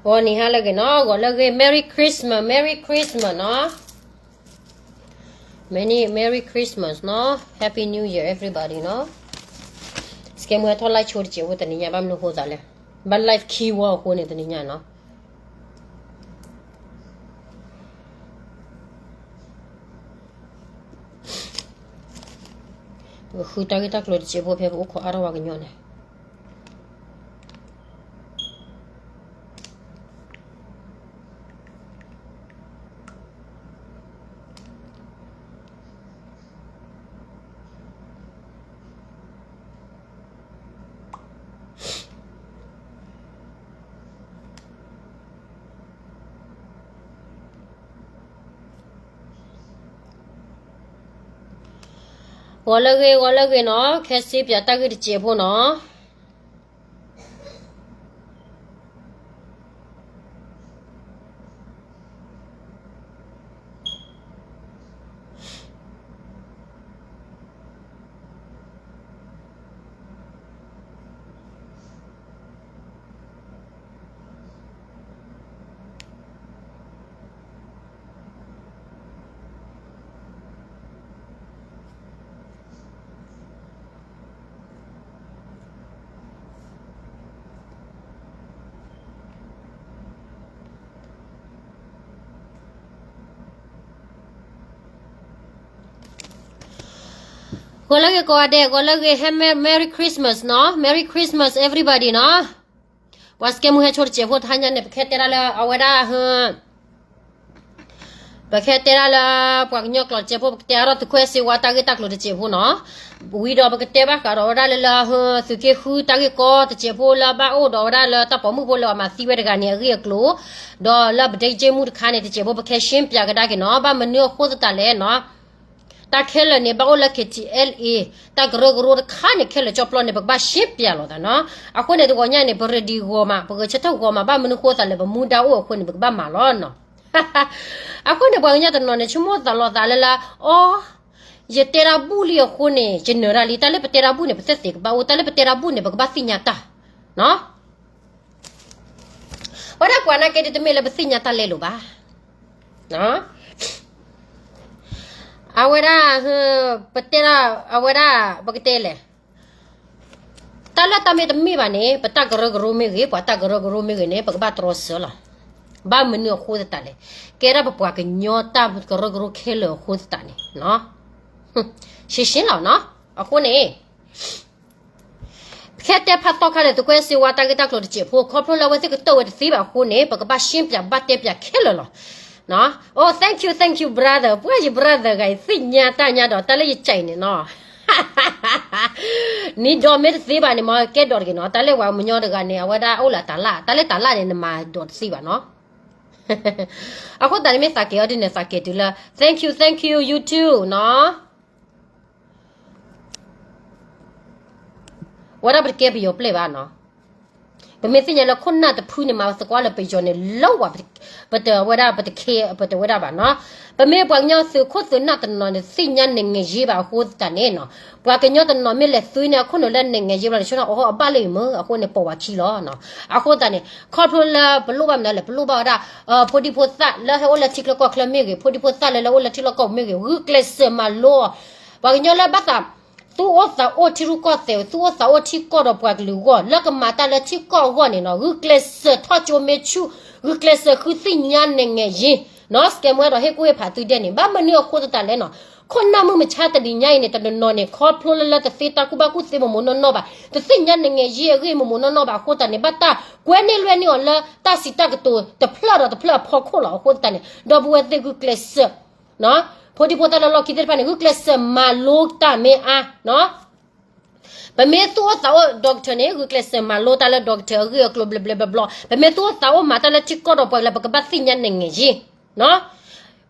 ဂီၤနံၤဟါလၢအဂ့ၤနီၤ, ဂီၤလၢအဂ့ၤ, Merry Christmas, Merry Christmas နီၤ. Many Merry Christmas နီၤ, Happy New Year everybody နီၤ. စကဲမုၢ်ဟဲထီၣ် live ဆိတစဲးဖိတနံၤညါ ဘၣ်မနုၤဃိသးလဲၣ်, ဘၣ် live ခံဝီအဃိန့ၣ်တနံၤညါနီၤ. ပကဃုတၢ်ဂ့ၢ်တၢ်ကျိၤတစဲးဖိဖဲပအိၣ်ခိးအါထီၣ်ပှၤကညီန့ၣ် ဂီၤလၢအဂ့ၤ, ဂီၤလၢအဂ့ၤနီၤ, ခဲစ့ပၠးတၢ်ဂ့ၢ်တစဲးဖိနီၤ. ဂီၤလၢအဂ့ၤကိးဂၤဒဲး, ဂီၤလၢအဂ့ၤ, Happy Merry Christmas နီၤ, Merry Christmas everybody နီၤ. ပှၤစကဲမုၢ်ဟဲဆိတစဲးဖိတဟါညါန့ၣ် ပကဟဲတဲဒၣ်လၢအဝဲဒၣ် ပကဟဲတဲဒၣ်လၢ ပှၤကညီကျိာ်တစဲးဖိ ပကတဲအါထီၣ်သုးခိၣ်စ့ဝါတၢ်ဂ့ၢ်တၢ်ကျိၤတစဲးဖိနီၤ. ဝံၤဒီးပကတဲဘၣ်ဃးဒီးဝဲဒၣ်လၢလၢ သုးက့ဃုတၢ်ဂ့ၢ်ကီတစဲးဖိလၢဘၣ်အိၣ်ဒီးဝဲဒၣ်လၢတၢ်ပိာ်မုၣ်ဖိလၢအမၤသံဝဲတဂၤန့ၣ် အဂ့ၢ်အကျိၤ, ဒီးလၢပဒ့ကၠ့မူတခါန့ၣ် တစဲးဖိပကဟဲရှင်းပြကဒါက့ၤနီၤ. ဘၣ်မနုၤအဃိသတးလဲၣ်နီၤ. တၢ်ခဲလၢာ်န့ၣ် ဘၣ်အိၣ်လၢ KTLA တၢ်ကရၢကရိတခါန့ၣ် ခဲလၢာ်ကၠီပျီန့ၣ် ပကဘၣ်ရှင်းပြလီၤသးနီၤ. အဃိန့ၣ် တဂီၤညါန့ၣ် ပreadyဂီၤမး, ပဂဲၤဆၢထၢၣ်ဂီၤမး, ဘၣ်မနုၤဃိသတးလဲၣ် ပမူဒါအိၣ်အဃိန့ၣ် ပကဘၣ်မၤလီၤနီၤ. အဃိန့ၣ် ပှၤကညီတနီၤန့ၣ် ဆိကမိၣ်သးလီၤသးလၢလၢ အီ ယတဲတၢ်ဘူၣ်လံအဃိန့ၣ် ယနၢၤတၢ်လံ, တၢ်လၢပတဲတၢ်ဘူၣ်န့ၣ် ပသက်သေကဘၣ်အိၣ်, တၢ်လၢပတဲတၢ်ဘူၣ်န့ၣ် ပကဘၣ်သ့ၣ်ညါတၢ်နီၤ. ဝဲဒၣ်ပှၤနာ်က့ဒ်တမ့ၢ်လၢပသ့ၣ်ညါတၢ်လဲလိာ်ဘၣ်. အဝဲဒၣ် ပတဲဒၣ် အဝဲဒၣ် ပကတဲလဲၣ်, တၢ်လၢတၢ်မ့ၢ်တမ့ၢ်ဘၣ်န့ၣ် ပတၢ်ကရၢကရိမ့ၢ်ဂ့ၤ, ပှၤတၢ်ကရၢကရိမ့ၢ်ဂ့ၤန့ၣ် ပကဘၣ်တြီဆၢလီၤ. ဘၣ်မနုၤအဃိသတးလဲၣ်, ကဲဒၣ်ပပှၤကညီတၢ်ကရၢကရိခဲလၢာ်အဃိသတးန့ၣ်နီၤ. ရှင်းရှင်းလီၤနီၤ. အဃိန့ၣ် ပကဟဲတဲဖးသီခါန့ၣ် သုးခိၣ်စ့ဝါတၢ်ဂ့ၢ်တၢ်ကျိၤတစဲးဖိ ခီဖျိလၢအဝဲသ့ၣ်ကတၢၢ်ဝဲတသ့ဘၣ်အဃိန့ၣ် ပကဘၣ်ရှင်းပြဘၣ်တဲပြခဲလၢာ်လီၤ. Oh, thank you, thank you brother, ပှၤယ brother ဂၤအံၤ သ့ၣ်ညါတၢ်ညါဒီး တၢ်လၢယကဲအံၤန့ၣ်နီၤ နံၤဒီးမ့ၢ်တသ့ဘၣ်န့ၣ် မ့ၢ်ကဲဒိးတဂ့ၤနီၤ. တၢ်လၢပှၤကညီတဂၤန့ၣ် အဝဲဒၣ်အိၣ်လၢတၢ်လၢ်, တၢ်လၢတၢ်လၢ်န့ၣ် နမၤဒိးတသ့ဘၣ်နီၤ. အဃိသတးန့ၣ် မ့ၢ်သးကဲၤအီၤဒ်န့ၣ် သးကဲၤတုၤလၢ thank you, thank you, you too နီၤ. ဝဲဒၣ်ပတကဲပယီၤပျဲၢ်ဘၣ်နီၤ. ပမ့ၢ်သ့ၣ်ညါလၢခိၣ်နၢ်တဖုန့ၣ် မၤသကိးလၢပယီၤန့ၣ် လၢဝဲ ပတဝဲဒၣ် ပတခဲ ပတဝဲဒၣ်ဘၣ်နီၤ. ပမ့ၢ်ပှၤကညီသုးခိၣ်သုးနၢ်တနီၤန့ၣ် သ့ၣ်ညါ နိုင်ငံရေး ဘၣ်အဃိသတးန့ၣ်နီၤ, ပှၤကညီတနီၤမ့ၢ်လဲၤသုးန့ၣ် အခိၣ်နူာ်လၢ နိုင်ငံရေး ဘျီန့ၣ် ဆိနီၤ အီအဘၣ်လၢအံၤမ့ၢ် အဃိန့ၣ် ပိာ်ဝဲခံလီၤနီၤ. အဃိသတးန့ၣ် ခီဖျိလၢပလိၣ်ဘၣ်မနုၤလဲၣ်, ပလိၣ်ဘၣ်ဝဲဒၣ် ဖိဒံဖိသၣ်လၢဟဲအိၣ်လၢထံချၢကီၢ်ချၢမ့ၢ်ဂ့ၤ, ဖိဒံဖိသၣ်လၢလၢအိၣ်လၢထံလီၢ်ကီၢ်ပူၤမ့ၢ်ဂ့ၤ, ဂုာ်ကျဲးစၢးမၤလိအီၤ. ပှၤကညီလၢဘၣ်သး သူၣ်အိၣ်သးအိၣ်ထံရူၢ်ကီၢ်သဲး, သူၣ်အိၣ်သးအိၣ်ထံကီၢ်ဒီးပှၤကလုာ်အဂီၢ်, လၢကမၤတၢ်လၢထံကီၢ်အဂီၢ်န့ၣ်နီၤ, ဂုာ်ကျဲးစၢးထီၣ်ကၠိမ့ၢ်ဆူၣ်, ဂုာ်ကျဲးစၢးဃုသ့ၣ်ညါ နိုင်ငံရေး နီၤ. စကဲမူဒီးဟ့ၣ်ကူၣ်ဟ့ၣ်ဖးသုဒဲးန့ၣ် ဘၣ်မနုၤအဃိသတးလဲၣ်နီၤ. ခိၣ်နၢ်မုၢ်မဆါတနံၤညါအံၤန့ၣ် တနီၤနီၤန့ၣ် ခီဖျိလၢလၢတသ့တၢ်ကူၣ်ဘၣ်ကူၣ်သ့မိၢ်မိၢ်နီၢ်နီၢ်ဘၣ်, တသ့ၣ်ညါ နိုင်ငံရေး အဂ့ၢ်မိၢ်မိၢ်နီၢ်နီၢ်ဘၣ်အဃိသတးန့ၣ် ဘၣ်တၢ်ကွဲန့ၢ်လွဲန့ၢ်အီၤလၢတၢ်စံးတၢ်ကတိၤတဖျၢၣ်ဒီးတဖျၢၣ်အဖီခိၣ်လီၤ. အဃိသတးန့ၣ် ဒီပုၢ်ဝဲၢ်သ့ၣ်ဂုာ်ကျဲးစၢး ဖိဒံဖိသၣ်လၢလီၢ်ခံသ့ၣ်တဖၣ်န့ၣ် ဂုာ်ကျဲးစၢးမၤလိတၢ်မ့ၢ်အါနီၤ. ပမ့ၢ်သူၣ်အိၣ်သးအိၣ် doctor န့ၣ် ဂုာ်ကျဲးစၢးမၤလိတၢ်လၢ doctor အဂ့ၢ်အကျိၤဘျီဘျီဘျီဘျီ, ပမ့ၢ်သူၣ်အိၣ်သးအိၣ်မၤတၢ်လၢထံကီၢ်ဒီးပှၤကလုာ် ပကဘၣ်သ့ၣ်ညါ နိုင်ငံရေး နီၤ.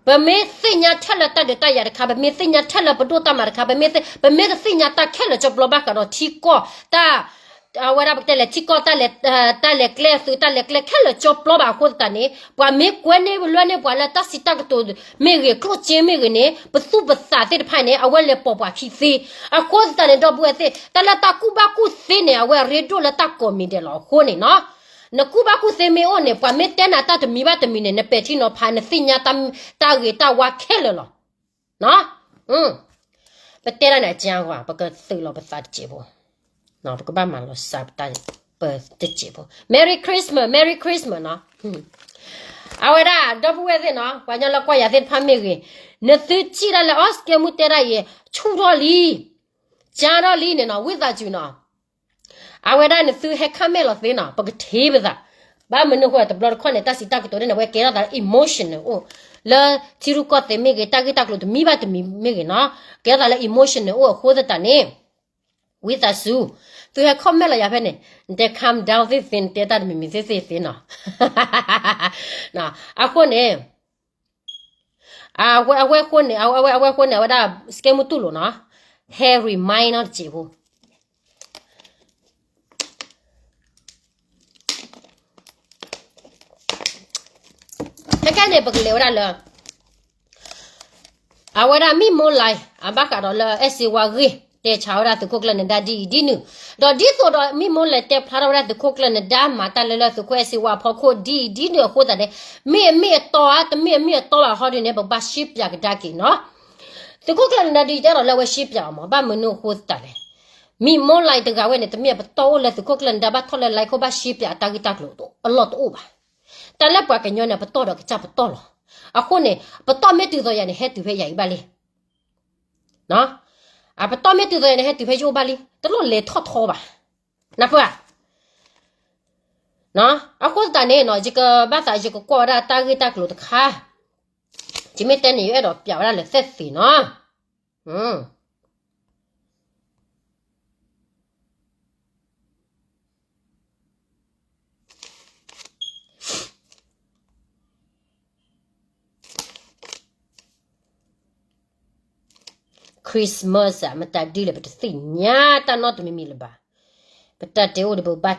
ပမ့ၢ်သ့ၣ်ညါထဲလၢတၢ်ဒုးတၢ်ယၤတခါ, ပမ့ၢ်သ့ၣ်ညါထဲလၢပဒိၣ်တၢ်မၤတခါ, ပမ့ၢ်သ့, ပမ့ၢ်တသ့ၣ်ညါတၢ်ခဲလၢာ်ကၠီပျီဘၣ်ဃးဒီးထံကီၢ်, တၢ် အဝဲဒၣ်ပကတဲလဲၣ် ထံကီၢ် တၢ်လဲၤကျဲသုး တၢ်လဲၤကျဲခဲလၢာ်ကၠီပျီဘၣ်အဃိသတးန့ၣ် ပှၤမ့ၢ်ကွဲန့ၢ်လွဲန့ၢ်ပှၤလၢတၢ်စံးတၢ်ကတိၤမ့ၢ်ဂ့ၤ ကျိၣ်စ့မ့ၢ်ဂ့ၤန့ၣ် ပသူၣ်ပသးသ့ၣ်တဖၣ်န့ၣ် အဝဲလဲၤပိာ်ပှၤခံသ့. အဃိသတးန့ၣ် ဒီပုၢ်ဝဲၢ်သ့ၣ် တၢ်လၢတၢ်ကူၣ်ဘၣ်ကူၣ်သ့န့ၣ် အဝဲအရ့ဒိၣ်လၢတၢ်ကိးမံၤဒဲးလီၤ. အဃိန့ၣ်နီၤ နကူၣ်ဘၣ်ကူၣ်သ့မ့ၢ်အိၣ်န့ၣ် ပှၤမ့ၢ်တဲနၤတၢ်တမံၤဘၣ်တမံၤန့ၣ် နပဲာ်ထံနီၤဖး နသ့ၣ်ညါတၢ်ဂ့ၤတၢ်ဝါခဲလၢာ်လီၤ. ပတဲဒၣ်န့ၣ်အကၠါကွၢ် ပကသုးလီၤပသးတစဲးဖိ, ပကဘၣ်မၤလီၤစၢ်ပတၢ်ပတစဲးဖိ. Merry Christmas, Merry Christmas နီၤ. အဝဲဒၣ် ဒီပုၢ်ဝဲၢ်သ့ၣ်နီၤ, ပှၤကညီလၢကွၢ်ယၤသ့ၣ်တဖၣ်မ့ၢ်ဂ့ၤ, နသုထံၣ်ဒၣ်လၢ အီ စကဲမူတဲဒၣ်အံၤ ဆူၣ်ထီၣ်လံ, ကၠါထီၣ်လံန့ၣ်နီၤ, ဝံသးစူၤနီၤ အဝဲဒၣ်နသုဟဲ comment လီၤသ့နီၤ, ပကထံၣ်ပသး. ဘၣ်မနုၤအဃိ တဘျီတခီၣ်န့ၣ် တၢ်စံးတၢ်ကတိၤန့ၣ် အဝဲကဲထီၣ်သးလၢ emotional အိၣ်, လၢထံရူၢ်ကီၢ်သဲးမ့ၢ်ဂ့ၤ, တၢ်ဂ့ၢ်တၢ်ကျိၤတမံၤဘၣ်တမံၤမ့ၢ်ဂ့ၤနီၤ, ကဲထီၣ်သးလၢ emotional အိၣ်အဃိသတးန့ၣ်, ဝံသးစူၤ, သုဟဲ comment လီၤယၤဖဲန့ၣ်, နတဲ calm down သ့ၣ်သ့, နတဲတၢ်တမံၤမံၤသ့ၣ်သ့သ့နီၤ. အဃိန့ၣ် အဝဲအဃိန့ၣ်, အဝဲအဃိန့ၣ် အဝဲဒၣ် စကဲမူတူၢ်လိာ်နီၤ, ဟဲ remind နီတစဲးဖိ. ခဲကဲန့ၣ် ပကလဲၤဝဲဒၣ်လၢ အဝဲဒၣ် မံၣ်မိၢ်လၢ် အဘၣ်ဃးဒီးလၢ အဲၣ်စ့ဝါဂ့ၢ် တဲဆါဝဲဒၣ်သုးခိၣ်ကျၢၢ်နဒါဒ်အံၤဒ်နုၤ, ဒီးဒ်သိးဒီးမံၣ်မိၢ်လၢ်တဲဖျါထီၣ်ဝဲဒၣ်သုးခိၣ်ကျၢၢ်နဒါမၤတၢ်လၢလၢသုးခိၣ်အဲၣ်စ့ဝါအဖီခိၣ်ဒ်အံၤဒ်နုၤအဃိသတးန့ၣ်, မ့ၢ်အမ့ၢ်အတီဧါ တမ့ၢ်အမ့ၢ်အတီဘၣ်ဟီဒ်န့ၣ် ပဘၣ်ရှဲပၠးကဒါက့ၤနီၤ. သုးခိၣ်ကျၢၢ်နဒါဒ်အံၤ တအဲၣ်ဒိးလၢအဝဲရှဲပၠးအီၤမး, ဘၣ်မနုၤအဃိသတးလဲၣ်. မံၣ်မိၢ်လၢ်တဂၤဝဲန့ၣ် တမ့ၢ်အပတီၢ်အိၣ်လၢသုးခိၣ်ကျၢၢ်နဒါဘၣ်ထီၣ်လၢ like ဘၣ်ရှဲပၠးအတၢ်ဂ့ၢ်တၢ်ကျိၤအလီၢ်တအိၣ်ဘၣ်. တၢ်လၢပှၤကညီန့ၣ် ပတီၢ်ဒီးကစၢ်ပတီၢ်လီၤ. အဃိန့ၣ် ပတီၢ်မ့ၢ်တုၤသိးယၤန့ၣ် ဟဲတုၤဖဲယၤအံၤဘၣ်လံ. အပတီၢ်မ့ၢ်တုၤသိးယၤန့ၣ် ဟဲတုၤဖဲယအိၣ်ဘၣ်လံ, တလိၣ်လဲၤထီၣ်ထီဘၣ်. နၢ်ပၢၢ်ဧါ. အဃိသတးန့ၣ်နီၤ ယကဘၣ်သး ယကကွၢ်ဝဲဒၣ်တၢ်ဂ့ၢ်တၢ်ကျိၤတခါ, ယမ့ၢ်တဲန့ၣ် ယအဲၣ်ဒိးပၠးဝဲဒၣ်လၢသ့ၣ်သ့ၣ်နီၤ. Christmas အမတၤဒ်လဲၣ် ပတသ့ၣ်ညါတၢ်နီတမံၤမံၤလၢၤဘၣ်. ပတၢ်တဲအိၣ်ဒီးပဘၣ်တဲလ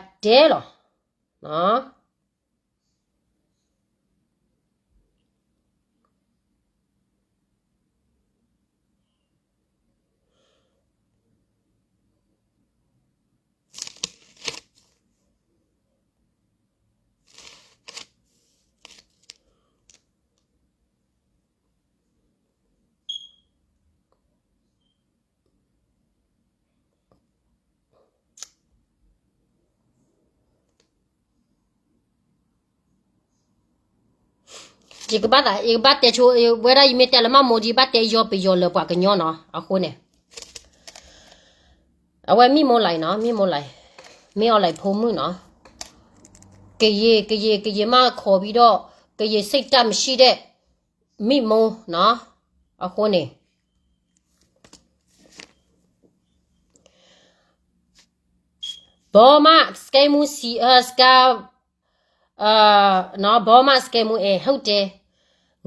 ီၤ. ယကဘၣ်သး ယကဘၣ်တဲဆိဝဲဒၣ် ယမ့ၢ်တဲလၢမၤမိၢ်ဒ် ဘၣ်တဲယီၤပယီၤလၢပှၤကညီနီၤ အဃိန့ၣ် အဝဲမံၣ်မိၢ်လၢ်နီၤ မံၣ်မိၢ်လၢ် မ့ၢ်အီၤလၢ်ဖိမုၣ်နီၤ ကယံာ် ကယံာ် ကယံာ်မးခိးဘံဒီး ကယံာ်စံးတၢ်မံၤဆံးဒဲး မံၣ်မိၢ်နီၤ အဃိန့ၣ် ဘီမးစကဲမူ စကဲ ဘီမးစကဲမူအဲ ဟုတ်တယ်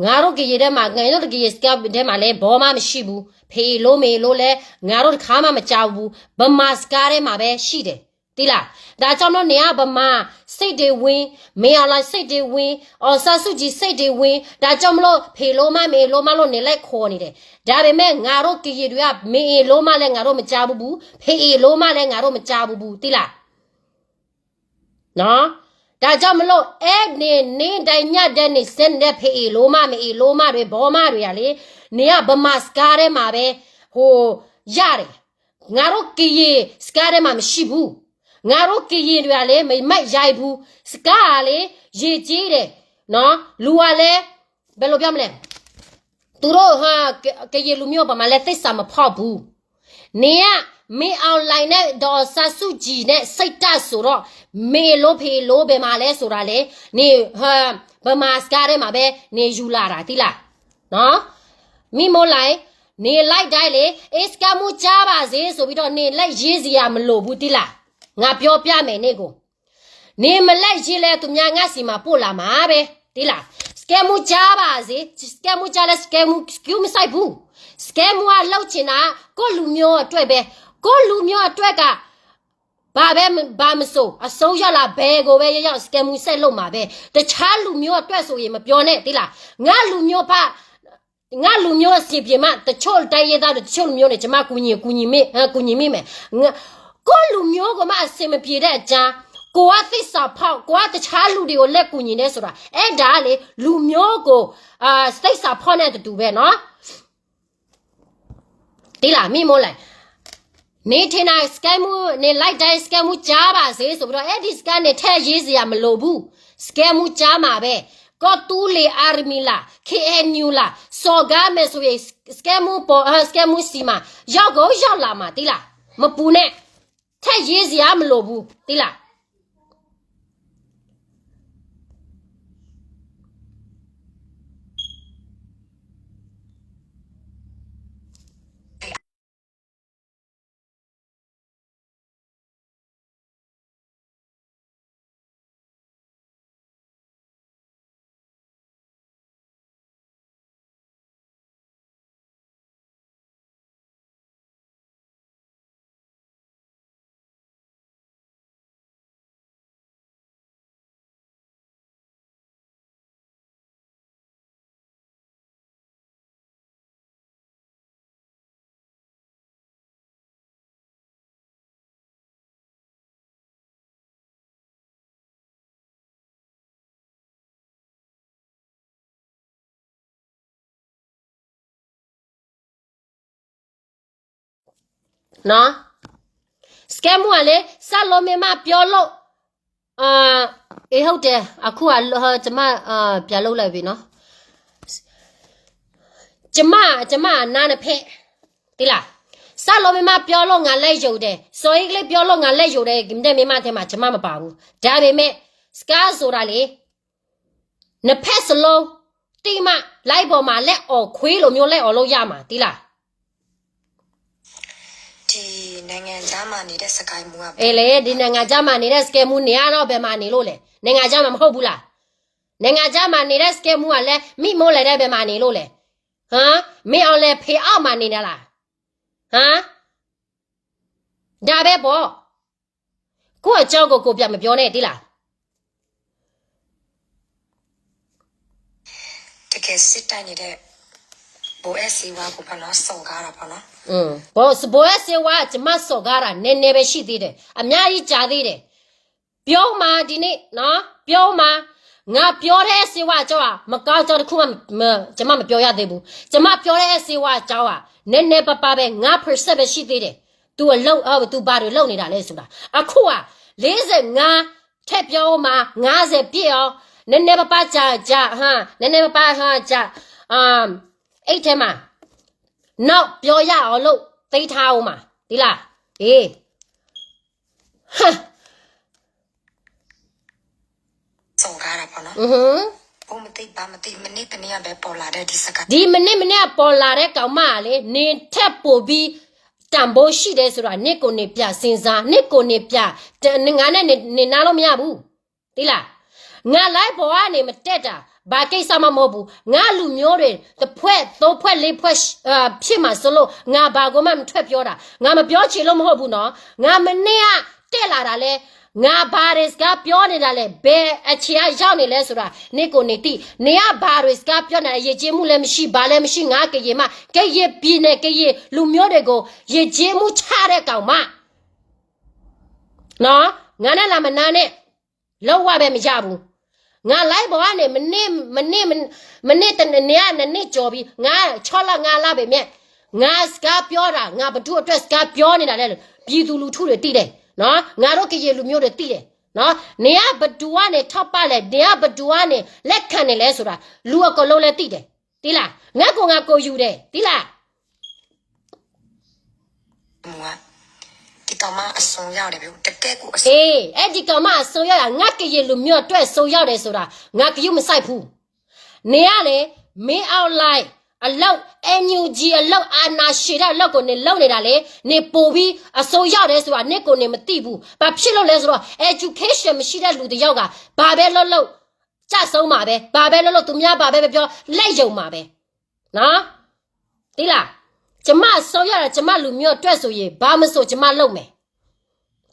ငါတို့ကရင်ထဲမှာ ငါတို့ကရင်စကားထဲမှာလည်း ဘောမမရှိဘူး ဖဲအံၤလို့ မ့ၢ်လို့လဲ ငါတို့တစ်ခါမှမကြားဘူး ဗမာစကားထဲမှာပဲရှိတယ် သိလား ဒါကြောင့်မလို့ နေက ဗမာ စိတ်တွေဝင် မင်းအောင်လှိုင် စိတ်တွေဝင် အောင်ဆန်းစုကြည် စိတ်တွေဝင် ဒါကြောင့်မလို့ ဖဲလို့မ မ့ၢ်လို့မလို့ နေလိုက်ခေါ်နေတယ် ဒါပေမဲ့ ငါတို့ကရင်တွေက မ့ၢ်လို့မလဲ ငါတို့ မကြားဘူးဘူး ဖဲလို့မလဲ ငါတို့ မကြားဘူးဘူး သိလား နော် ဒါကြောင့်မလို့ အဲ့နေ နေ့တိုင်းညတိုင်းနေ ဆက်နေတဲ့ ဖဲလို့မ မ့ၢ်လို့မတွေ ဘောမတွေကလေ နေက ဗမာစကားထဲမှာပဲ ဟို ရတယ် ငါတို့ကရင်စကားထဲမှာ မရှိဘူး ငါတို့ကရင်တွေကလည်း မမိုက်ရိုင်းဘူး စကားကလည်း ယဉ်ကျေးတယ် နော် လူကလည်း ဘယ်လိုပြောမလဲ သူတို့ ဟာ ကရင်လူမျိုးပေါ်မှာလည်း သစ္စာမဖောက်ဘူး နေက မင်းအောင်လှိုင်နဲ့ ဒေါ်အောင်ဆန်းစုကြည်နဲ့ စိတ်ဓာတ်ဆိုတော့ မ့ၢ်လို့ ဖဲလို့ ဘယ်မှာလဲဆိုတာလေ နေ ဟာ ဗမာစကားထဲမှာပဲ နေယူလာတာ သိလား နော် မင်းမိုးလၢ် နေလိုက်တိုင်းလေ အေး စကဲမူကြားပါစေဆိုပြီးတော့ နေလိုက်ရေးစရာမလိုဘူး သိလား ငါပြောပြမယ် နေကို နေမလိုက်ရေးလဲ သူများ ငါ့ဆီမှာ ပို့လာမှာပဲ သိလား စကဲမူကြားပါစေ စကဲမူကြားလဲ စကဲမူ စကဲမူ မဆိုင်ဘူး စကဲမူက လုပ်ချင်တာ ကိုယ့်လူမျိုးအတွက်ပဲ ကိုယ့်လူမျိုးအတွက်က ဘာပဲ ဘာမဆို အစိုးရလား ဘယ်ကိုပဲရောက်ရောက် စကဲမူ ဆက်လုပ်မှာပဲ တခြားလူမျိုးအတွက်ဆိုရင် မပြောနဲ့ သိလား ငါ့လူမျိုးဘာ ငါလူမျိုးအဆင်ပြေမှ တချို့တိုင်းရင်းသားတွေ တချို့လူမျိုးတွေ ကျွန်မကူညီ ကူညီမိ အဲ ကူညီမိမယ်။ ငါ ကိုယ့်လူမျိုးကိုမှ အဆင်မပြေတဲ့အကြောင်း ကိုယ့်သစ္စာဖောက်, ကိုယ့်တခြားလူတွေကို လက်ကူညီတယ်ဆိုတာ, အဲဒါလေ, လူမျိုးကို, အာ, သစ္စာဖောက်နဲ့တူတူပဲနော်. သိလား, မ့ၢ်မ့ၢ်လဲၣ်. နင်ထင်တာ စကဲမူ, နင်လိုက်တိုင်း စကဲမူကြားပါစေဆိုပြီးတော့, အဲဒီစကားနဲ့ ထည့်ရေးစရာမလိုဘူး. စကဲမူကြားမှာပဲ. ကီၢ်သူလ့ၤ Army လား, K N U လား, စော်ကားမယ်ဆိုရင် စကဲမူပေါ်, စကဲမူဆီမှာ ရောက်ကိုရောက်လာမှာ, သိလား. မပူနဲ့. ထည့်ရေးစရာမလိုဘူး, သိလား. နော်. စကဲမူကလဲၣ်, စၢ်လိမ့ၢ်မး ပြောလို့, အ့ ဟုတ်တယ်, အခုက ကျွန်မ ပြန်လုပ်လိုက်ပြီနော်. ကျွန်မ ကျွန်မနားနှစ်ဖက်, သိလား. စၢ်လိမ့ၢ်မး ပြောလို့ ငါလက်ယုံတယ်, စော်အ့ကလ့ ပြောလို့ ငါလက်ယုံတယ်, ကမ့ၢ်တဲမ့ၢ်မးထဲမှာ ကျွန်မမပါဘူး. ဒါပေမဲ့ စကဲဆိုတာလေ, နှစ်ဖက်စလုံး သိမှ live ပေါ်မှာ လက်အော်ခွေးလိုမျိုး လက်အော်လို့ရမှာ, သိလား. ဒီနိုင်ငံခြားမှာနေတဲ့ စကဲမူက အေးလေ, ဒီနိုင်ငံခြားမှာနေတဲ့ စကဲမူ နေရတော့ ဘယ်မှာနေလို့လဲ. နိုင်ငံခြားမှာ မဟုတ်ဘူးလား. နိုင်ငံခြားမှာနေတဲ့ စကဲမူကလည်း မ့ၢ်မ့ၢ်လဲၣ်, ဘယ်မှာနေလို့လဲ. ဟမ်, မင်းအောင်လှိုင် ဖယ်အောက်မှာ နေနေလား. ဟမ်, ဒါပဲပေါ့. ကိုယ့်အကြောင်းကို ကိုယ်ပြန်မပြောနဲ့, သိလား. တကယ်စစ်တိုက်နေတဲ့ ဘိုးအဲၣ်စ့ဝါကိုပေါ့နော်, စော်ကားတာပေါ့နော်. อืม, ဘိုးအဲၣ်စ့ဝါ ကျွန်မစော်ကားတာ နည်းနည်းပဲရှိသေးတယ်, အများကြီးကြာသေးတယ်. ပြောမှာ, ဒီနေ့နော်, ပြောမှာ. ငါပြောတဲ့အဲၣ်စ့ဝါအကြောင်းဟာ မကောင်းကြောင်းတစ်ခုမှ မ, ကျွန်မမပြောရသေးဘူး. ကျွန်မပြောတဲ့အဲၣ်စ့ဝါအကြောင်းဟာ နည်းနည်းပါးပါးပဲ, ငါး percent ပဲရှိသေးတယ်. သူအလုပ်, သူဘာတွေလုပ်နေတာလဲဆိုတာ. အခုဟာ လေးဆယ့်ငါး ထည့်ပြောမှာ, ငါးဆယ်ပြည့်အောင်, နည်းနည်းပါးပါးကြာကြာ, ဟမ်, နည်းနည်းပါးပါး, ဟမ်, ကြာ, အမ်, အိတ်ထဲမှာ နောက်ပြောရအောင်လို့ သိမ်းထားအောင်မှာ, သိလား. အေး, ဟမ်. စော်ကားတာပေါ့နော်. อือหือ, ဘိုးမသိဘါမသိ, မနေ့တနေ့ကပဲပေါ်လာတဲ့ ဒီစကား, ဒီမနေ့မနေ့ကပေါ်လာတဲ့ကောင်မကလေ, နင်ထက်ပိုပြီး တန်ဖိုးရှိတယ်ဆိုတာ နင့်ကိုယ်နင်ပြန်စဉ်းစား, နင့်ကိုယ်နင်ပြန်, ငါနဲ့နင်, နင်နားလို့မရဘူး, သိလား. ငါ live ပေါ်ကနေ မတက်တာ ဘာကိစ္စမှ မဟုတ်ဘူး. ငါလူမျိုးတွေ တစ်ဖွဲ့, သုံးဖွဲ့, လေးဖွဲ့, အာ, ဖြစ်မှာစိုးလို့ ငါဘာကိုမှ မထွက်ပြောတာ. ငါမပြောချင်လို့ မဟုတ်ဘူးနော်. ငါမနေ့က တက်လာတာလဲ, ငါဘာတွေစကားပြောနေတာလဲ, ဘယ်အခြေအနေရောက်နေလဲဆိုတာ နင့်ကိုယ်နင်သိ. နင်ကဘာတွေစကားပြောနေတာ, ယဉ်ကျေးမှုလည်းမရှိ, ဘာလည်းမရှိ, ငါကရင်မ, ကရင်ပြည်နယ်, ကရင်လူမျိုးတွေကို ယဉ်ကျေးမှုချတဲ့ကောင်မ, နော်, ငါနဲ့လာမနာနဲ့. လုံးဝပဲမရဘူး. ငါ live ပေါ်ကနေ မနေ့, မနေ့, မနေ့တနေ့က နှစ်နှစ်ကျော်ပြီ. ငါ ခြောက်လ, ငါးလပေမဲ့, ငါစကားပြောတာ, ငါဘယ်သူအတွက်စကားပြောနေတာလဲ, ပြည်သူလူထုတွေသိတယ်နော်. ငါတို့ကရင်လူမျိုးတွေသိတယ်နော်. နင်ကဘယ်သူကနေထောက်ပံ့လဲ, နင်ကဘယ်သူကနေလက်ခံနေလဲဆိုတာ လူအကုန်လုံးလည်းသိတယ်, သိလား. ငါကိုယ်ငါကိုယ်ယူတယ်, သိလား. ဒီကောင်မအစွန်းရောက်တယ်, တကယ့်ကိုအစွန်း, အေး, အဲဒီကောင်မအစွန်းရောက်တာ, ငါကရင်လူမျိုးအတွက်အစွန်းရောက်တယ်ဆိုတာ ငါဂရုမစိုက်ဘူး. နင်ကလေ, မင်းအောင်လှိုင်အလုပ်, NUG အလုပ်, အာဏာရှင်တဲ့အလုပ်ကို နင်လုပ်နေတာလေ, နင်ပိုပြီးအစွန်းရောက်တယ်ဆိုတာ နင့်ကိုယ်နင်မသိဘူး. ဘာဖြစ်လို့လဲဆိုတော့ education မရှိတဲ့လူတစ်ယောက်က ဘာပဲလုပ်လုပ် ကျဆုံးမှာပဲ, ဘာပဲလုပ်လုပ်, သူများဘာပဲပြောပြော လက်ယုံမှာပဲနော်. သိလား. ကျွန်မအစွန်းရောက်တာ, ကျွန်မလူမျိုးအတွက်ဆိုရင် ဘာမဆိုကျွန်မလုပ်မယ်,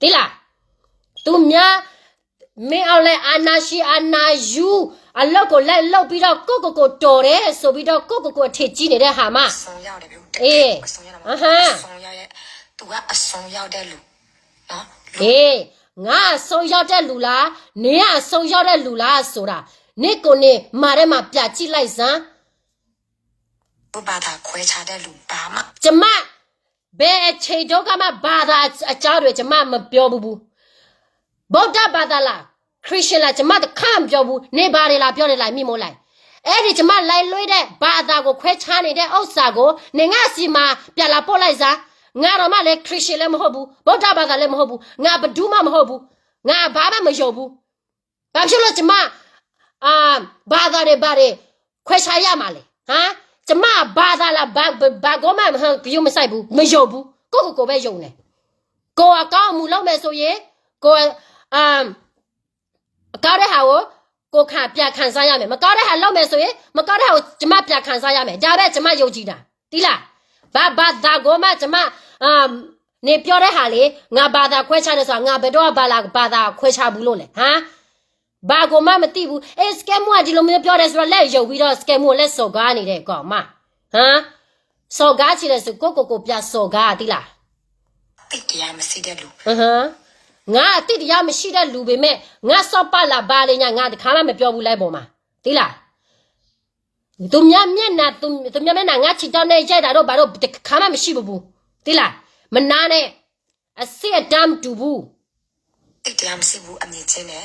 သိလား. သူများ, မင်းအောင်လှိုင် အာဏာရှင်, အာဏာယူအလုပ်ကို လိုက်လုပ်ပြီးတော့ ကိုယ့်ကိုယ်ကိုယ်တော်တယ်ဆိုပြီးတော့ ကိုယ့်ကိုယ်ကိုယ်အထင်ကြီးနေတဲ့ဟာမှ, အေး, အဟါ, သူကအစွန်းရောက်တဲ့လူနော်. အေး, ငါအဆုံးရောက်တဲ့လူလား, နင်ကအဆုံးရောက်တဲ့လူလားဆိုတာ, နင့်ကိုယ်နင် မၤထဲမှာ ပြကြည့်လိုက်စမ်း. ကျမ ဘယ်အချိန်တုန်းကမှ ဘာသာအကြောင်းတွေ ကျမမပြောဘူးဘူး. ဗုဒ္ဓဘာသာလား, Christian လား, ကျမတခါမှမပြောဘူး. နင်ဘာတွေလာပြောတယ်လဲ မိမိုးလိုက်. အဲ့ဒီကျမလိုက်လွှဲတဲ့ ဘာသာကိုခွဲခြားနေတဲ့ဥစ္စာကို နင်ငါ့ဆီမှာ ပြန်လာပို့လိုက်စမ်း. ငါတော့မှလည်း Christian လည်းမဟုတ်ဘူး, ဗုဒ္ဓဘာသာလည်းမဟုတ်ဘူး, ငါဘယ်သူမှမဟုတ်ဘူး, ငါဘာမှမယုံဘူး. ဘာဖြစ်လို့ကျမ အာ ဘာသာတွေဘာတွေ ခွဲခြားရမှာလဲ, ဟမ်? ကျမဘာသာလား ဘာ ဘာကိုမှ ဟမ် ဂရုမစိုက်ဘူး, မယုံဘူး, ကိုယ့်ကိုယ်ကိုပဲယုံတယ်. ကိုယ်အကောင်းအမှုလုပ်မယ်ဆိုရင် ကိုယ် အာ အကောင်းတဲ့ဟာကို ကိုယ်ခံ ပြန်ခံစားရမယ်, မကောင်းတဲ့ဟာလုပ်မယ်ဆိုရင် မကောင်းတဲ့ဟာကို ကျမပြန်ခံစားရမယ်, ဒါပဲကျမယုံကြည်တာ, သိလား? ဘာဘာသာကိုမှကျမ အာ နင်ပြောတဲ့ဟာလေ, ငါဘာသာခွဲခြားတယ်ဆိုတာ ငါဘယ်တော့ဘာသာ ဘာသာခွဲခြားဘူးလို့လဲ, ဟမ်? ဘာကိုမှမသိဘူး. အေး စကဲမူကဒီလိုမျိုးပြောတယ်ဆိုတော့ လက်ယုံပြီးတော့ စကဲမူကိုလက်စော်ကားနေတယ် ကောင်မ, ဟမ်? စော်ကားချင်တယ်ဆို ကိုယ့်ကိုယ်ကိုပြန်စော်ကား, သိလား? သိတရားမရှိတဲ့လူ, ငါအသိတရားမရှိတဲ့လူပေမဲ့ ငါစော်ပါလာဘာတွေညာ ငါတခါမှမပြောဘူး live ပေါ်မှာ, သိလား? သူများမျက်နှာ သူ သူများမျက်နှာ ငါခြေထောက်နဲ့ရိုက်တာတို့ဘာတို့ တစ်ခါမှမရှိဘူးဘူး, သိလား? မနာနဲ့, အဆင့်အတန်းမတူဘူး. သိတရားမရှိဘူး အမြင်ချင်းနဲ့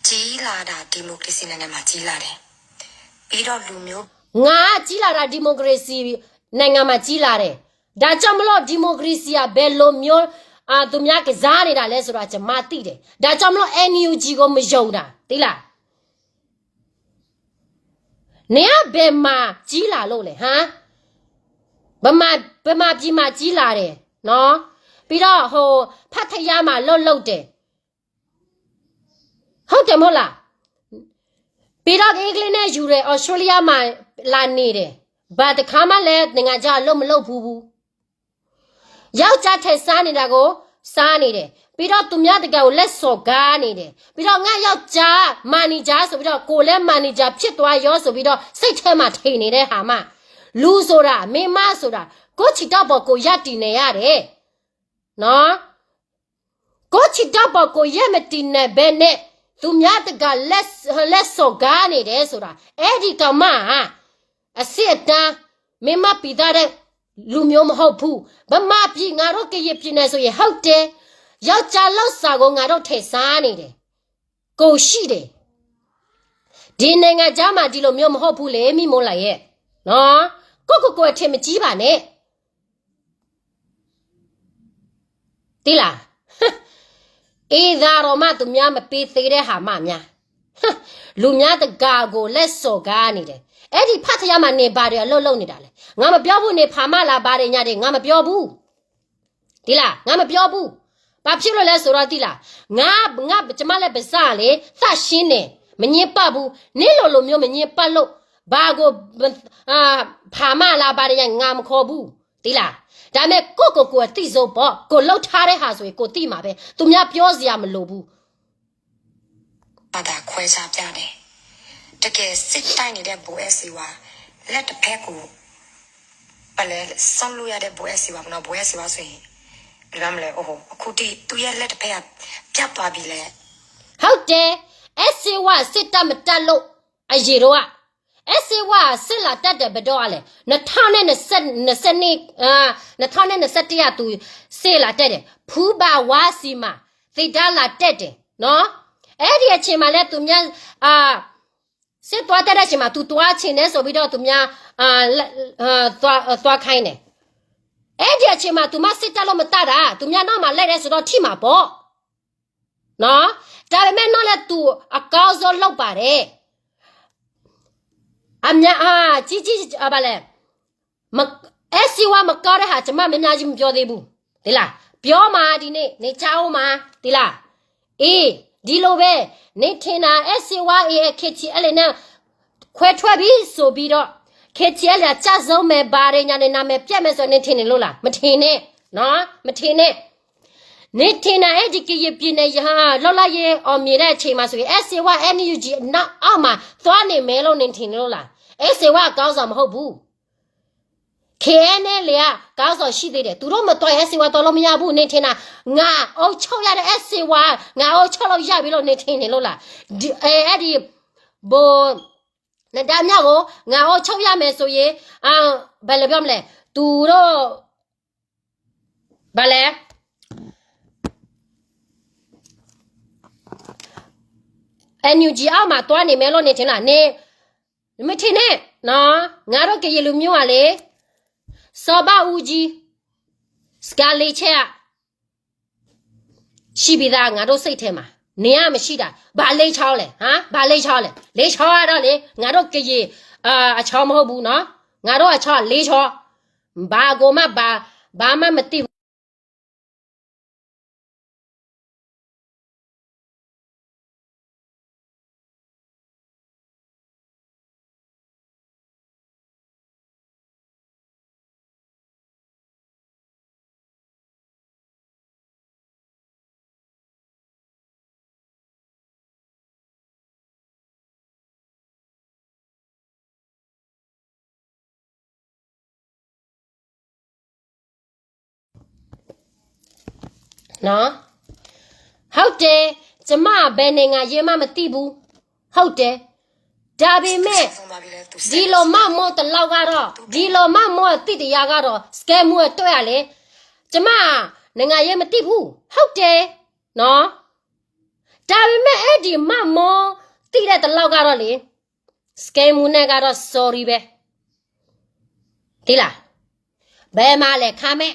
ကြီးလာတာ ဒီမိုကရေစီနိုင်ငံမှာကြီးလာတယ်. ပြီးတော့လူမျိုး ငါကြီးလာတာ ဒီမိုကရေစီနိုင်ငံမှာကြီးလာတယ်. ဒါကြောင့်မလို့ ဒီမိုကရေစီက ဘယ်လိုမျိုး အာ သူများကစားနေတာလဲဆိုတာ ကျွန်မသိတယ်. ဒါကြောင့်မလို့ NUG ကိုမယုံတာ သိလား? နင်ကဘယ်မှာကြီးလာလို့လဲ ဟမ်? ဗမာ ဗမာပြည်မှာကြီးလာတယ်နော်. ပြီးတော့ဟို ဖတ်တရားမှာလှုပ်လှုပ်တယ်, ဟုတ်တယ်မဟုတ်လား? ပြီးတော့အင်္ဂလိပ်နဲ့ယူတယ်, ဩစတြေးလျမှာလာနေတယ်, ဘာတစ်ခါမှလည်းနိုင်ငံခြားအလုပ်မလုပ်ဖူးဘူး. ယောက်ျားထက်စားနေတာကိုစားနေတယ်, ပြီးတော့သူများတကာကိုလက်စော်ကားနေတယ်, ပြီးတော့ငါယောက်ျား manager ဆိုပြီးတော့ကိုယ်လည်း manager ဖြစ်သွားရောဆိုပြီးတော့စိတ်ထဲမှာထင်နေတဲ့ဟာမှ, လူဆိုတာ မိန်းမဆိုတာ ကိုယ့်ခြေထောက်ပေါ်ကိုယ်ရပ်တည်နေရတယ်နော်. ကိုယ့်ခြေထောက်ပေါ်ကိုယ်ရပ်မတည်နိုင်ဘဲနဲ့ သူများတကာလက် လက်စော်ကားနေတယ်ဆိုတာ အဲ့ဒီကောင်မက အဆင့်အတန်း မိန်းမပီသတ္တတဲ့လူမျိုးမဟုတ်ဘူး. ဗမာပြည် ငါတို့ကရင်ပြည်နယ်ဆိုရင် ဟုတ်တယ်, ယောက်ျားလုပ်စားကို ငါတို့ထက်စားနေတယ်, ကိုယ်ရှိတယ်. ဒီနိုင်ငံခြားမှာဒီလိုမျိုးမဟုတ်ဘူးလေ မိမိုးလယ်ရဲ့နော်, ကိုယ့်ကိုယ်ကိုယ်အထင်မကြီးပါနဲ့. သိလား? အေးသာတော့မှသူများမပေးသေးတဲ့ဟာမှများ, လူများတကာကိုလက်စော်ကားနေတယ်. အဲ့ဒီဖတ်တရားမှာနေဘာတွေအလုပ်လုပ်နေတာလဲ? ငါမပြောဘူး, နေဖာမလား ဘာတွေညာတွေ ငါမပြောဘူး. သိလား? ငါမပြောဘူး. ဘာဖြစ်လို့လဲဆိုတော့ သိလား? ငါ ငါ ကျမလည်းပါးစပ်လေ သန့်ရှင်းတယ်, မညစ်ပတ်ဘူး. နင်လိုလိုမျိုးမညစ်ပတ်လို့ ဘာကို အာ ဖာမလား ဘာတွေညာ ငါမခေါ်ဘူး. သိလား? ဒါပေမဲ့ ကိုယ့်ကိုယ်ကိုယ်အသိဆုံးပေါ့, ကိုယ်လုပ်ထားတဲ့ဟာဆိုရင် ကိုယ်သိမှာပဲ, သူများပြောစရာမလိုဘူး. ဘာသာခွဲခြားပြတယ်. တကယ်စစ်တိုက်နေတဲ့ ဗိုလ်အဲစီဝါ လက်တစ်ဖက်ကို ပလဲ ဆုတ်လို့ရတဲ့ ဗိုလ်အဲစီဝါမနော်, ဗိုလ်အဲစီဝါဆိုရင် ဘယ်လိုမှမလဲ, အိုဟို အခုထိ သူ့ရဲ့လက်တစ်ဖက်က ပြတ်သွားပြီလဲ. ဟုတ်တယ်, အဲစီဝါ စစ်တပ်မတက်လို့ အရင်တော့က အဲစီဝါ စစ်လာတက်တယ် ဘယ်တော့လဲ, နှစ်ထောင့်နှစ်ဆယ့်နှစ်, အာ နှစ်ထောင့်နှစ်ဆယ့်တစ်က သူ စစ်လာတက်တယ်. ဖူဘၣ်ဝါဆီမှာ စစ်တပ်လာတက်တယ်နော်. အဲ့ဒီအချိန်မှာလဲ သူများ အာ စစ်သွားတက်တဲ့အချိန်မှာ သူသွားချင်တယ်ဆိုပြီးတော့ သူများ အာ သွား သွားခိုင်းတယ်. အဲ့ဒီအချိန်မှာ သူမှစစ်တပ်လို့မတတ်တာ, သူများနောက်မှာလိုက်တယ်ဆိုတော့ ထိမှာပေါ့နော်. ဒါပေမဲ့ နောက်လည်း သူအကောင်းဆုံးလုပ်ပါတယ်. အများ အာ ကြီးကြီး အာ ဘာလဲ, မ အဲစီဝါ မကောင်းတဲ့ဟာ ကျမများများကြီး မပြောသေးဘူး, သိလား? ပြောမှာ ဒီနေ့ နေကြားဦးမှာ, သိလား? အေး, ဒီလိုပဲ, နင်ထင်တာ အဲစီဝါ အေး KTLA နဲ့ ခွဲထွက်ပြီဆိုပြီးတော့ KTLA ကျဆုံးမယ် ဘာတွေညာနဲ့ နာမည်ပျက်မယ်ဆို နင်ထင်နေလို့လား? မထင်နဲ့နော်, မထင်နဲ့. နင်ထင်တာ အဲ့ဒီကရင်ပြည်နယ် လွတ်လပ်ရေး အောင်မြင်တဲ့အချိန်မှာဆိုရင် အဲစီဝါ NUG နောက်အောက်မှာ သွားနေမယ်လို့ နင်ထင်နေလို့လား? အဲစီဝါ အကောင်းဆောင်မဟုတ်ဘူး. ခဲအံၤန့ၣ်လံဧါ, ကါစီၤဆံသ့ဒီး သူတို့မသွား အဲၣ်စ့ဝါသွားလို့မရဘူး နထင်လား, ငါအုပ်ချုပ်ရတဲ့ အဲၣ်စ့ဝါ, ငါအုပ်ချုပ်လို့ရပြီလို့ နထင်နေလို့လား. ဒီ, အဲ, အဲဒ်ဘိးနဒါမြကို ငါအုပ်ချုပ်ရမယ်ဆိုရင်, အာ, ဘာလဲပြောမလဲ, သူတို့, ဘာလဲ, NUG အောက်မှာသွားနေမယ်လို့ နထင်လား, န, မထင်နဲ့နော်, ငါတို့ကရင်လူမျိုးကလေ, စီၤဘးအူကၠံ, စကၤလ့းဆဲး, ရှိပြီသား ငါတို့စိတ်ထဲမှာ, နင်ကမရှိတာ, ဘာလဲချောလဲ, ဟမ်, ဘာလဲချေလဲ, လဲချေကတော့လေ, ငါတို့ကရင်, အာ, အချောမဟုတ်ဘူးနော်, ငါတို့အချောလဲချော, ဘာကိုမှ, ဘာ, ဘာမှမသိဘူး. နော်, ဟုတ်တယ်, ကျမဘယ်နိုင်ငံရေးမှမသိဘူး, ဟုတ်တယ်, ဒါပေမဲ့, ဒီလိုမမောတလောက်ကတော့, ဒီလိုမမောအသိတရားကတော့, စကဲမူအတွေ့အလေ, ကျမနိုင်ငံရေးမသိဘူး, ဟုတ်တယ်, နော်, ဒါပေမဲ့ အဲ့ဒီမမောသိတဲ့တလောက်ကတော့လေ, စကဲမူနဲ့ကတော့ sorry ပဲ, သိလား, ဘယ်မှာလဲ ခါမဲ့,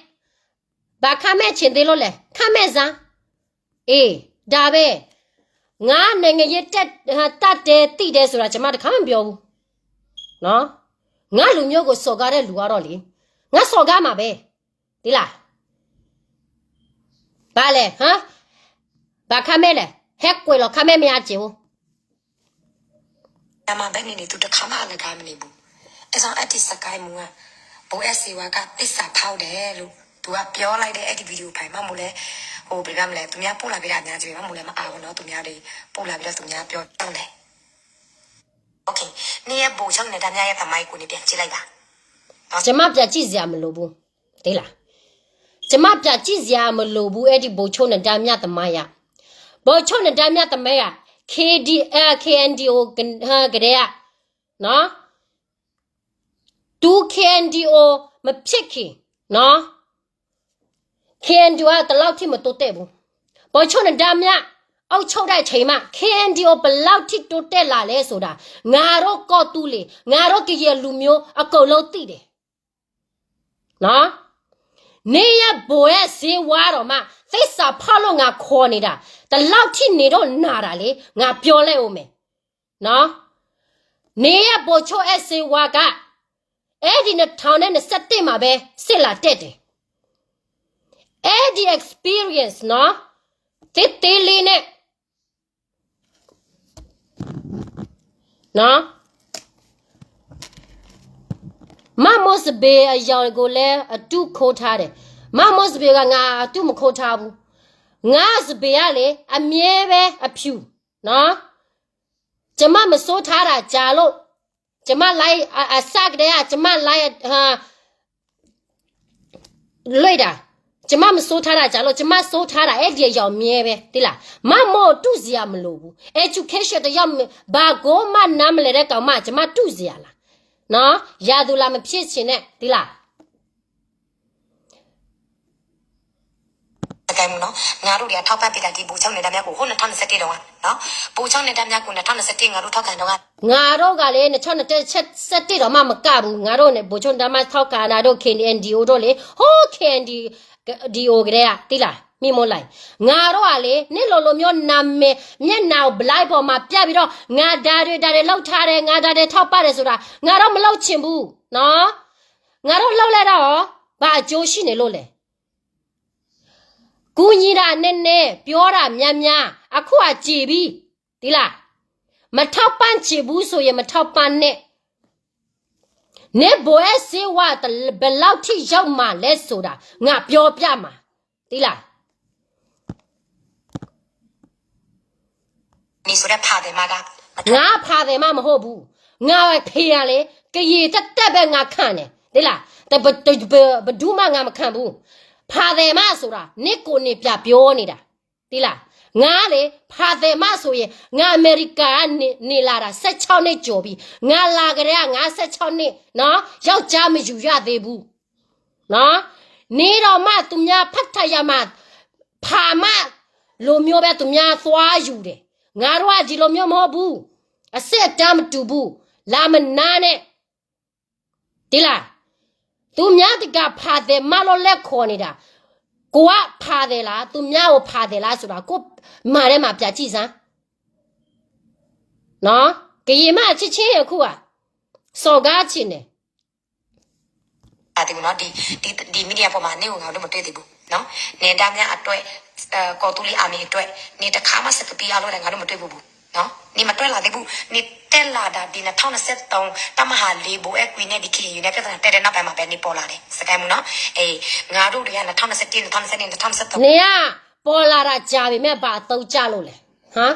ဘာခါမဲ့ချင်သေးလို့လဲ, ခါမဲ့စမ်း, အေး, ဒါပဲ, ငါနိုင်ငံရေးတတ်, တတ်တယ်သိတယ်ဆိုတာ ကျွန်မတစ်ခါမှမပြောဘူး, နော်, ငါလူမျိုးကိုစော်ကားတဲ့လူကတော့လေ, ငါစော်ကားမှာပဲ, သိလား, ဘာလဲ, ဟမ်, ဘာခါမဲ့လဲ, ဟဲကွယ်လို့ ခါမဲ့မရချင်ဘူး. ဒါမှဘယ်နေ့နေ သူတစ်ခါမှအလကားမနေဘူး. အဲဒါကြောင့် အဲ့ဒီစကဲမူက ဘိးအဲၣ်စ့ဝါက သစ္စာဖောက်တယ်လို့ သူကပြောလိုက်တဲ့ အဲ့ဒီဗီဒီယိုဖိုင် မမိုလဲ, ဟို, ဘယ်လိုပြောမလဲ, သူများပို့လာပေးတာများကြီးပဲ, မမိုလဲမအားဘူးနော်, သူများတွေပို့လာပြီးတော့ သူများပြောတောင်းတယ်. OK, နေရဲ့ ဗိုလ်ချုပ်နဲ့ ဒါမြရဲ့သမိုင်းကို နေပြန်ကြည့်လိုက်ပါ. ကျွန်မပြန်ကြည့်စရာမလိုဘူး, သိလား, ကျွန်မပြန်ကြည့်စရာမလိုဘူး, အဲ့ဒီဗိုလ်ချုပ်နဲ့ ဒါမြသမိုင်းရ, ဗိုလ်ချုပ်နဲ့ ဒါမြသမိုင်းရ, KD, အဲ, KNDO က, အဲ, ကတည်းက, နော်, သူ KNDO မဖြစ်ခင်, နော်, KNDO က ဒီလောက်ထိမတိုးတက်ဘူး. ဗိုလ်ချုပ်နဲ့ ဒါမြ အုပ်ချုပ်တဲ့အချိန်မှာ KNDO ဘယ်လောက်ထိတိုးတက်လာလဲဆိုတာ ငါတို့ကီၢ်သူလ့ၤ, ငါတို့ကရင်လူမျိုးအကုန်လုံးသိတယ်. နော်, နေရဲ့ ဗိုလ်အဲၣ်စ့ဝါတောင်မှ သစ္စာဖောက်လို့ ငါခေါ်နေတာ, ဒီလောက်ထိနေတော့နာတာလေ, ငါပြောလိုက်ဦးမယ်. နော်, နေရဲ့ ဗိုလ်ချုပ်အဲၣ်စ့ဝါက အဲ့ဒီနှစ်ထောင်နဲ့နှစ်ဆယ့်တစ်မှာပဲ စစ်လာတက်တယ်. အဲ့ဒီ experience နော်, သေးသေးလေးနဲ့, နော်, မမိုးစဘိုအရောင်ကိုလည်း အတုခိုးထားတယ်. မမိုးစဘိုက ငါအတုမခိုးထားဘူး. ငါစဘိုကလေ အမြဲပဲအဖြူ, နော်, ကျွန်မမစိုးထားတာကြာလို့, ကျွန်မ live အ, အစကတည်းက ကျွန်မ live လွှင့်တာ, ကျွန်မမစိုးထားတာကြာလို့, ကျွန်မစိုးထားတာ အဲ့ဒီအရောင်မြဲပဲ, သိလား. မမိုးတုစရာမလိုဘူး. Education တစ်ယောက်မ, ဘာကိုမှနားမလည်တဲ့ကောင်မ ကျွန်မတုစရာလား. နော်, ရာသူလာမဖြစ်ချင်နဲ့, သိလား. စကဲမူနော်, ငါတို့တွေက ထောက်ပံ့ပေးတာ ဒီဗိုလ်ချုပ်နဲ့ ဒါမြကို ဟို နှစ်ထောင့်နှစ်ဆယ့်တစ်တုန်းကနော်, ဗိုလ်ချုပ်နဲ့ ဒါမြကို နှစ်ထောင့်နှစ်ဆယ့်တစ် ငါတို့ထောက်ခံတုန်းက, ငါတို့ကလေ နှစ်ထောင့်နှစ်ဆယ့်တစ်တောင်မှမကဘူး. ငါတို့နဲ့ ဗိုလ်ချုပ်ဒါမြထောက်ခံတာတို့ KNDO တို့လေ, ဟို KNDO ကတည်းက, သိလား, မမိုးလိုင်. ငါတို့ကလေ နင်လိုလိုမျိုးနာမည်မျက်နှာကို blind ပေါ်မှာပြပြီးတော့ ငါဒါတွေဒါတွေလုပ်ထားတယ်, ငါဒါတွေထောက်ပံ့တယ်ဆိုတာ ငါတို့မလုပ်ချင်ဘူးနော်. ငါတို့လုပ်လိုက်တော့ ဘာအကျိုးရှိနေလို့လဲ. ကူညီတာနည်းနည်း, ပြောတာများများ, အခုက ကျေပြီ, သိလား. မထောက်ပံ့ချင်ဘူးဆိုရင် မထောက်ပံ့နဲ့. နင်ဗိုလ်အဲၣ်စ့ဝါ ဘယ်လောက်ထိရောက်မှာလဲဆိုတာ ငါပြောပြမှာ, သိလား. ငါဖးတယ်မက, ငါဖးတယ်မမဟုတ်ဘူး. ငါဖးရလေ, ကရင်သက်သက်ပဲငါခံတယ်, သ့လၢ်, တပ, တပ, ပဒူမး ငါမခံဘူး. ဖးသဲးမးဆိုတာ နင့်ကိုယ်နေပြပြောနေတာ သ့လၢ်. ငါလေ ဖးသဲးမးဆိုရင် ငါအမေရိကန်ကနေ နေလာတာ ဆယ့်ခြောက်နှစ်ကျော်ပြီ. ငါလာကတည်းက ငါ ဆယ့်ခြောက်နှစ်နော်, ယောက်ျားမယူရသေးဘူးနော်. နေတော့မှ သူများဖတ်ထရမှာ ဖာမလိုမျိုးပဲ သူများသွားယူတယ်. ငါတို့က ဒီလိုမျိုးမဟုတ်ဘူး. အဆင့်အတန်းမတူဘူး. လာမနာနဲ့ သ့လၢ်. သူများတကဖးသဲးမးလို့ လက်ခုပ်နေတာ. ကိုယ်ကဖးသဲးလား, သူများကိုဖးသဲးလားဆိုတာ ကိုယ့်မှာထဲမှာ ပြန်ကြည့်စမ်း. နော်, ကရင်မချစ်ချင်းအခုက စော်ကားချင်တယ်. ဒီ, ဒီ, ဒီမီဒီယာပေါ်မှာ နင့်ကို ငါတို့မတွေ့သေးဘူးနော်. နင်ဒါများအတွက်, အဲ, ကော်သူလီၤ army အတွက်, နင်တစ်ခါမှ စကပီးအလုပ်နဲ့ ငါတို့မတွေ့ဘူးဘူးနော်. နင်မတက်လာသေးဘူး. နင်တက်လာတာ ဒီနှစ်ထောင့်နှစ်ဆယ့်သုံး တပ်မဟာလေး ဘိုအဲကွီနဲ့ ဒီ ခီယူ နဲ့ ပြဿနာတက်တဲ့နောက်ပိုင်းမှာပဲ နင်ပေါ်လာတယ်. စကဲမူနော်. အေး, ငါတို့တွေက နှစ်ထောင့်နှစ်ဆယ့်တစ်, နှစ်ထောင့်နှစ်ဆယ့်နှစ်, နှစ်ထောင့်နှစ်ဆယ့်သုံး နင်က ပေါ်လာတာကြာပေမဲ့ ဘာအသုံးကျလို့လဲ? ဟမ်?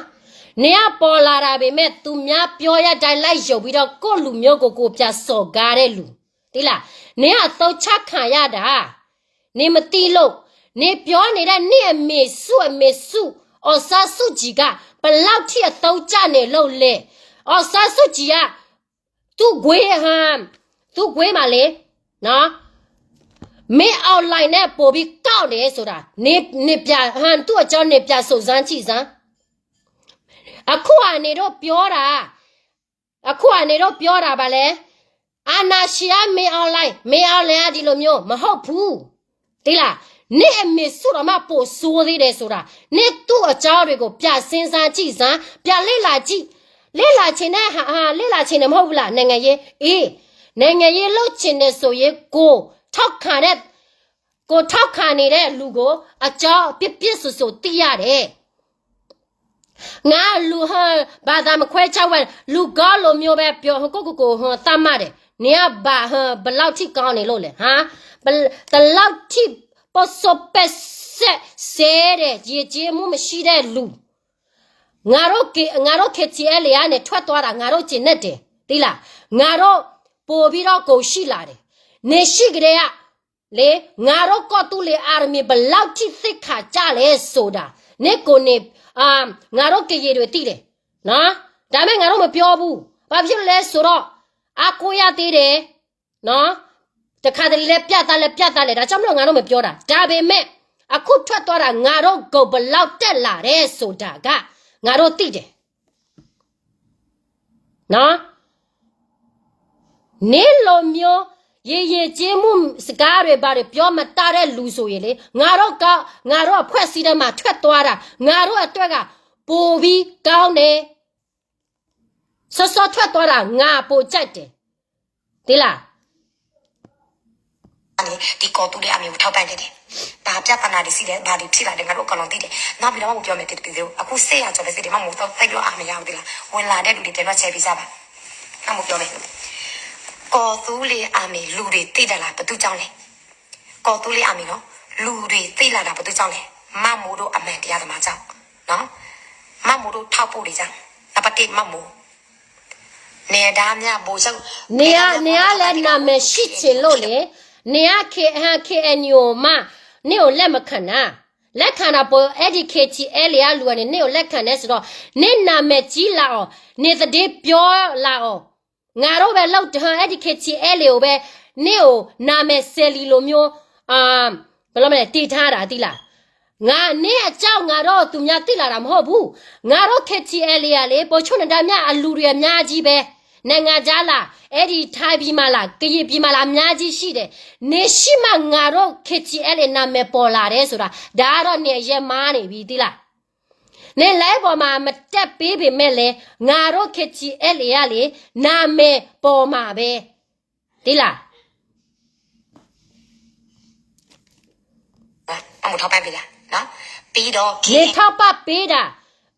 နင်ကပေါ်လာတာပေမဲ့ သူများပြောတဲ့အတိုင်း လိုက်ယုံပြီးတော့ ကိုယ့်လူမျိုးကို ကိုယ်ပြန်စော်ကားတဲ့လူ, သ့လၢ်. နင်ကအသုံးချခံရတာ နင်မသိလို့, နင်ပြောနေတဲ့ နင့်အမေစုအမေစု အောင်ဆန်းစုကြည်က ဘယ်လောက်ထိအသုံးကျနေလို့လဲ. အောင်ဆန်းစုကြည်က သူ့ခွေးဟမ်, သူ့ခွေးမှာလေနော်, မင်းအောင်လှိုင်နဲ့ပိုပြီးကောင်းတယ်ဆိုတာ နင်, နင်ပြန်, ဟမ်, သူ့အကြောင်း နင်ပြန်စုံစမ်းကြည့်စမ်း. အခုက နင်တို့ပြောတာ, အခုက နင်တို့ပြောတာ ဘာလဲ, အာဏာရှင်က မင်းအောင်လှိုင်, မင်းအောင်လှိုင်က ဒီလိုမျိုး မဟုတ်ဘူး. သ့လၢ်. နင့်အမေစုတောင်မှ ပိုဆိုးသေးတယ်ဆိုတာ နင့်သူ့အကြောင်းတွေကို ပြန်စဉ်းစားကြည့်စမ်း, ပြန်လေ့လာကြည့်. လေ့လာချင်တဲ့ဟာ, ဟာ, လေ့လာချင်တယ်မဟုတ်ဘူးလား, နိုင်ငံရေး? အေး, နိုင်ငံရေးလုပ်ချင်တယ်ဆိုရင် ကိုယ်ထောက်ခံတဲ့, ကိုယ်ထောက်ခံနေတဲ့လူကို အကြောင်းပြည့်ပြည့်စုံစုံသိရတယ်. ငါလူဟ, ဘာသာမခွဲခြားဝဲ, လူကောင်းလိုမျိုးပဲပြော, ဟို ကိုယ့်ကိုယ်ကို ဟို သတ်မှတ်တယ်. နင်က ဘာ, ဟို, ဘယ်လောက်ထိကောင်းနေလို့လဲ, ဟမ်? ဘယ်, ဘယ်လောက်ထိ ပေါ့စော့ပဲ့စက်, စဲတဲ့, ယဉ်ကျေးမှုမရှိတဲ့လူ. ငါတို့က, ငါတို့ K T L A ကနေ ထွက်သွားတာ ငါတို့ ကျေနပ်တယ်, သိလား? ငါတို့ ပိုပြီးတော့ ကိုယ်ရှိလာတယ်. နင်ရှိကတည်းက လေ, ငါတို့ ကီၢ်သူလ့ၤ army ဘယ်လောက်ထိ သိက္ခာကျလဲဆိုတာ နင့်ကိုယ်နင်, အာ, ငါတို့ ကရင်တွေ သိတယ်နော်. ဒါပေမဲ့ ငါတို့ မပြောဘူး. ဘာဖြစ်လို့လဲဆိုတော့ အားကိုးရသေးတယ်နော်. တခါတလေလဲ ပြတ်သားလဲ ပြတ်သားလဲ ဒါကြောင့်မလို့ ငါတို့ မပြောတာ. ဒါပေမဲ့ အခုထွက်သွားတာ ငါတို့ ကိုယ်ဘယ်လောက် တက်လာတယ်ဆိုတာက ငါတို့ သိတယ်နော်. နင့်လိုမျိုး ယဉ်ကျေးမှုစကားတွေ ဘာတွေ ပြောမတတ်တဲ့လူဆိုရင်လေ, ငါတို့က, ငါတို့အဖွဲ့အစည်းထဲမှာ ထွက်သွားတာ ငါတို့အတွက်က ပိုပြီးကောင်းတယ်. စောစောထွက်သွားတာ ငါပိုကြိုက်တယ်. သိလား? ဒီကော်သူလ့ၤ army ကို ထောက်ပံ့နေတယ်. ဘာပြဿနာတွေရှိလဲ, ဘာတွေဖြစ်လာလဲ, ငါတို့အကုန်လုံးသိတယ်. နောက်ပြီးတော့ မမိုပြောမယ် တပီၤသေး, အခု ဆယ်ရာကျော်ပဲရှိသေးတယ်, မမိုသိပ်ပြောအားမရဘူး သိလား? ဝင်လာတဲ့လူတွေ ပြန်တော့ ဆဲပေးကြပါ. မမိုပြောမယ်. ကော်သူလ့ၤ army လူတွေသိတတ်လား, ဘာကြောင့်လဲ? ကော်သူလ့ၤ army နော်, လူတွေသိလာတာ ဘာကြောင့်လဲ? မမိုတို့ အမှန်တရားသမားကြောင့်နော်. မမိုတို့ ထောက်ပို့တွေကြောင့်. နံပါတ်တစ် မမို နင်က နင်ကလည်း နာမည်ရှိချင်လို့လေ. နင်က K, K N U မး, နင့်ကို လက်မခံတာ. လက်ခံတာပေါ့, အဲ့ဒီ K T L A က လူကန့ၣ် နင့်ကို လက်ခံတယ်ဆိုတော့ နင့်နာမည်ကြီးလာအောင်, နင့်သတင်းပြောလာအောင်, ငါတို့ပဲ လုပ်, အဲ့ဒီ K T L A ကိုပဲ နင့်ကို နာမည်စဲလီလိုမျိုး, အာ, ဘယ်လိုမလဲ, တည်ထားတာ သိလား? ငါ, နင့်အကြောင်း ငါတို့ သူများ သိလာတာ မဟုတ်ဘူး. ငါတို့ K T L A ကလေ, ဗိုလ်ချုပ်နဒါမြ အလူတွေ အများကြီးပဲ. နိုင်ငံခြားလား, အဲ့ဒီ ထိုင်းပြည်မှာလား, ကရင်ပြည်မှာလား, အများကြီးရှိတယ်. နင်ရှိမှ ငါတို့ K T L A နာမည်ပေါ်လာတယ်ဆိုတာ, ဒါကတော့ နင်အရမ်းမှားနေပြီ သိလား? နင် live ပေါ်မှာ မတက်ပေးပေမဲ့လည်း, ငါတို့ K T L A ကလေ, နာမည်ပေါ်မှာပဲ, သိလား? အမူထောက်ပံ့ပေးတာနော်. ပြီးတော့ နင်ထောက်ပံ့ပေးတာ,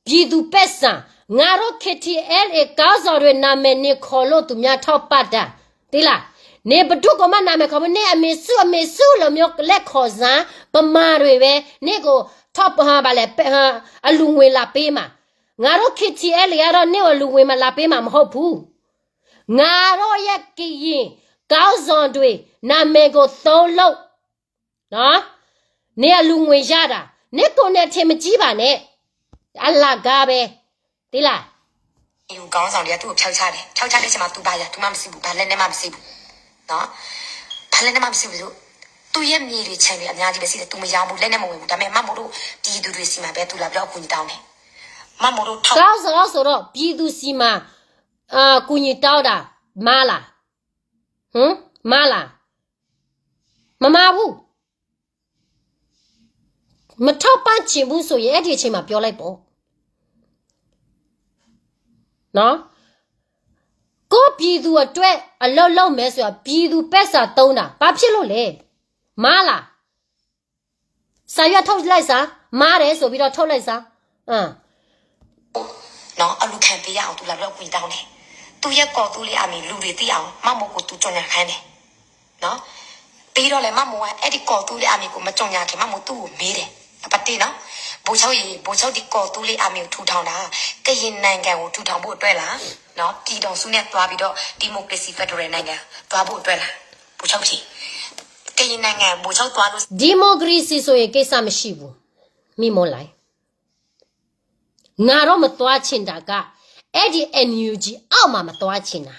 ပြည်သူ့ပိုက်ဆံ, ငါတို့ K T L A ခေါင်းဆောင်တွေ နာမည် နင်ခေါ်လို့ သူများ ထောက်ပံ့တာ, သိလား? နင် ဘယ်သူ့ကိုမှ နာမည်ခေါ်မ, နင့်အမေစု အမေစုလိုမျိုး လက်ခုပ်စမ်း, ဗမာတွေပဲ, နင့်ကို ထောက်ပံ့, ဘာလဲ, အလူငွေလာပေးမှာ. ငါတို့ K T L A ကတော့ နင့်ကို အလူငွေမလာပေးမှာ မဟုတ်ဘူး. ငါတို့ရဲ့ ကရင် ခေါင်းဆောင်တွေ နာမည်ကို သုံးလုံး နော် နေအလူငွေရတာ နစ်ကိုနဲ့ ထင်မကြီးပါနဲ့ အလကားပဲ သိလား ယူခေါင်းဆောင်တွေက သူ့ကို ဖျောက်ချတယ်။ ဖျောက်ချတဲ့အချိန်မှာ သူဘာရ သူမှ မရှိဘူး။ ဘာလက်နက်မှ မရှိဘူး။ နော်။ ဘာလက်နက်မှ မရှိဘူး။ သူ့ရဲ့မြေတွေ ခြံတွေ အများကြီးပဲရှိတယ်။ သူ မရောင်းဘူး။ လက်နက် မဝယ်ဘူး။ ဒါပေမဲ့ မမိုးတို့ ပြည်သူတွေဆီမှာပဲ သူလာပြီးတော့ အကူအညီတောင်းတယ်။ မမိုးတို့ ထောက် ခေါင်းဆောင်ဆိုတော့ ပြည်သူဆီမှာ အကူအညီတောင်းတာ မှားလား ဟမ် မှားလား မမှားဘူး မထောက်ပံ့ချင်ဘူးဆိုရင် အဲ့ဒီအချိန်မှာ ပြောလိုက်ပေါ့ နော်။ ကိုယ့်ပြည်သူအတွက် အလုပ်လုပ်မယ်ဆိုတာ ပြည်သူပိုက်ဆံသုံးတာ ဘာဖြစ်လို့လဲ မှားလား စာရွက်ထုတ်လိုက်စမ်း မှားတယ်ဆိုပြီးတော့ ထုတ်လိုက်စမ်း နော်။ အလူခံပေးရအောင် သူလာပြီးတော့ အကူအညီတောင်းတယ်။ သူ့ရဲ့ ကော်သူလေး army လူတွေသိအောင် မမိုးကို သူ ကြော်ငြာခိုင်းတယ်။ နော်။ ပြီးတော့လည်း မမိုးက အဲ့ဒီ ကော်သူလေး army ကို မကြော်ငြာခင် မမိုး သူ့ကို မေးတယ်။ အပတ်တစ်နော်။ ဗိုလ်ချုပ်ရေ ဗိုလ်ချုပ် ဒီ ကော်သူလေး army ကို ထူထောင်တာ ကရင်နိုင်ငံကို ထူထောင်ဖို့အတွက်လား။ နော်။ ပြည်ထောင်စုနဲ့ သွားပြီးတော့ democracy federal နိုင်ငံ သွားဖို့အတွက်လား။ ဗိုလ်ချုပ်ဖြေ ကရင်နိုင်ငံ ဗိုလ်ချုပ် သွားလို့ democracy ဆိုရင် ကိစ္စမရှိဘူး မင်းအောင်လှိုင် ငါတော့ မသွားချင်တာက အဲ့ဒီ NUG အောက်မှာ မသွားချင်တာ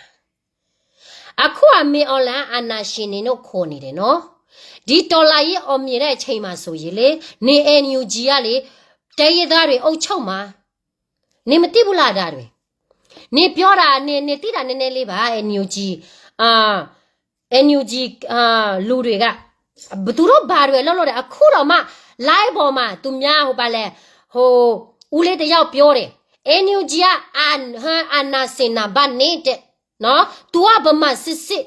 အခုက မင်းအောင်လှိုင် အာဏာရှင်နေလို့ ခေါ်နေတယ်နော်။ ဒီတော်လှန်ရေး အောင်မြင်တဲ့အချိန်မှာဆိုရင်လေ နေ NUG ကလေ တိုင်းရင်းသားတွေ အုပ်ချုပ်မှာ နေ မသိဘူးလား ဒါတွေ နေ ပြောတာ နေ နေ သိတာ နည်းနည်းလေးပါ NUG အာ NUG အာ လူတွေက သူတို့ ဘာတွေ လုပ်လို့လဲ အခုတောင်မှ live ပေါ်မှာ သူများ ဟို ဘာလဲ ဟို ဦးလေးတစ်ယောက် ပြောတယ် NUG က အာ အာဏာရှင် နံပါတ်နှစ်တဲ့ နော် သူက ဗမာစစ်စစ်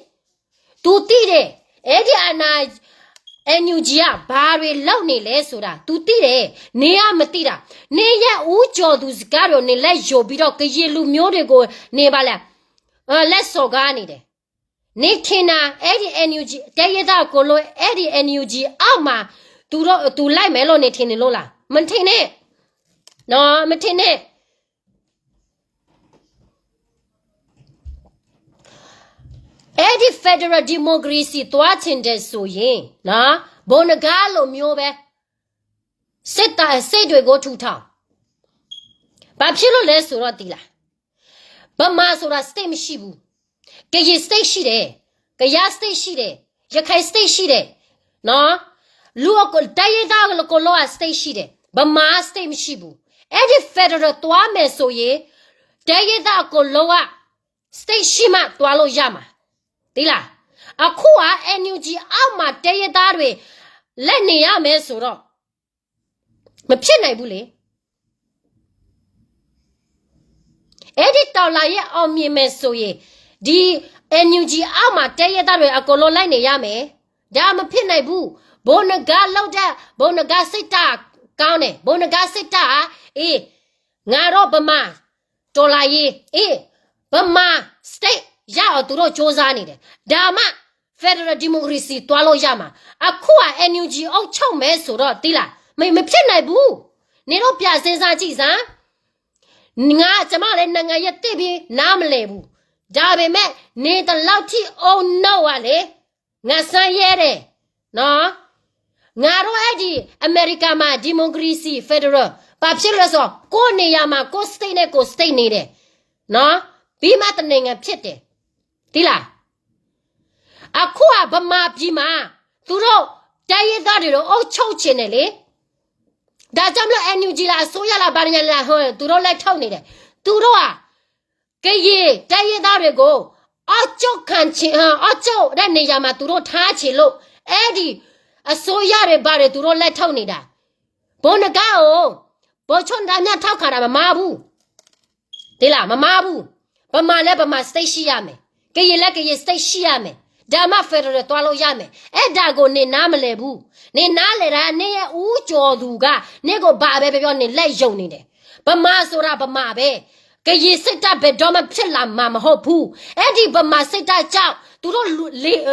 သူသိတယ် အဲ့ဒီ အာဏာ NUG က ဘာတွေ လုပ်နေလဲဆိုတာ သူသိတယ် နေက မသိတာ နေရဲ့ ဦးကျော်သူ စကားတွေကို နေ လိုက်ယုံပြီးတော့ ကရင်လူမျိုးတွေကို နေ ဘာလဲ လက်စော်ကားနေတယ် နေ ထင်တာ အဲ့ဒီ NUG တိုင်းရင်းသား အကုန်လုံး အဲ့ဒီ NUG အောက်မှာ သူတို့ သူ လိုက်မယ်လို့ နေ ထင်နေလို့လား မထင်နဲ့ နော် မထင်နဲ့ အဲ့ဒီ federal democracy သွားချင်တယ်ဆိုရင် နော် ဗိုလ်နဂါးလိုမျိုးပဲ စစ်တပ် စစ်တွေကို ထူထောင် ဘာဖြစ်လို့လဲဆိုတော့ သိလား ဗမာဆိုတာ state မရှိဘူး ကရင် state ရှိတယ် ကယား state ရှိတယ် ရခိုင် state ရှိတယ် နော် လူအက တိုင်းရင်းသား အကလုံးက state ရှိတယ် ဗမာ state မရှိဘူး အဲ့ဒီ federal သွားမယ်ဆိုရင် တိုင်းရင်းသား အကလုံးက state ရှိမှ သွားလို့ရမှာ သိလား အခုက NUG အောက်မှာ တိုင်းရင်းသားတွေ လက်နေရမယ်ဆိုတော့ မဖြစ်နိုင်ဘူးလေ အဲ့ဒီ တော်လှန်ရေး အောင်မြင်မယ်ဆိုရင် ဒီ NUG အောက်မှာ တိုင်းရင်းသားတွေ အကုန်လုံး လိုက်နေရမယ် ဒါ မဖြစ်နိုင်ဘူး ဗိုလ်နဂါး လုပ်တတ် ဗိုလ်နဂါး စစ်တပ် ကောင်းတယ် ဗိုလ်နဂါး စစ်တပ် အေး ငါတို့ ဗမာ တော်လှန်ရေး အေး ဗမာ state ရအောင် သူတို့ ကြိုးစားနေတယ် ဒါမှ federal democracy သွားလို့ရမှာ အခုက NUG အုပ်ချုပ်မယ်ဆိုတော့ သိလား မ မဖြစ်နိုင်ဘူး နေတို့ ပြန်စဉ်းစားကြည့်စမ်း ငါ ကျွန်မလည်း နိုင်ငံရေးသိပ်ပြီး နားမလည်ဘူး ဒါပေမဲ့ နေ ဒီလောက်ထိ အုံနောက် ကလေ ငါ စမ်းရဲတယ် နော် ငါတို့ အဲ့ဒီ အမေရိကမှာ democracy federal ဘာဖြစ်လို့လဲဆိုတော့ ကိုယ့်နေရာမှာ ကိုယ့် state နဲ့ ကိုယ် state နေတယ် နော် ပြီးမှ တစ်နိုင်ငံဖြစ်တယ် သိလား အခုက ဗမာပြည်မှာ သူတို့ တိုင်းရင်းသားတွေကို အုပ်ချုပ်ချင်တယ်လေ ဒါကြောင့်မလို့ NUG လား အစိုးရလား ဘာညာလား ဟို သူတို့ လက်ထုတ်နေတယ် သူတို့က ကရင်တိုင်းရင်းသားတွေကို အောက်ချုပ်ခံချင် အောက်ချုပ်တဲ့နေရာမှာ သူတို့ ထားချင်လို့ အဲ့ဒီ အစိုးရတွေ ဘာတွေ သူတို့ လက်ထုတ်နေတာ ဗိုလ်နဂါးကို ဗိုလ်ချုပ်နဂါး ထောက်ခံတာ မမှားဘူး သိလား မမှားဘူး ဗမာလည်း ဗမာ state ရှိရမယ် ကရင်လည်း ကရင် state ရှိရမယ် ဒါမှ federal သွားလို့ရမယ် အဲ့ဒါကို နေ နားမလည်ဘူး နေ နားလည်တာ နေရဲ့ ဦးကျော်သူက နေကို ဘာပဲပြောပြော နေ လက်ယုံနေတယ် ဗမာဆိုတာ ဗမာပဲ ကရင် စစ်တပ် ဘယ်တော့မှ ဖြစ်လာမှာ မဟုတ်ဘူး အဲ့ဒီ ဗမာ စစ်တပ်ကြောင့် သူတို့ လူ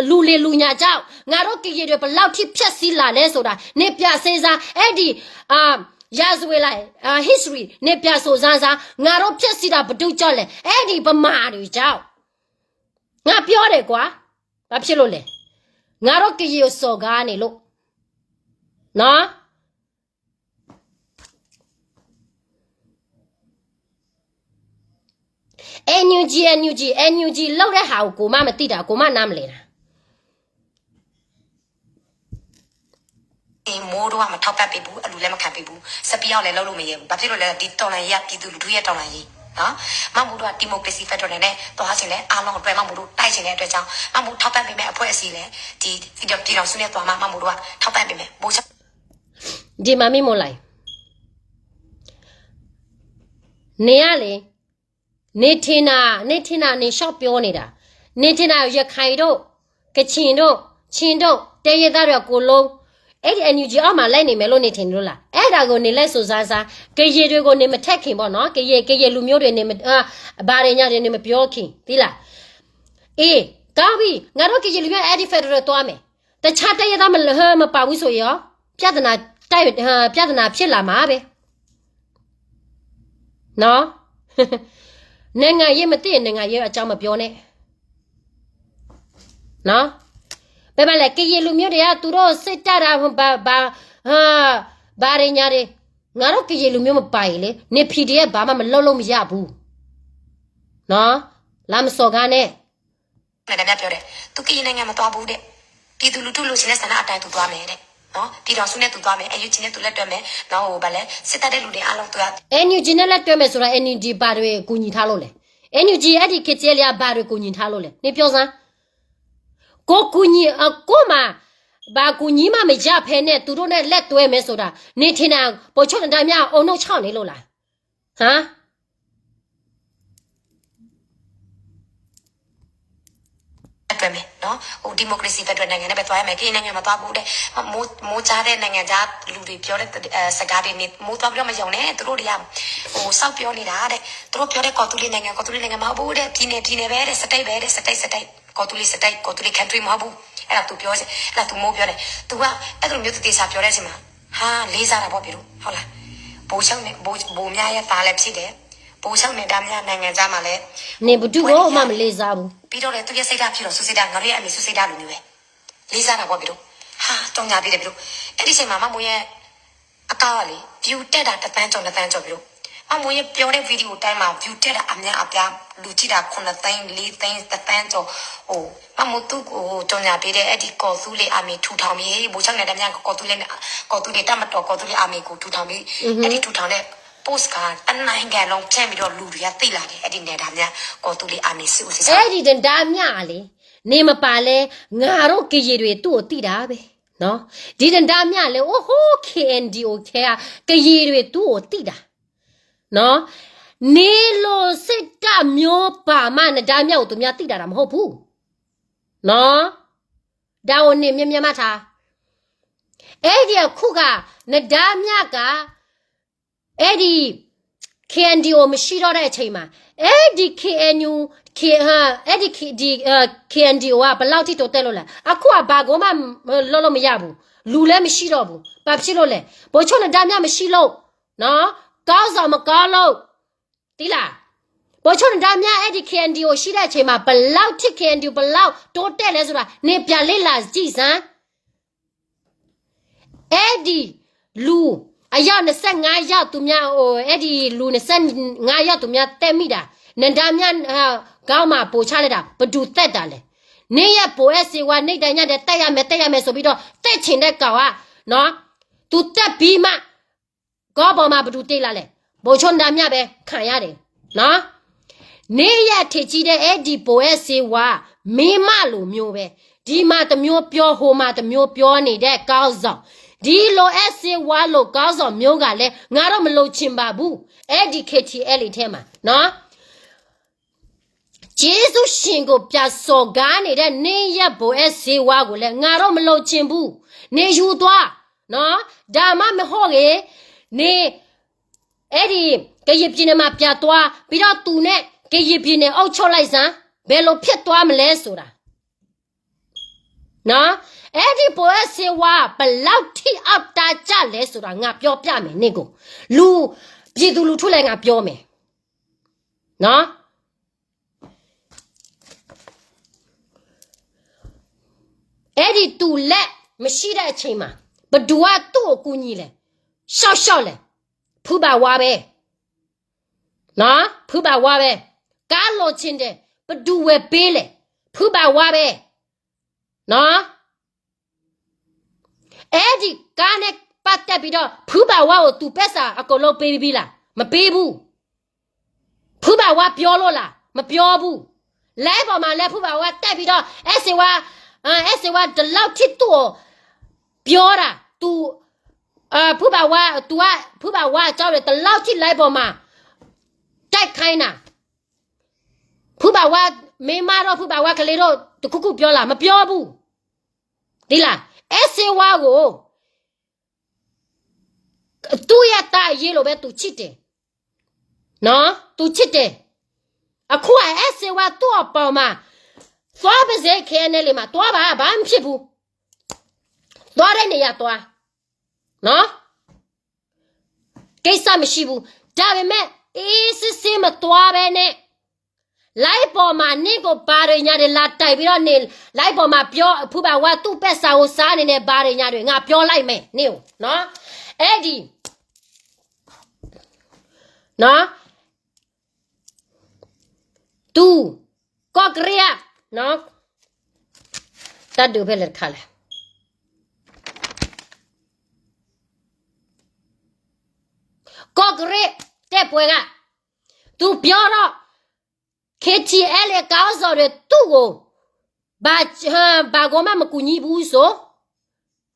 လူလီလူညါကြောင့် ငါတို့ ကရင်တွေ ဘယ်လောက်ထိ ပျက်စီးလာလဲဆိုတာ နေ ပြန်စဉ်းစား အဲ့ဒီ အာ ရာဇဝင်လား အာ history နေ ပြန်စုံစမ်းစမ်း ငါတို့ ပျက်စီးတာ ဘယ်သူကြောင့်လဲ အဲ့ဒီ ဗမာတွေကြောင့် ငါ ပြောတယ်ကွာ ဘာဖြစ်လို့လဲ? ငါတို့ကရင်စော်ကားနေလို့နော်. NUG NUG NUG လုပ်တဲ့ဟာကိုကိုမမသိတာကိုမနားမလဲတာ. မိုးတို့ကမထောက်ပံ့ပေးဘူး အလူလည်းမခံပေးဘူး စပီးအောင်လည်းလုပ်လို့မရဘူး ဘာဖြစ်လို့လဲဒီတော်လှန်ရေးကပြည်သူလူထုရဲ့တော်လှန်ရေးနော် မမိုးတို့က democracy federal နဲ့သွားချင်တယ်အားလုံးအတွက်မမိုးတို့တိုက်ချင်တဲ့အတွက်ကြောင့်မမိုးထောက်ပံ့ပေးမဲ့အဖွဲ့အစည်းလည်းဒီပြည်တော်စုနဲ့သွားမှမမိုးတို့ကထောက်ပံ့ပေးမယ်ဘိုးချုပ် ဒီမှာမိမို့လိုက် နေရလေ နေထင်တာ နေထင်တာ နေလျှောက်ပြောနေတာ နေထင်တာ ရခိုင်တို့ ကချင်တို့ ချင်းတို့ တိုင်းရင်းသားတွေအကုန်လုံး အဲ့ဒီ NUG အောက်မှာလိုက်နေမယ်လို့နေထင်လို့လား အဲ့ဒါကိုနေလိုက်စုံစမ်းစမ်း ကရင်တွေကိုနေမထည့်ခင်ပေါ့နော် ကရင် ကရင်လူမျိုးတွေနေမ အာ ဘာတွေညာတွေနေမပြောခင် သိလား အေး ကောင်းပြီ ငါတို့ကရင်လူမျိုး အဲ့ဒီ federal သွားမယ် တခြားတိုင်းရင်းသားမလဟမပါဘူးဆိုရင်ရော ပြဿနာ တိုက် ပြဿနာဖြစ်လာမှာပဲ နော် နိုင်ငံရေးမသိရင်နိုင်ငံရေးအကြောင်းမပြောနဲ့ နော် ဘယ်မှာလဲ ကရင်လူမျိုးတွေကသူတို့စစ်တပ်တာ ဘာ ဘာ ဟာ ဘာတွေညာတွေ ငါတို့ကရင်လူမျိုးမပါရင်လေ နေ PDF ဘာမှမလုပ်လို့မရဘူး နော် လာမစော်ကားနဲ့ နဲ့ဒါများပြောတယ်သူကရင်နိုင်ငံမသွားဘူးတဲ့ပြည်သူလူထုလိုချင်တဲ့ဆန္ဒအတိုင်းသူသွားမယ်တဲ့နော်ပြည်ထောင်စုနဲ့သူသွားမယ် NUG နဲ့သူလက်တွဲမယ်နော်ဟိုဗာလဲစစ်တပ်တဲ့လူတွေအားလုံးသူက NUG နဲ့လက်တွဲမယ်ဆိုတာ NUG ဘာတွေကူညီထားလို့လဲ NUG အဲ့ဒီ KTLA ကဘာတွေကူညီထားလို့လဲနေပြောစမ်းကိုကူညီအကိုမှဘာကူညီမှမရဖဲနဲ့သူတို့နဲ့လက်တွဲမယ်ဆိုတာနေထင်တာဗိုလ်ချုပ်နဒါမြအုံနောက်ချောင်းနေလို့လား ဟမ် တွဲမယ်နော်ဟို democracy federal နိုင်ငံနဲ့ပဲသွားရမယ်ကရင်နိုင်ငံမှာသွားဖို့တဲ့မိုးမိုးကြားတဲ့နိုင်ငံခြားလူတွေပြောတဲ့အဲစကားတွေနေမိုးသွားပြီးတော့မယုံနဲ့သူတို့တွေကဟိုစောက်ပြောနေတာတဲ့သူတို့ပြောတဲ့ကော်သူလီနိုင်ငံကော်သူလီနိုင်ငံမဟုတ်ဘူးတဲ့ပြည်နယ်ပြည်နယ်ပဲတဲ့ state ပဲတဲ့ state state ကော်သူလီ state ကော်သူလီ country မဟုတ်ဘူးအဲ့ဒါသူပြောအဲ့ဒါသူမိုးပြောတယ်သူကအဲ့လိုမျိုးသူတေချာပြောတဲ့အချိန်မှာဟာလေးစားတာပေါ့ပြီလို့ဟုတ်လားဘိုးချုပ်နဲ့ဘိုးဘိုးမြရဲ့သားလည်းဖြစ်တယ် ဘိုးချုပ်နဲ့ဒါမြနိုင်ငံသားမှာလည်းနေဘုဒုကိုမှမလေးစားဘူးပြီးတော့လေသူရဲ့စိတ်ဓာတ်ဖြစ်တော့သူစိတ်ဓာတ်ငါတို့ရဲ့အမေစုစိတ်ဓာတ်လိုမျိုးပဲလေးစားတာပေါ့ပြီတော့ဟာကြောင်ညာသေးတယ်ပြီတော့အဲ့ဒီချိန်မှာမမိုးရဲ့အကောက်လေ view တက်တာတစ်သန်းကျော်နှစ်သန်းကျော်ပြီတော့မမိုးရဲ့ပြောတဲ့ video တိုင်းမှာ view တက်တာအများအပြားလူကြည့်တာခုနှစ်သိန်းလေးသိန်းတစ်သန်းကျော်ဟိုမမိုးသူ့ကိုကြောင်ညာပေးတဲ့အဲ့ဒီကော်သူလေအမေထူထောင်ပြီးဘိုးချုပ်နဲ့ဒါမြကော်သူလေကော်သူလေတတ်မတော်ကော်သူလေအမေကိုထူထောင်ပြီးအဲ့ဒီထူထောင်တဲ့ post ကတနင်္ဂနွေလုံးဖြန့်ပြီးတော့လူတွေကသိလာတယ်အဲ့ဒီနယ်ဒါမြကော်သူလေအာမီစစ်ဦးစီးချုပ်အဲ့ဒီဒါမြလေနေမပါလဲငါတို့ကရင်တွေသူ့ကိုသိတာပဲနော်ဒီဒါမြလေအိုဟို KNDO ခဲကရင်တွေသူ့ကိုသိတာနော်နေလို့စစ်တပ်မျိုးပါမှနဒါမြကိုသူများသိတာတာမဟုတ်ဘူးနော်ဒါကိုနေမြဲမြဲမှတ်ထားအဲ့ဒီအခုကနဒါမြကအဲ့ဒီ KNDO မရှိတော့တဲ့အချိန်မှာအဲ့ဒီ KNU အဲ့ဒီ KNDO ကဘယ်လောက်ထိတိုးတက်လို့လဲအခုကဘာကိုမှလုပ်လို့မရဘူးလူလည်းမရှိတော့ဘူးဘာဖြစ်လို့လဲဗိုလ်ချုပ်နဒါမြမရှိလို့နော်ကောင်းဆောင်မကောင်းလို့သိလားဗိုလ်ချုပ်နဒါမြအဲ့ဒီ KNDO ရှိတဲ့အချိန်မှာဘယ်လောက်ထိ KNDO ဘယ်လောက်တိုးတက်လဲဆိုတာနေပြန်လေ့လာကြည့်စမ်းအဲ့ဒီလူအယောက်နှစ်ဆယ့်ငါးယောက်သူများဟိုအဲ့ဒီလူနှစ်ဆယ့်ငါးယောက်သူများတက်မိတာနဒါမြခေါင်းမှာပို့ချလိုက်တာဘယ်သူတက်တာလဲနေရပို့အဲစေဝါနေတိုင်းညတဲ့တက်ရမယ်တက်ရမယ်ဆိုပြီးတော့တက်ချင်တဲ့ကောင်ကနော်သူတက်ပြီးမှကောပေါ်မှာဘယ်သူတေးလာလဲဗိုလ်ချုပ်နဒါမြပဲခံရတယ်နော်နေရထေကြီးတဲ့အဲ့ဒီပိုအဲစေဝါမင်းမလိုမျိုးပဲဒီမှာတစ်မျိုးပြောဟိုမှာတစ်မျိုးပြောနေတဲ့ကောင်းဆောင်ဒီလိုအဲစေဝါလိုကောင်းဆောင်မျိုးကလည်းငါတော့မလိုချင်ပါဘူးအဲ့ဒီ KTLA ထဲမှာနော်ကျေးဇူးရှင်ကိုပြန်စော်ကားနေတဲ့နေရပိုအဲစေဝါကိုလည်းငါတော့မလိုချင်ဘူးနေယူသွားနော်ဒါမှမဟုတ်ရင်နေအဲ့ဒီကရင်ပြည်နယ်မှာပြန်သွားပြီးတော့သူနဲ့ကရင်ပြည်နယ်အုပ်ချုပ်လိုက်စမ်းဘယ်လိုဖြစ်သွားမလဲဆိုတာနော်အဲ့ဒီပိုအဲစေဝါဘယ်လောက်ထိအောက်တန်းကျလဲဆိုတာငါပြောပြမယ်နေကိုလူပြည်သူလူထုလည်းငါပြောမယ်နော် အဲဒံးတူၢ်လဲၣ် မရှိတဲ့အချိန်မှာ ဘယ်သူကသူ့ကိုကူညီလဲ ရှောက်ရှောက်လဲ ဖုဘၣ်ဝါပဲ ဖုဘၣ်ဝါပဲ ကားလိုချင်တယ် ဘယ်သူဝယ်ပေးလဲ ဖုဘၣ်ဝါပဲ နော် အဲဒီကားနဲ့ပတ်သက်ပြီးတော့ ဖုဘၣ်ဝါကိုသူပိုက်ဆံအကုန်လုံးပေးပြီလား မပေးဘူး ဖုဘၣ်ဝါပြောလို့လား မပြောဘူး လိုင်းပေါ်မှာလည်း ဖုဘၣ်ဝါတက်ပြီးတော့ အဲၣ်စ့ဝါ အဲ အဲၣ်စ့ဝါဒီလောက်ထိသူ့ကိုပြောတာ သူ ဖုဘၣ်ဝါ သူက ဖုဘၣ်ဝါအကြောင်းတွေ ဒီလောက်ထိ လိုင်းပေါ်မှာ တိုက်ခိုင်းတာ ဖုဘၣ်ဝါ မင်းမတို့ ဖုဘၣ်ဝါကလေးတို့ တစ်ခုခုပြောလား မပြောဘူး သိလား အဲၣ်စ့ဝါကို သူ့ရဲ့သားအရေးလိုပဲ သူချစ်တယ် နော် သူချစ်တယ် အခုအဲၣ်စ့ဝါသူ့အပေါ်မှာ သွားပါစေ ခဲအံၤန့ၣ်လီၤမး သွားပါ ဘာမှမဖြစ်ဘူး သွားတဲ့နေရာသွား နော် ကိစ္စမရှိဘူး ဒါပေမဲ့ အေးစစ်စစ်မသွားဘဲနဲ့ လိုင်းပေါ်မှာ နင့်ကိုဘာတွေညာတွေလာတိုက်ပြီးတော့နေ လိုင်းပေါ်မှာပြော ဖုဘၣ်ဝါသူ့ပိုက်ဆံကိုစားနေတယ် ဘာတွေညာတွေ ငါပြောလိုက်မယ် နင့်ကို နော် အဲဒီ နော် သူ ကော့ကရိတ် နော် တၢ်ဒုးဖဲလဲၣ်တခါလဲၣ် ကော့ကရိတ် တိုက်ပွဲက သူပြောတော့ KTLA ခေါင်းဆောင်တွေ သူ့ကို ဘာ ဘာကိုမှမကူညီဘူးဆို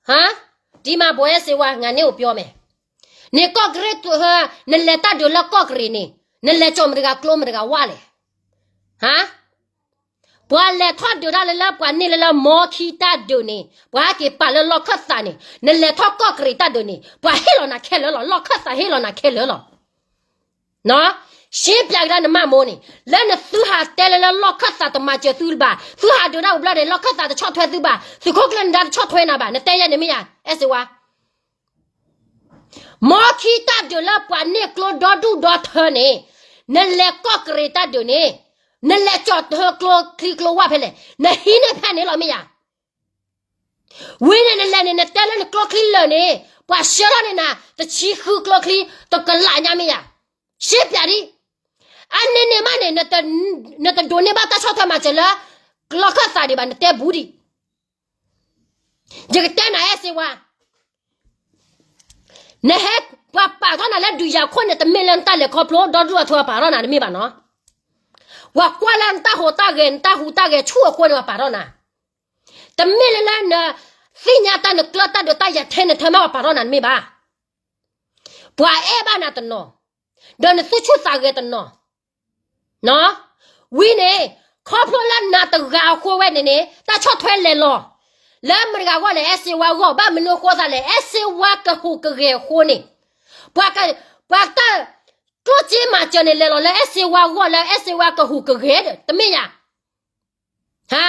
ဟမ် ဒီမှာ ဘွဲ့စင်ဝါ ငါနင့်ကိုပြောမယ် နင်ကော့ကရိတ် နလဲၤတၢ်ဒုးလၢကော့ကရိတ်န့ၣ် နလဲၤကၠီၣ်မတၤတဂၤကျိမတၤတဂၤဝါလဲၣ် ဟမ် ပှၤလဲၤထီၣ်ဒုးတၢ်လၢလၢ ပှၤန့ၢ်လၢလၢမီခံတၢ်ဒုးန့ၣ် ပှၤဟဲက့ၤပာ်လၢလီၢ်ခၢၣ်သးန့ၣ် နလဲၤထီၣ်ကော့ကရိတ်တၢ်ဒုးန့ၣ် ပှၤဟ့ၣ်လီၤနၤခဲလၢာ်လီၤ လီၢ်ခၢၣ်သးဟ့ၣ်လီၤနၤခဲလၢာ်လီၤ ရှင်းပြကဒါနမၢ်မိၢ်န့ၣ် လၢနသုဟးတဲလၢလၢလီၢ်ခၢၣ်သးတမၤစၢၤသုဘၣ် သုဟးဒုးတၢ်အိၣ်ဘျီန့ၣ် လီၢ်ခၢၣ်သးတဆီၣ်ထွဲသုဘၣ် သုးခိၣ်ကျၢၢ်နဒါတဆီၣ်ထွဲနၤဘၣ် နတဲယဲန့ၣ်မ့ၢ်ယါ အဲၣ်စ့ဝါ မီခံတၢ်ဒုးလၢပှၤန့ၢ်ကျိဒီဒူၣ်ဒီထၢန့ၣ် နလဲၤကီၢ်ကရံၤတၢ်ဒုးန့ၣ် နလဲၤကၠီၣ်တဟၢကျိချံကျိဝၣ်ဖဲလဲၣ် နဟံးန့ၢ်ဖဲန့ၣ်လီၤမ့ၢ်ယါ ဝံၤန့ၣ်နလဲၤန့ၣ် နတဲလၢနကျိချံလၢာ်န့ၣ် ပှၤဆှၢထီၣ်န့ၢ်နၤ တဆံဃုကျိချံ တကလးညါမ့ၢ်ယါ ရှဲပၠးဒံး အန့ၣ်န့ၣ်မးန့ၣ် နတဒိးန့ၢ်ဘၣ်တၢ်ဆီၣ်ထွဲမၤစၢၤလၢ လီၢ်ခၢၣ်သးဒံးဘၣ် နတဲဘူးဒံး ယကတဲနၤအဲၣ်စ့ဝါ နဟဲ ပှၤပာ်ထီၣ်နၤလၢဒုးယၤခိၣ်န့ၣ် တမ့ၢ်လၢနတၢ်လဲၤခီဖျိဒီဒူၣ်အထၢပာ်ထီၣ်နၤတမ့ၢ်ဘၣ်နီၤ ပှၤကွၢ်လၢနတၢ်ဟူးတၢ်ဂဲၤ နတၢ်ဟူးတၢ်ဂဲၤဆူၣ်အဃိန့ၣ် ပှၤပာ်ထီၣ်နၤ တမ့ၢ်လၢလၢန သ့ၣ်ညါတၢ်နကျၢၢ်တၢ်ဒုးတၢ်ယၤထဲနထၢမး ပှၤပာ်ထီၣ်နၤတမ့ၢ်ဘၣ် ပှၤအဲၣ်ဘၣ်နၤတနီၤ ဒီးနသူၣ်ဆူၣ်သးဂဲၤတနီၤ ဝံၤန့ၣ် ခီဖျိလၢနၤတဂၤအဃိဝဲန့ၣ်န့ၣ် တၢ်ဆီၣ်ထွဲလဲၤလီၤ လၢမတၤဂၤဂီၢ်လဲၣ် အဲၣ်စ့ဝါဂီၢ် ဘၣ်မနုၤအဃိသးလဲၣ် အဲၣ်စ့ဝါကဟူးကဂဲၤအဃိန့ၣ် ပှၤ ပှၤတၢ် ကျိၣ်စ့မၤစၢၤန့ၣ် လဲၤလီၤလၢအဲၣ်စ့ဝါဂီၢ်လၢအဲၣ်စ့ဝါကဟူးကဂဲၤဒီး တမ့ၢ်ယါ ဟါ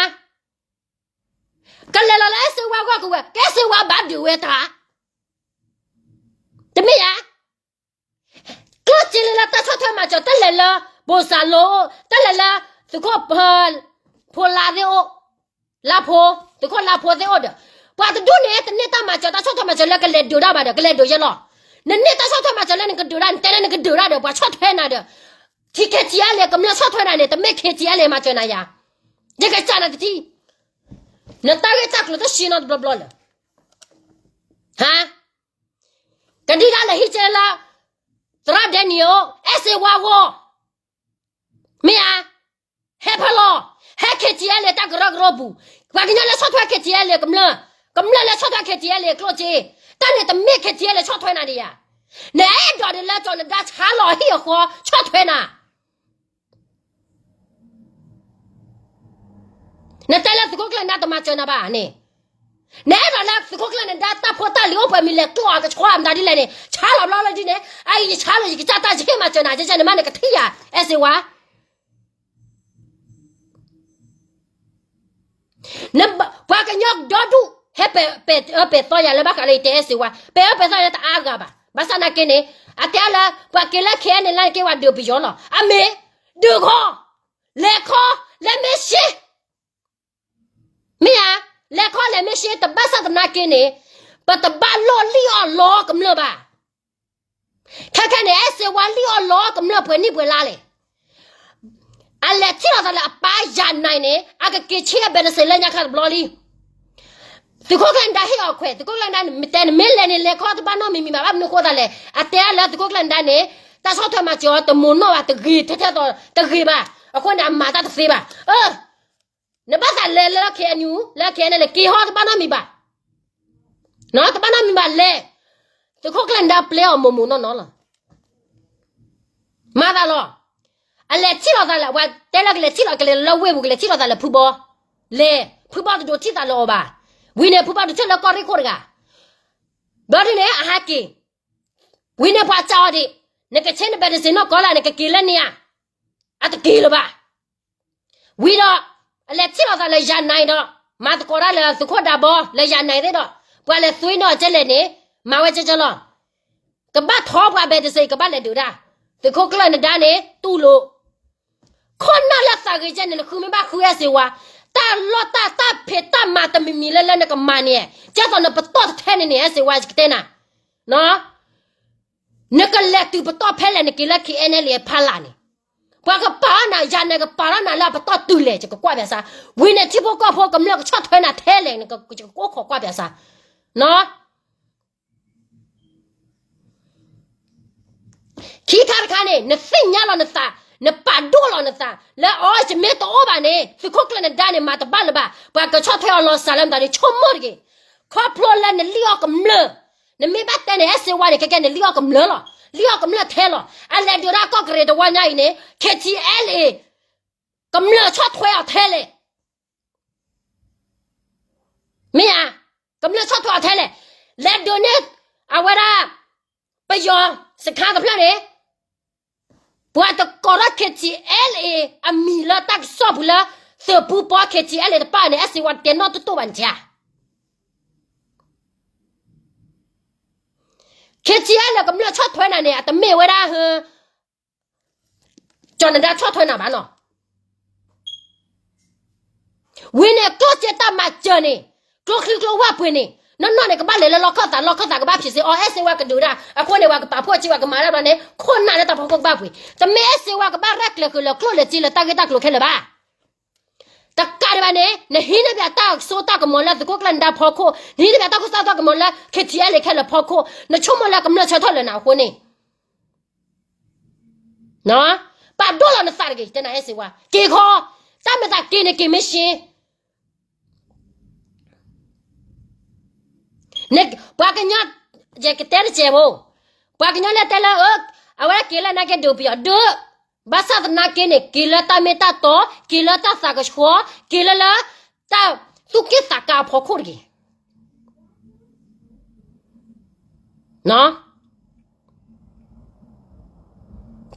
ကလဲၤလီၤလၢအဲၣ်စ့ဝါဂီၢ်ကဝဲ ကအဲၣ်စ့ဝါဘၣ်ဒုးဝဲတၢ် တမ့ၢ်ယါ ကျိၣ်စ့လၢလၢတၢ်ဆီၣ်ထွဲမၤစၢၤ တလဲၤလၢ ဘိၣ်စၢ်လိ တလဲၤလၢ သုးခိၣ် ဖိလါသ့ၣ်အိၣ် လါဖိ သုးခိၣ်လါဖိသ့ၣ်အိၣ်ဒီး ပှၤတဒူၣ်န့ၣ် တန့ၢ်တၢ်မၤစၢၤ တၢ်ဆီၣ်ထွဲမၤစၢၤလၢကလဲၤဒုးတၢ်ဘၣ်ဒီး ကလဲၤဒုးယဲလီၤ နန့ၢ်တၢ်ဆီၣ်ထွဲမၤစၢၤလၢနကဒုးတၢ် နတဲလၢနကဒုးတၢ်ဒီး ပှၤဆီၣ်ထွဲနၤဒီး ထံ KTLA ကမျၢၢ်ဆီၣ်ထွဲနၤန့ၣ် တမ့ၢ် KTLA မၤစၢၤနၤယါ ယကစၢ်နၤတထံၣ် နတၢ်ဂ့ၢ်တၢ်ကျိၤတရှင်းနီတဘျီဘျီလၢၤ ဟါ ကဒံကဒါလၢဟံၣ်ကဲလၢ သရၣ်ဒဲနံၣ်အိၣ် အဲၣ်စ့ဝါဂီၢ် မ့ၢ်ဧါ ဟဲဖဲလီၤ ဟဲ KTLA တၢ်ကရၢကရိပူၤ ပှၤကညီလၢဆီၣ်ထွဲ KTLA ကမျၢၢ် ကမျၢၢ်လၢဆီၣ်ထွဲ KTLA ကျိၣ်စ့ တၢ်န့ၣ်တမ့ၢ် KTLA ဆီၣ်ထွဲနၤဒံးယါ နအဲၣ်ဒိးဒ်လၢကၠီၤနဒါဆါလီၤဟံၣ်အဃီ ဆီၣ်ထွဲနၤ နတဲလၢသုးခိၣ်ကျၢၢ်နဒါတမၤစၢၤနၤဘၣ်န့ၣ် နအဲၣ်ဒိးလၢသုးခိၣ်ကျၢၢ်နဒါတၢ်ဖိတၢ်လံၤအိၣ်ပှဲၤမံၤလဲၤကျိအကဆှီအမတၤဒ်လဲၣ်န့ၣ် ဆါလီၤဘျီလၢဒ်န့ၣ် အအံၤယဆါလီၤယကစၢ်တၢ်ယဟ့ၣ်မၤစၢၤနၤ ယကစၢ်န့ၣ်မးန့ၣ်ကထံၣ်ယါ အဲၣ်စ့ဝါ ပှၤကညီဒီဒူၣ် ဟဲပဲာ်အၢပဲာ်သီယၤလၢဘၣ်ဃးလၢယတဲအဲၣ်စ့ဝါ ပဲာ်အၢပဲာ်သီယၤလၢတအါဂၤဘၣ် ဘၣ်ဆၣ်နာ်က့န့ၣ် အတဲလၢ ပှၤက့ၤလၢ ခဲအံၤန့ၣ် လၢနက့ၤဝဲဒုးပယီၤလီၤ အမ့ၢ် ဒုးခီ လဲၤခီ လဲၤမ့ၢ်ရှ့ မ့ၢ်ဧါ လဲၤခီလဲၤမ့ၢ်ရှ့ တဘၣ်ဆၣ်သနာ်က့န့ၣ် ပတဘၣ်လိၣ်လံၣ်အီၣ်လီကမျၢၢ်ဘၣ်. ခဲခဲန့ၣ် အဲၣ်စ့ဝါလံၣ်အီၣ်လီကမျၢၢ်ပှဲၤနံၣ်ပှဲၤလါလဲၣ်. အလဲၤထံၣ်လိာ်သးလၢအပၢ်ယၤနၤန့ၣ် အကက့ၤဆ့အဘဲတစ့းလၢညါခါတဘျီလံ. သုးခိၣ်ကျၢၢ်နဒါဟ့ၣ်အီၤခွဲး, သုးခိၣ်ကျၢၢ်နဒါန့ၣ် မ့ၢ်တဲနမ့ၢ်လဲၤန့ၣ် လဲၤခီတဘၣ်နီတမံၤမံၤဘၣ်. ဘၣ်မနုၤအဃိသတးလဲၣ်, အတဲဒၣ်လၢသုးခိၣ်ကျၢၢ်နဒါန့ၣ် တၢ်ဆီၣ်ထွဲမၤစၢၤအီၤတမုာ်နီၢ်ဘၣ်, တဂ့ၤထဲထဲသိးတဂ့ၤဘၣ်. အဃိန့ၣ် အမၤတၢ်တသ့ဘၣ်. အၢ နဘၣ်သးလဲၤလၢ K N U လၢ K N L က့ၤဟီတဘၣ်နီတမံၤဘၣ်, တဘၣ်နီတမံၤဘၣ်လဲၣ်. သုးခိၣ်ကျၢၢ်နဒါပျဲအီၤမိၢ်မိၢ်နီၢ်နီၢ်လီၤ. မၤသးလီၤ. အလဲၤထံၣ်လိာ်သးလၢ ပှၤတဲလၢကလဲၤထံၣ်လိာ် ကလဲၤလၢဝ့ၢ်ပူၤ ကလဲၤထံၣ်လိာ်သးလၢဖုဘီ, လဲၤ ဖုဘီတဒိးထံၣ်သးလၢအီၤဘၣ်. ဝံၤန့ၣ် ဖုဘီဒိးထံၣ်လၢကီၢ်ရ့ၣ်ခိၣ်တဂၤ, ဘျီဒုန့ၣ် အဟးက့ၤ ဝံၤန့ၣ်ပှၤစံးအီၤဒံး, နကဆ့နဘဲတစ့းနီၢ်ကီၢ်လၢ နကက့ၤလၢန့ၣ်ဧါ. အတက့ၤလၢၤဘၣ်. ဝံၤဒီး အလဲၤထံၣ်လိာ်သးလၢယၤနၤအံၤဒီး မၤသကိးတၢ်လၢသုးခိၣ်ဒးဘီ လၢယၤနၤအံၤသ့ၣ်ဒီး ပှၤလဲၤသွံနီၢ်ကဲလဲၣ်န့ၣ် မၤဝဲကဲကဲလီၤ. ကဘၣ်ထီပှၤဘဲတစ့း ကဘၣ်လဲၤဒုးတၢ်, သုးခိၣ်ကျၢၢ်နဒါန့ၣ် တူၢ်လိာ် ခိၣ်နၢ်လၢသးဂ့ၤကဲန့ၣ် နဃုမ့ၢ်ဘၣ်ဃုအဲၣ်စ့ဝါ, တၢ်လီၢ်တၢ် တၢ်ဖံးတၢ်မၤတမံၤမံၤလၢလၢနကမၤန့ၣ်, ကဲသိးနပတီၢ်တထဲန့ၣ်န့ၣ် အဲၣ်စ့ဝါ ယကတဲနၤ, နကလဲၤတုၤပတီၢ်ဖဲလဲၣ် နက့ၤလၢ K N L A ဖီလာ်န့ၣ်, ပှၤကပာ်အီၤနၤ ယၤနၤ ကပာ်ထီၣ်နၤလၢအပတီၢ်တုၤလဲၣ် ယကကွၢ်ပၠးစၢ်, ဝံၤန့ၣ် ထံဖိကီၢ်ဖိကမျၢၢ်ကဆီၣ်ထွဲနၤထဲလဲၣ် ယကကိးခိးကွၢ်ပၠးစၢ်. ခံခါတခါန့ၣ် နသ့ၣ်ညါလီၤနသး, နပာ်ဒိၣ်လီၤနသး လၢအီၤ ယမ့ၢ်တအိၣ်ဘၣ်န့ၣ် သုးခိၣ်ကျၢၢ်နဒါန့ၣ် မၤတဘၣ်လၢၤဘၣ်, ပှၤကဆီၣ်ထွဲအီၤလီၤစၢ်လၢမတၤန့ၣ် ဆိကမိၣ်တဂ့ၤ, ခီဖျိလၢနလံၣ်အီၣ်ကမျၢၢ်, နမ့ၢ်ဘၣ်တဲန့ၣ် အဲၣ်စ့ဝါန့ၣ် ကဲကဲန့ၣ် လံၣ်အီၣ်ကမျၢၢ်လီၤ, လံၣ်အီၣ်ကမျၢၢ်ထဲလီၤ, အလဲၤဒုးဒၣ်ကီၢ်ကရ့းတဝီညါအံၤန့ၣ် K T L A ကမျၢၢ်ဆီၣ်ထွဲအီၤထဲလဲၣ် မ့ၢ်ဧါ, ကမျၢၢ်ဆီၣ်ထွဲအီၤထဲလဲၣ်, လဲၤဒုးန့ၢ် အဝဲဒၣ် ပယီၤစခါတဖျၢၣ်န့ၣ်, ပှၤတကိးထီၣ် K T L A အမံၤလၢတၢ်ကစီၣ်ပူၤလၢ သုးပူၤပီ K T L A တပၢ်န့ၣ် အဲၣ်စ့ဝါတဲနီၣ်တတိၢ်ဘၣ်န့ၣ်ဧါ. K T L A ကမျၢၢ်ဆီၣ်ထွဲနၤန့ၣ် အတမ့ၢ်ဝဲဒၣ် ကၠီၤနဒါဆီၣ်ထွဲနၤဘၣ်နီၤ. ဝံၤန့ၣ် ကျိၣ်စ့တၢ်မၤစၢၤန့ၣ်, ကျိချံကျိဝၢ်ပှ့ၤန့ၣ်, နီၢ်နီၢ်န့ၣ် ကဘၣ်လဲၤလၢလီၢ်ခၢၣ်သး, လီၢ်ခၢၣ်သးကဘၣ်ဖံးစ့အီၤ, အဲၣ်စ့ဝါကဒုးဒၣ်, အဃိန့ၣ် ပှၤကပာ်ဖှိၣ်စ့ဝါကမၤတၢ်ဘျီန့ၣ် ခိၣ်နၢ်လၢတၢ်ဖီခိၣ်ကဘၣ်ပှ့ၤ, တမ့ၢ်အဲၣ်စ့ဝါကဘၣ်ရဲၣ်ကျဲၤဃုာ်လၢကျိၣ်လၢစ့လၢတၢ်ဂ့ၢ်တၢ်ကျိၤခဲလၢာ်ဘၣ်. တကးဒံးဘၣ်န့ၣ် နဟံးန့ၢ်ဘၣ်တၢ်စိတၢ်ကမီၤလၢသုးခိၣ်ကျၢၢ်နဒါဖီခိၣ်, နဟံးန့ၢ်ဘၣ်တၢ်စိတၢ်ကမီၤလၢ K T L A ခဲလၢာ်ဖီခိၣ်, နဆိကမိၣ်လၢကမျၢၢ်ဆၢထၢၣ်လၢနၤအဃိန့ၣ် ပာ်ဒိၣ်လီၤနသးတဂ့ၤ, တဲနၤအဲၣ်စ့ဝါ, က့ၤခီ, တၢ်မ့ၢ်သးက့ၤန့ၣ်က့ၤမ့ၢ်ရှ့ ပှၤကညီ, ယကတဲတစဲးဖိ, ပှၤကညီလၢတဲလၢ အဝဲဒၣ်က့ၤလၢနၤက့ၤဒုးပယီၤဒုး, ဘၣ်ဆၣ်သနာ်က့န့ၣ် က့ၤလၢတၢ်မ့ၢ်တၢ်တီ, က့ၤလၢတၢ်သးကဆှီ, က့ၤလၢလၢ တၢ်သူၣ်က့ၣ်သးကါအဖီခိၣ်တဂ့ၤ.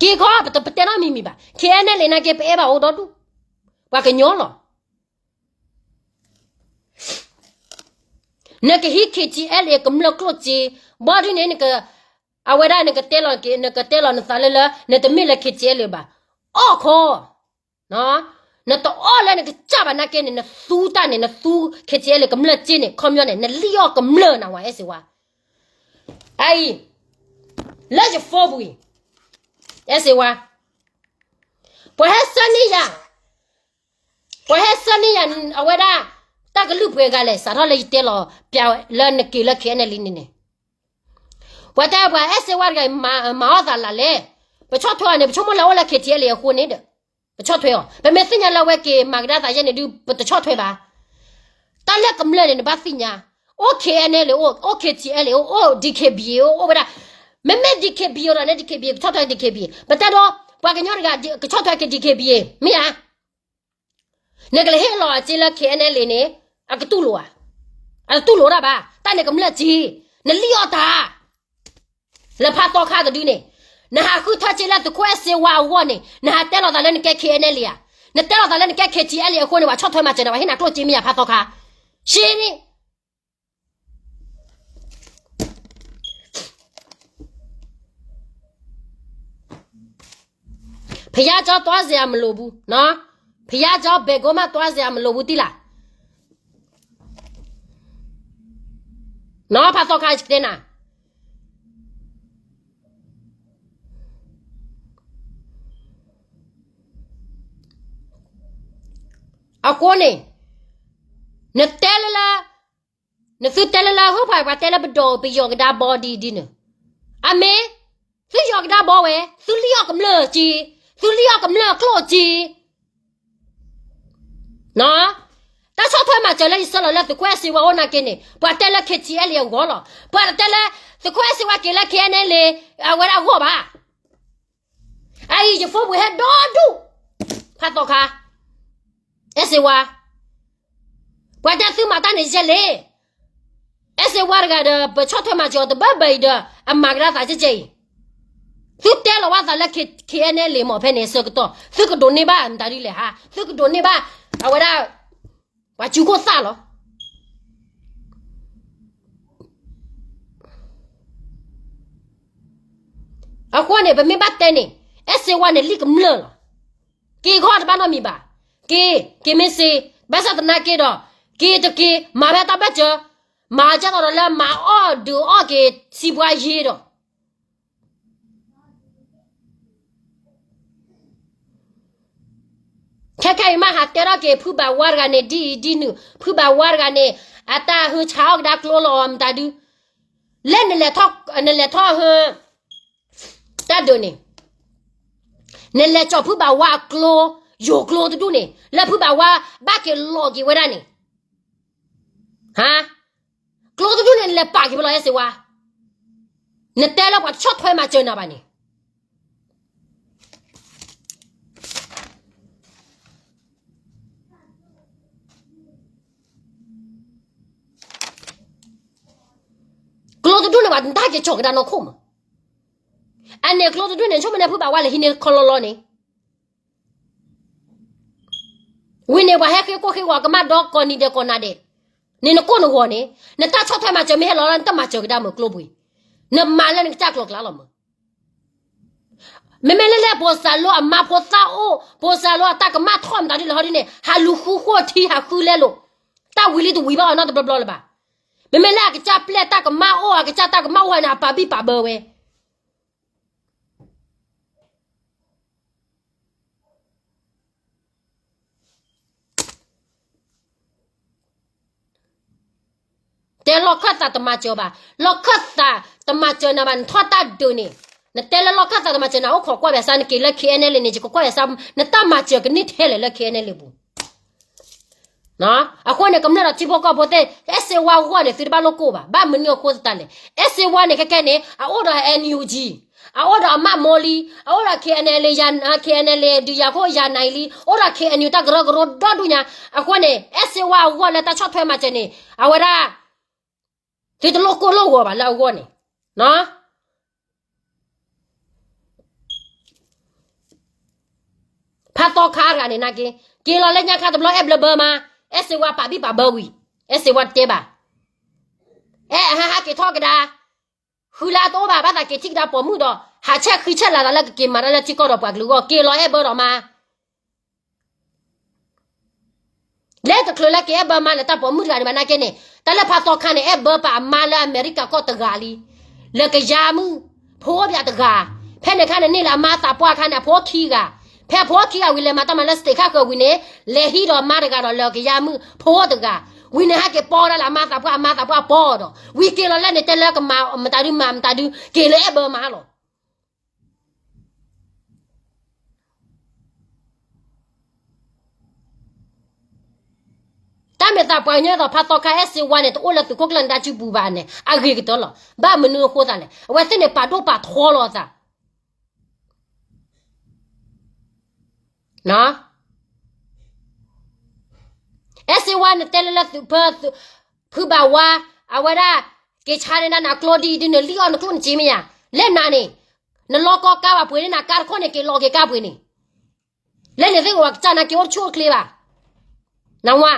က့ၤခီ ပတပတဲနီတမံၤမံၤဘၣ်, K N L A နာ်က့ ပအဲၣ်ဘၣ်အိၣ်ဒီဒူၣ်, ပှၤကညီလီၤ. နကဟံး K T L A ကမျၢၢ်ကျိၣ်စ့, ဘီဒ်န့ၣ် အဝဲဒၣ်နကတဲလီၤ, နကတဲလီၤနသးလၢလၢ နတမ့ၢ်လၢ K T L A ဘၣ်, အီၣ်ခီ နတအီၣ်လၢနကစၢ်ဘၣ်နာ်က့န့ၣ် နသူတၢ်န့ၣ် နသူ K T L A ကမျၢၢ်စ့န့ၣ် ခီပညီန့ၣ် နလံၣ်အီၣ်ကမျၢၢ်နၤဝဲ အဲၣ်စ့ဝါ, အအံၤ, လၢယ phone ပူၤအံၤ, အဲၣ်စ့ဝါ, ပှၤဟဲဆၢန့ၢ်ယၤ, ပှၤဟဲဆၢန့ၢ်ယၤ အဝဲဒၣ် တၢ်ကလုၢ်ပှဲၤဂၤလဲၣ် စးထီၣ်လၢယတဲလီၤပျးလၢနက့ၤလၢ K N L A န့ၣ်န့ၣ် ပှၤတဲပှၤအဲၣ်စ့ဝါတဂၤအံၤ မၤအီၣ်သးလၢ်လဲၣ်, ပဆီၣ်ထွဲအီၤန့ၣ် ပဆိကမိၣ်လၢအိၣ်လၢ K T L A အဃိန့ၣ်ဒီး ပဆီၣ်ထွဲအီၤ, ပမ့ၢ်သ့ၣ်ညါလၢအဝဲက့ၤမၤကဒါသးယဲန့ၣ်ဒုး ပတဆီၣ်ထွဲဘၣ်. တၢ်လၢကမျၢၢ်န့ၣ် နဘၣ်သ့ၣ်ညါ, အိၣ် K N L A အိၣ်, အိၣ် K T L A အိၣ်, အိၣ် D K B A အိၣ်, အိၣ်ဝဲဒၣ်, မ့မ့ၢ် D K B A ဒီးန့ၣ် D K B A ကဆီၣ်ထွဲ D K B A, ပတဲဒီး ပှၤကညီတဂၤ ကဆီၣ်ထွဲက့ၤ D K B A မ့ၢ်ဧါ. နကလဲၤဟ့ၣ်လီၤအစ့လၢ K N L A န့ၣ် အကတူၢ်လိာ်ဧါ, အတတူၢ်လိာ်တၢ်ဘၣ်, တၢ်န့ၣ်ကမျၢၢ်စ့, နလံၣ်အီၣ်တၢ် လၢဖါသီခါတဒုန့ၣ်, နဟးဃုထၢစ့လၢသုးခိၣ်အဲၣ်စ့ဝါအဂီၢ်န့ၣ် နဟးတဲလီၤသးလၢနကဲ K N L A ဧါ, နတဲလီၤသးလၢနကဲ K T L A အဃိန့ၣ် ပှၤဆီၣ်ထွဲမၤစၢၤနၤ ပှၤဟ့ၣ်နၤကျိၣ်စ့မ့ၢ်ဧါ ဖါသီခါ, ရှ့န့ၣ် ဘုရားကျောင်းသွားစရာမလိုဘူးနော်, ဘုရားကျောင်း ဘယ်ကိုမှသွားစရာမလိုဘူး သိလား. ဖးသီခါယတဲနၤ အဃိန့ၣ် နတဲလၢလၢ နသုတဲလၢလၢ ဟိပှၤပှၤတဲလၢပဒိးပယီၤကဒါဘီဒ်ဒ်န့ၣ်, အမ့ၢ် သုယီၤကဒါဘီဝဲ, သုလံၣ်အီၣ်ကမျၢၢ်က့, သုလံၣ်အီၣ်ကမျၢၢ်ကျိၣ်က့ တၢ်ဆီၣ်ထွဲမၤစၢၤလၢယဆၢလီၤလၢသုးခိၣ်အဲၣ်စ့ဝါအိၣ်နာ်က့န့ၣ် ပှၤတဲလၢ KTLA အဂီၢ်လီၤ. ပှၤတတဲလၢ သုးခိၣ်အဲၣ်စ့ဝါက့ၤလၢ KNLA အဝဲဒၣ်အဂီၢ်ဘၣ်. အအံၤယဖိပူၤဟဲဒီဒူၣ် ဖးသီခါ အဲၣ်စ့ဝါ ပှၤတဲသုမၤတၢ်န့ၣ်ယဲလဲၣ်. အဲၣ်စ့ဝါတဂၤဒီး ပဆီၣ်ထွဲမၤစၢၤအီၤတဘၢဘၢအံၤဒီး အမၤကဒါသးကဲကဲအံၤ, သုတဲလီၤဝဲသးလၢ KNLA မ့ၢ်ဖဲန့ၣ်အဆၢကတီၢ် သုကဒိးန့ၢ်ဘၣ်မတၤဒ်လဲၣ်ဟါ, သုကဒိးန့ၢ်ဘၣ် အဝဲဒၣ် ပှၤစုခိၣ်သၣ်လီၤ. အဃိန့ၣ် ပမ့ၢ်ဘၣ်တဲန့ၣ် အဲၣ်စ့ဝါန့ၣ်လံၣ်ကမျၢၢ်လီၤ. က့ၤခီတဘၣ်နီတမံၤဘၣ်. က့ၤ က့ၤမ့ၢ်စ့, ဘၣ်ဆၣ်သနာ်က့ဒီး က့ၤတက့ၤ မၤဖဲတၢ်ဘၣ်စၢၤ, မၤကဲသိးဒီးလၢမၤအီၣ်ဒုးအီၣ်က့ၤ စံးပှၤယ့ဒီး ခဲခဲအံၤမ့ၢ်ဟးတဲထီၣ်က့ၤ ဖုဘၣ်ဝါတဂၤန့ၣ် ဒ်အံၤဒ်နုၤ, ဖုဘၣ်ဝါတဂၤန့ၣ် အတၢ်ဟၢဆါအီၣ်ကဒါကျိလီၤမတၤဒု, လၢနလဲၤထီၣ် နလဲၤထီၣ်ဟၢ တၢ်ဒုးန့ၣ် နလဲၤကၠီၤဖုဘၣ်ဝါအကျိ, ယိၤကျိတဒူၣ်န့ၣ် လၢဖုဘၣ်ဝါဘၣ်က့ၤလီၤက့ၤဝဲဒၣ်န့ၣ်, ဟါ, ကျိတဒူၣ်န့ၣ် နလဲၤပာ်က့ၤဖဲလီၤ အဲၣ်စ့ဝါ, နတဲလၢပှၤတဆီၣ်ထွဲမၤစၢၤနၤဘၣ်န့ၣ် ကျိတဒူၣ်န့ၣ် ပှၤတၢ်က့ၤကၠီၤကဒါနီၢ်ခိၣ်မး, အန့ၣ်ကျိတဒူၣ်န့ၣ် ဆိကမိၣ်န့ၣ် ဖုဘၣ်ဝါလဲၤဟံးန့ၢ်ခီလီလီန့ၣ် ဝံၤန့ၣ် ပှၤဟဲဃ့ကိၢ်ဃ့ဂီၤကမၣ်ဒီကိးနံၤဒဲးကိးနၤဒဲး, န့ၣ်နကိၢ်နဂီၤန့ၣ် နတၢ်ဆီၣ်ထွဲမၤစၢၤမ့ၢ်ဟဲလီၤလၢနတၢ်မၤစၢၤကဒါမုၢ်ကျိပူၤအံၤ, နမၤလၢနကစၢ်ကျိၤကျါလီၤမး. မ့မ့ၢ်လၢလၢ ပိာ်စၢ်လိအမါဖိသၣ်အိၣ်, ပိာ်စၢ်လိအတၢ်ကမၣ်ထီၣ်မတၤဒ်လဲၣ်ဟီဒ်န့ၣ် ဟးလူၤဃုဃိထံ ဟးဃုလဲလိာ်, တၢ်ဝံၤလံတဝံၤဘၣ်အီၤနီတဘျီဘျီလၢၤဘၣ်. မ့မ့ၢ်လၢအကစၢ်ပျဲၢ်တၢ်ကမၣ်အိၣ် အကစၢ်တၢ်ကမၣ်အိၣ်န့ၣ် အပာ်ဘံၣ်ပာ်ဘၢဝဲ တဲလီၢ်ခၢၣ်သးတမၤစၢၤဘၣ်, လီၢ်ခၢၣ်သးတမၤစၢၤနၤဘၣ် နထီၣ်တၢ်ဒုးန့ၣ်, နတဲလၢလီၢ်ခၢၣ်သးတမၤစၢၤနၤ အိၣ်ခိးကွၢ်ဘၣ်ဆၣ် နက့ၤလၢ KNLA န့ၣ် ယကကွၢ်ဘၣ်ဆၣ် နတၢ်မၤစၢၤကန့ၢ်ထဲလဲၣ်လၢ KNLA ပူၤ အဃိန့ၣ် ကမျၢၢ်ဒီးထံဖိကီၢ်ဖိသ့ၣ် အဲၣ်စ့ဝါအဂီၢ်န့ၣ် သုတဘၣ်လိၣ်ကိၢ်ဘၣ်, ဘၣ်မနုၤအဃိသတးလဲၣ်, အဲၣ်စ့ဝါန့ၣ် ခဲခဲန့ၣ် အအိၣ်ဒီး NUG, အအိၣ်ဒီးအမၣ်မိလံ, အအိၣ်ဒီး KNLA, KNLA ဒုးယၤခိၣ်ယၤနၤအံၤလံ, အိၣ်ဒီး KNU တၢ်ကရၢကရိဒီဒူၣ်ညါ, အဃိန့ၣ် အဲၣ်စ့ဝါအဂီၢ်လၢတၢ်ဆီၣ်ထွဲမၤစၢၤန့ၣ် အဝဲဒၣ် သုတလိၣ်ကိၢ်လိၣ်ဂီၤဘၣ်လၢအဂီၢ်န့ၣ် ဖးသီခါတဂၤန့ၣ်နာ်က့, က့ၤလီၤလၢညါခါတဘျီ အဲၣ်ဘျၢဘၢမး, အဲၣ်စ့ဝါပာ်ဘံၣ်ပာ်ဘၢဝံၤ, အဲၣ်စ့ဝါတတဲဘၣ်, အဲၣ်ဟးဟးက့ၤထီၣ်ကဒါ, ဃုလၢအတအိၣ်ဘၣ် ဘၣ်သးက့ၤထံၣ်ကဒါပိာ်မုၣ်ဒီး ဟးဆဲးဃံဆဲးလၤသးလၢကက့ၤမၤတၢ်လၢထံကီၢ်ဒီးပှၤကလုာ်အဂီၢ် က့ၤလီၤအဲၣ်ဘၢဒီးမး လၢတချုးလၢက့ၤအဲၣ်ဘၢမါလၢတၢ်ပိာ်မုၣ်တဂၤန့ၣ်ဘၣ်နာ်က့န့ၣ် တၢ်လၢဖးသီခါန့ၣ် အဲၣ်ဘၢပာ်အမါလၢအမဲရကၤကီၢ်တဂၤလံ, လၢကယါမုၣ်, ဖိအိၣ်ပၠးတဂၤ, ဖဲန့ၣ်အခါန့ၣ်န့ၢ်လၢအမါသးပှၢ်အခါန့ၣ် အဖိခံဂၤ, ဖဲအဖိခံဂၤဝံၤလဲၤမၤတၢ်မၤလၢ state ခါဃၢၤဝံၤန့ၣ် လဲၤဟံးဒီးအမါတဂၤဒီးလၢကယါမုၣ်, ဖိအိၣ်တဂၤ, ဝံၤန့ၣ်ဟဲက့ၤပီဒၣ်လၢအမါသးပှၢ် အမါသးပှၢ်ပီဒီး ဝံၤက့ၤလီၤလၢန့ၣ်တဲလၢကမၤမတၤဒုမၤမတၤဒု က့ၤလၢအဲၣ်ဘၢမါလီၤ. တၢ်မဲာ်သးပှၤကညီသိးဖးသီခါ အဲၣ်စ့ဝါန့ၣ် တအိၣ်လၢသုးခိၣ်ကျၢၢ်နဒါစုပူၤဘၣ်န့ၣ် အဂ့ၤကတၢၢ်လီၤ. ဘၣ်မနုၤအဃိသးလဲၣ်, အဝဲသ့ၣ်န့ၣ် ပာ်ဒိၣ်ပာ်ထီလီၤအသး အဲၣ်စ့ဝါန့ၣ်တဲလၢလၢသုးဖၢ ဖုဘၣ်ဝါ အဝဲဒၣ် က့ၤဆါန့ၢ်နၤကျိဒ်အံၤဒ်န့ၣ် လံၣ်အီၣ်နကျိၣ်နစ့မ့ၢ်ဧါ, လၢနၤန့ၣ် နလီၤကီကါဘၣ်ပှ့ၤန့ၢ်နၤကါတခိၣ်န့ၣ် က့ၤလီၤက့ၤကါပှ့ၤန့ၣ် လၢန့ၣ်သ့ၣ်ကဝဲကစၢ်နာ်က့အိၣ်တဆူၣ်အိၣ်ချ့ဘၣ်. နဝါ,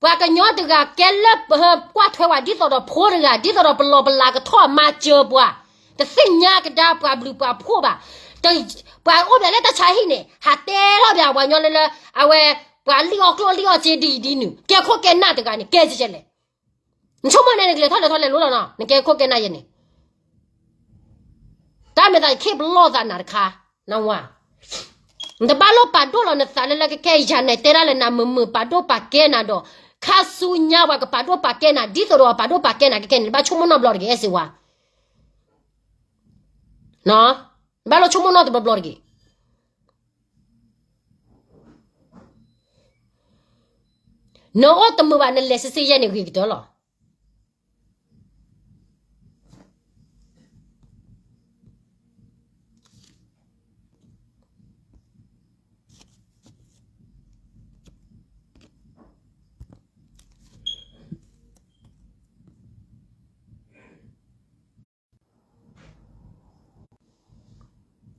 ပှၤကညီတဂၤကဲလၢပဟၢကွၢ်ထွဲဝဲဒ်သိးဒီးဖိတဂၤ ဒ်သိးဒီးပလီၢ်ပလၤကထီၣ်မၤစၢၤပှၤ, တသ့ၣ်ညါကဒါပှၤဘျုးပှၤဖှိၣ်ဘၣ်. ပှၤအိၣ်ဘၣ်လၢတၢ်ဆါဟံၣ်န့ၣ် ဟးတဲထီၣ်ဘၣ်ပှၤကညီလၢလၢ အဝဲ ပှၤလံၣ်အီၣ်ကျိၣ်လံၣ်အီၣ်စ့ဒ်အံၤဒ်နုၤ ကဲခိၣ်ကဲနၢ်တဂၤန့ၣ် ကဲကဲလဲၣ် နဆိကမိၣ်န့ၣ် နကလဲၤထီၣ်လဲၤထီၣ်လဲၤလိၤလီၤနီၤ, နကဲခိၣ်ကဲနၢ်ယဲန့ၣ်, တၢ်မ့ၢ်သးယခ့ပလီၢ်သးနၤတခါ, နဝၤ, နတဘၣ်လိၣ်ပာ်ဒိၣ်လီၤနသးလၢလၢကကဲယၤန့ၣ် တဲဒၣ်လၢနၤမုာ်မုာ်ပာ်ဒိၣ်ပာ်ကဲနၤဒီး, ခါဆူညါပှၤကပာ်ဒိၣ်ပာ်ကဲနၤ ဒ်သိးဒီးပာ်ဒိၣ်ပာ်ကဲနၤကကဲန့ၣ် နဘၣ်ဆိကမိၣ်နီတဘျီတဂ့ၤ အဲၣ်စ့ဝါ နဘၣ်လိၣ်ဆိကမိၣ်နီတဘျီဘျီတဂ့ၤ. နအိၣ်တမုာ်ဘၣ် နလဲၤစ့စ့ယဲန့ၣ်ဂ့ၤကတၢၢ်လီၤ.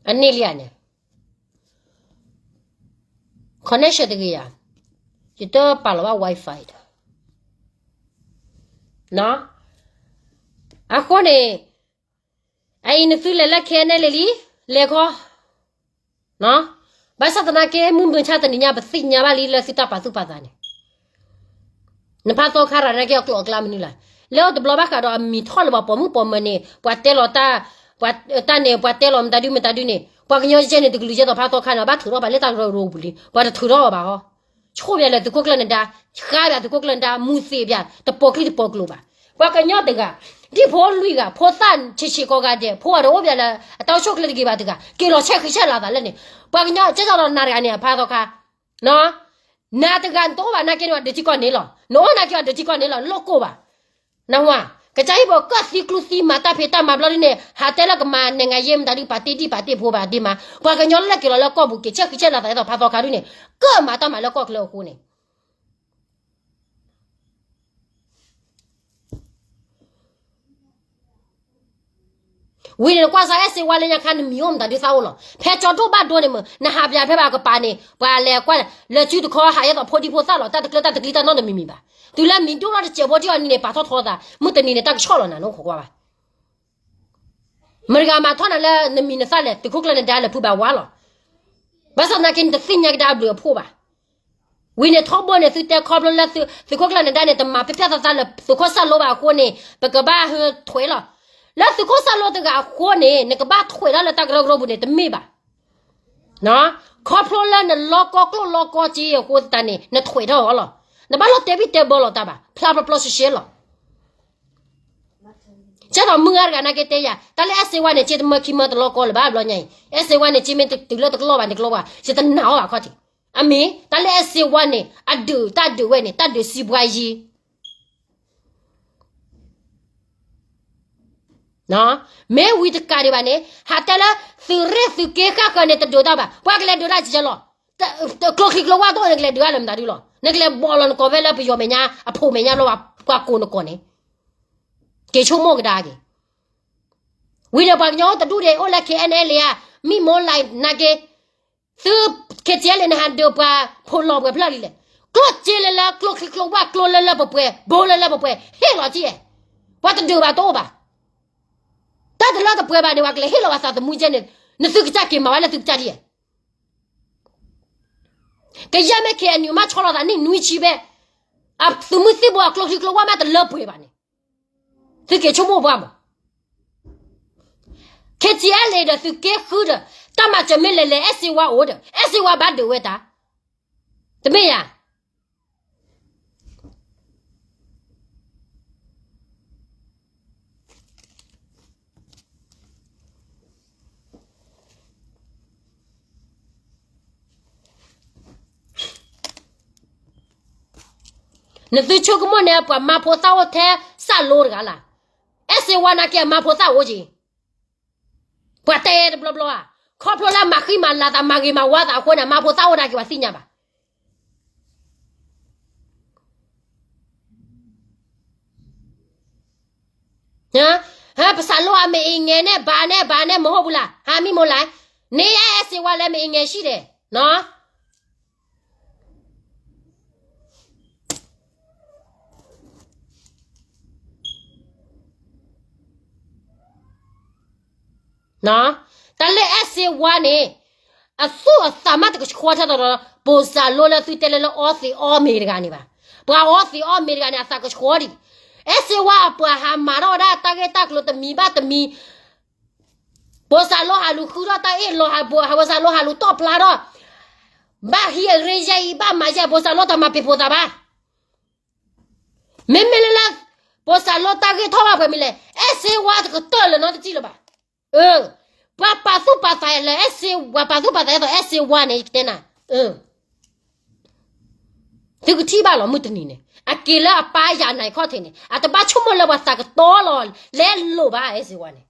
အန့ၣ်လံဧါန့ၣ်, connection တဂ့ၤယၤ, ယတပာ်လီၤဘၣ် Wi-Fi ဒီး, အဃိန့ၣ်, အအံၤနသုလဲၤလၢ ခဲအံၤန့ၣ်လံ, လဲၤခီ ဘၣ်ဆၣ်သနာ်က့ မုၢ်မုၢ်ဆါတနံၤညါ ပသ့ၣ်ညါဘၣ်လံလၢသုတၢ်ပာ်သူၣ်ပာ်သးန့ၣ်, နဖါသီခါရၤနာ်က့အကျိာ်အကျါမနုၤလဲၣ်, လၢအတဘျီဘၣ်ဃးဒီးအမံၤထီၣ်လၢပှၤပိာ်မုၣ်ပိာ်မၢၤန့ၣ် ပှၤတဲလီၤတၢ်, တၢ်န့ၣ် ပှၤတဲလီၤမတၤဒုမတၤဒုန့ၣ် ပှၤကညီယဲန့ၣ် တကလုာ်ယဲသိးဖါသီခါန့ၣ် ဘၣ်ထုးထီၣ်ပှၤလၢတၢ်ကရၢကရိပူၤလံ ပှၤတထုးထီၣ်အီၤဘၣ်ဟီ, ဆိၣ်ဘၣ်လၢသုးခိၣ်ကျၢၢ်နဒါ, ဃါဘၣ်သုးခိၣ်ကျၢၢ်နဒါ မူၤသ့ၣ်ဘၣ် တပိာ်ချံတပိာ်ကျိၤဘၣ်, ပှၤကညီတဂၤ, ဒ်ဖိလွံၢ်ဂၤ ဖိသၣ်ဆံးဆံးကိးဂၤဒဲး ဖိအတအိၣ်ဘၣ်လၢ အတၢ်အိၣ်ဆူၣ်အိၣ်ချ့တဂ့ၤဘၣ်တဂၤ က့ၤလီၤဆဲးဃံဆဲးလၤသးလၢန့ၣ်, ပှၤကညီကဲထီၣ်ဒီးနၤတဂၤန့ၣ် အဖါသီခါ နၤတဂၤနတအိၣ်ဘၣ်နာ်က့န့ၣ် ပှၤဒုးထံကီၢ်န့ၣ်လီၤ, နအိၣ်နာ်က့ပှၤဒုးထံကီၢ်န့ၣ်လီၤ လိၣ်ကိၢ်ဘၣ်, နဝၤ, ကစၢ်ဟံၣ်ဖိကၢၣ်သံကျူသံမၤတၢ်ဖံးတၢ်မၤဘျီဒ်န့ၣ် ဟးတဲလၢကမၤ နိုင်ငံရေး မတၤဒုး ပာ်တ့ၢ်ဒံၣ်ပာ်တ့ၢ်ဖိဘၣ်ဒ်မး ပှၤကညီလၢက့ၤလီၤလၢကီၢ်ပူၤ က့ၤဆဲးဃံဆဲးလၤသးဒ်သိးဖါသီခါဒ်န့ၣ် ကၢၣ်မၤတၢ်မၤလၢကီၢ်ချၢအဃိန့ၣ် ဝံၤန့ၣ်နကွၢ်စး အဲၣ်စ့ဝါလၢညါခါ နမံၤအိၣ်မတၤဒုးသၣ်အိၣ်လီၤ. ဖဲကၠီဒိၣ်ဘၣ်ဒိန့ၣ်မ့ၢ် နဟးပၠးဖဲဘၣ်ကပၤန့ၣ် ပှၤလဲၤကွၢ် လၢစုတခီဟးယဲသိးဖိဒံဖိသၣ်လီၤ. တၢ်တကျၢတၢ်တကျံတၢ်နီတမံၤမံၤဘၣ်. တုၤလၢမံၤဒိၣ်ထီၣ်တစဲးဖိထံၣ်အီၤန့ၣ် ပာ်ထီၣ်ထီသး မုၢ်တနံၤန့ၣ် တၢ်ကဆီၣ်လီၤနၤ နအိၣ်ခိးကွၢ်ဘၣ်. မတၤဂၤမၤထီၣ်နၤလၢနမံၤနသၣ်လဲၣ် သုးခိၣ်ကျၢၢ်နဒါလဲၤဖုးဘၣ်ဝါလီၤ. ဘၣ်ဆၣ်သနာ်က့ နတသ့ၣ်ညါကဒါအဘျုးအဖှိၣ်ဘၣ်. ဝံၤန့ၣ်ထီဘိန့ၣ် သုတဲခီဖျိလၢသုးခိၣ်ကျၢၢ်နဒါန့ၣ် တမၤပျဲၢ်ပျဲၢ်သးသးလၢသုးခိၣ်စၢ်လိဘၣ်အဃိန့ၣ် ပကဘၣ်ဟဲထွဲးလီၤ. လၢသုးခိၣ်စၢ်လိတဂၤအဃိန့ၣ် နကဘၣ်ထွဲးလီၤလၢတၢ်ကရၢကရိပူၤန့ၣ် တမ့ၢ်ဘၣ်. ခီဖျိလၢနလီကီကျိၣ်လီကီစ့အဃိသတးန့ၣ် နထွဲးထီၣ်အီၤလီၤ. နဘၣ်လီၤတဲဘံၣ်တဲဘၢလီၤတၢ်ဘၣ် ဖျါပျီပျီရှဲရှဲလီၤ. ကဲသိးမုၢ်ဂၤတဂၤနာ်က့တဲယၤ တၢ်လၢအဲၣ်စ့ဝါန့ၣ် က့တမၢခံမၢတလီကီလၢၤဘၣ်ဘျီညါအံၤ အဲၣ်စ့ဝါန့ၣ် က့မ့ၢ်တတုၤလၢတကလီၢ်ဘၣ်န့ၣ် ကလီဘၣ် ယတနာ်အီၤဘၣ်ခီၣ်ထံး. အမ့ၢ် တၢ်လၢအဲၣ်စ့ဝါန့ၣ် အဒုးတၢ်ဒုးဝဲန့ၣ် တၢ်ဒုးစံးပှၤယံၤ မ့ၢ်ဝံၤတကးဒံးဘၣ်န့ၣ် ဟးတဲလၢ သုးရ့ၣ်သုးက့ဃၣ်ဃၢၤန့ၣ် တဒုးတၢ်ဘၣ် ပှၤကလဲၤဒုးတၢ်ကဲလီၤ. ကျိချံကျိဝၣ်တအိၣ် နကလဲၤဒုးတၢ်လၢမတၤဒုလီၤ. နကလဲၤဘီးလီၤနကိးဖဲလၢပယီၤမဲာ်ညါ အဖိမဲာ်ညါလီၤ ပှၤကိးနကိးန့ၣ် က့ၤဆိကမိၣ်ကဒါက့ၤ. ဝံၤန့ၣ် ပှၤကညီတဒူၣ်ဒဲးအိၣ်လၢ ခဲအံၤန့ၣ်လံဧါ မံမီၢ်လၢ်နာ်က့ သုး ခဲအံၤန့ၣ် နဟးဒုးပှၤဖိလီၤပှဲၤဖျၢၣ်လံလဲၣ်. ကျိၣ်စ့လၢလၢ ကျိချံကျိဝၣ်ကျိလၢလၢပှဲၤပှဲၤ ဘိလၢလၢပှဲၤပှဲၤ ဟ့ၣ်လီၤက့ၤ. ပှၤတဒုးဘၣ်တအိၣ်ဘၣ်. တၢ်တလၢတပှဲၤဘၣ်န့ၣ် ပှၤကလဲၤဟ့ၣ်လီၤဘၣ်သးသမူကဲန့ၣ် နသုကစၢ်က့ၤမၤဝဲလၢသုကစၢ်ဒ်လဲၣ်. ကယဲၢ်မ့ၢ် ခဲအံၤန့ၣ် မ့ၢ်ဆီလီၤသးနံၣ်နွံဆံဘဲ အသုးမုၢ်သံၣ်ဘိအကျိချံကျိဝၣ်မ့ၢ်တလၢပှဲၤဘၣ်န့ၣ် သုက့ၤဆိကမိၣ်ပှၢ်မး. ခဲအံၤန့ၣ်ဒီး သုးက့ဃုဒီး တၢ်မၤစၢၤမ့ၢ်လဲၤလဲၤ အဲၣ်စ့ဝါအိၣ်ဒီး အဲၣ်စ့ဝါဘၣ်ဒုးဝဲတၢ် တမ့ၢ်ဧါ. နသုဆိကမိၣ်န့ၣ် ပှၤမၤဖိသၣ်အိၣ်ထဲစၢ်လိတဂၤလၢ်. အဲၣ်စ့ဝါနာ်က့အမၤဖိသၣ်အိၣ်က့ၤ. ပှၤတဲတဘျီဘျီဧါ, ခီဖျိလၢမၤဃံမၤလၤသး မၤဂ့ၤမၤဝါသးအဃိန့ၣ် မၤဖိသၣ်အိၣ်နာ်က့ၤပှၤသ့ၣ်ညါဘၣ်. ပစၢ်လိအမ့ၢ်အံၤငဲၤန့ၣ် ဘၣ်န့ၣ် ဘၣ်န့ၣ် မဟုတ်ဘူးလား ဟါ မံမီၢ်လၢ်, န့ၣ်အဲၣ်စ့ဝါလၢမ့ၢ်အံၤငဲၤဆံၣ်ဒဲး, တၢ်လၢအဲၣ်စ့ဝါန့ၣ် အသူၣ်အသးမးတကဆှီထီၣ်ဒီး ပစၢ်လိလၢသုတဲလၢလၢအီသံးအီမ့ၤတဂၤန့ၣ်ဘၣ်. ပှၤအီသံးအီမ့ၤတဂၤန့ၣ် အသးကဆှီဒံး. အဲၣ်စ့ဝါအပှၤဟးမၤထီၣ်ဝဲဒၣ်တၢ်ဂ့ၢ်တၢ်ကျိၤတမံၤဘၣ်တမံၤ, ဘိၣ်စၢ်လိဟးလူၤဃုထီၣ်တၢ်အ့ၣ်လိာ်ဟးဘိၣ် ဟးဘိၣ်စၢ်လိဟးလူၤတီၣ်ဖျါထီၣ်, ဘၣ်ဟံးအရ့ယဲၢ်အံၤ ဘၣ်မၤယဲၢ် ဘိၣ်စၢ်လိတမၤပ့ၤဖိသးဘၣ်. မ့မ့ၢ်လၢ ဘိၣ်စၢ်လိတၢ်ဂ့ၢ်ထီၣ်ဘၣ်ပှဲၤမံၤလဲၣ်, အဲၣ်စ့ဝါတကတၢၢ်လၢၤနီတစံၣ်လၢၤဘၣ်. အ ပှၤပာ်သူၣ်ပာ်သးလၢအဲၣ်စ့ဝါ, ပှၤပာ်သူၣ်ပာ်သးအသိး အဲၣ်စ့ဝါန့ၣ် ယကတဲနၤ, သုကထံၣ်ဘၣ်လီၤ မုၢ်တနံၤန့ၣ် အက့ၤလၢအပၢ်ယၤနၤခီၣ်ထံးန့ၣ် အတဘၣ်ဆိကမိၣ်လၢပှၤသးကတီၤလီၤ လဲလိာ်ဘၣ် အဲၣ်စ့ဝါန့ၣ်,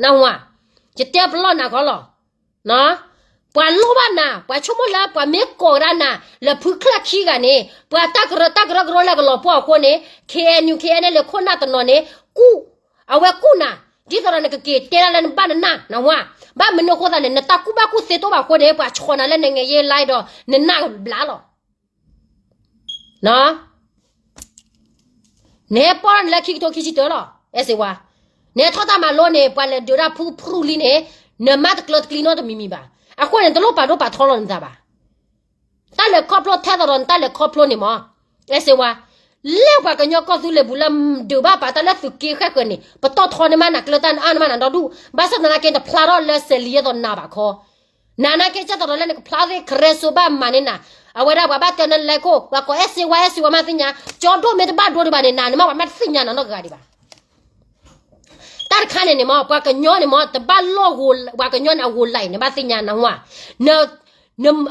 နၢ်ဟူဧါ, ယတဲပလီၢ်နၤခီလီၤ. ပှၤလိၣ်ဘၣ်နၤ, ပှၤဆိကမိၣ်လၢပှၤမ့ၢ်ကိး ဒၣ်နၤ လၢဖုချၢၣ်ခံဂၤန့ၣ် ပှၤတၢ်ကရၢတၢ်ကရၢကရိလၢကလီၤပှီၢ်အဃိန့ၣ် ခ့ၣ်အဲၣ်ယူၣ် ခ့ၣ်အဲၣ်ယူၣ် လၢခိၣ်နၢ်တနီၤန့ၣ် ကူၣ်, အဝဲကူၣ်နၤ, ဒ်သိးဒီးနကက့ၤတဲဒၣ်လၢနဘၣ်နနၢ် နၢ်ဟူဧါ, ဘၣ်မနုၤအဃိသတးန့ၣ် နတၢ်ကူၣ်ဘၣ်ကူၣ်သ့တအိၣ်ဘၣ်အဃိန့ၣ် ပှၤဆီၣ်နၤလၢနငဲးယဲလါဒီး နနၢ်ဘျါလီၤ. နဟဲပီၢ်ထီၣ်နလၢခံကထိခံဆံတၢလီၤ အဲၣ်စ့ဝါ, နဟဲထီၣ်တၢ်မၤလိန့ၣ် ပှၤလဲၤဒုးဒၣ်ဖုဖရူလံန့ၣ် နမၤတကျၢၤတကျံၤနီတမံၤမံၤဘၣ်. အဃိန့ၣ် နတလိၣ်ပာ်ဒိၣ်ပာ်ထီလီၤနသးဘၣ်. တၢ်လဲၤခီဖျိထဲသိးဒီးနတၢ်လဲၤခီဖျိန့ၣ်မး, အဲၣ်စ့ဝါ, လၢပှၤကညီကီၢ်သူလ့ၤပူၤလၢဒုးဘၣ်ပာ်တၢ်လၢသုးက့ဃဲၣ်ဃၢၤန့ၣ် ပတီၢ်ထီန့ၢ်မးနၤကျၢၤတၢ်နအါန့ၢ်မးနၤဒီဒူၣ်, ဘၣ်ဆၣ်သနာ်က့ နဖျါထီၣ်လၢစဲးလံယဲၢ်သိးနၤဘၣ်ခီ နၤနာ်က့ ကဲသိးဒီးလၢနကဖျါသ့ၣ် ကရဲစိဘၣ်မၤန့ၢ်နၤ, အဝဲဒၣ်ပှၤဘၣ်တဲနလဲၤခိၣ် ပှၤကိးအဲၣ်စ့ဝါ အဲၣ်စ့ဝါမးသ့ၣ်ညါ, ကၠီဒိၣ်မ့ၢ်တဘၣ်ဒိဒံးဘၣ်န့ၣ် နၤနမ့ၢ်ပှၤမ့ၢ်တသ့ၣ်ညါနၤနီတဂၤဒံးဘၣ်. တၢ်တခါန့ၣ်န့ၣ်မး ပှၤကညီန့ၣ်မး တဘၣ်လိၣ် ပှၤကညီန့ၣ်အဂိၤလၢ်အံၤ နဘၣ်သ့ၣ်ညါနၢ်ဟူဧါ,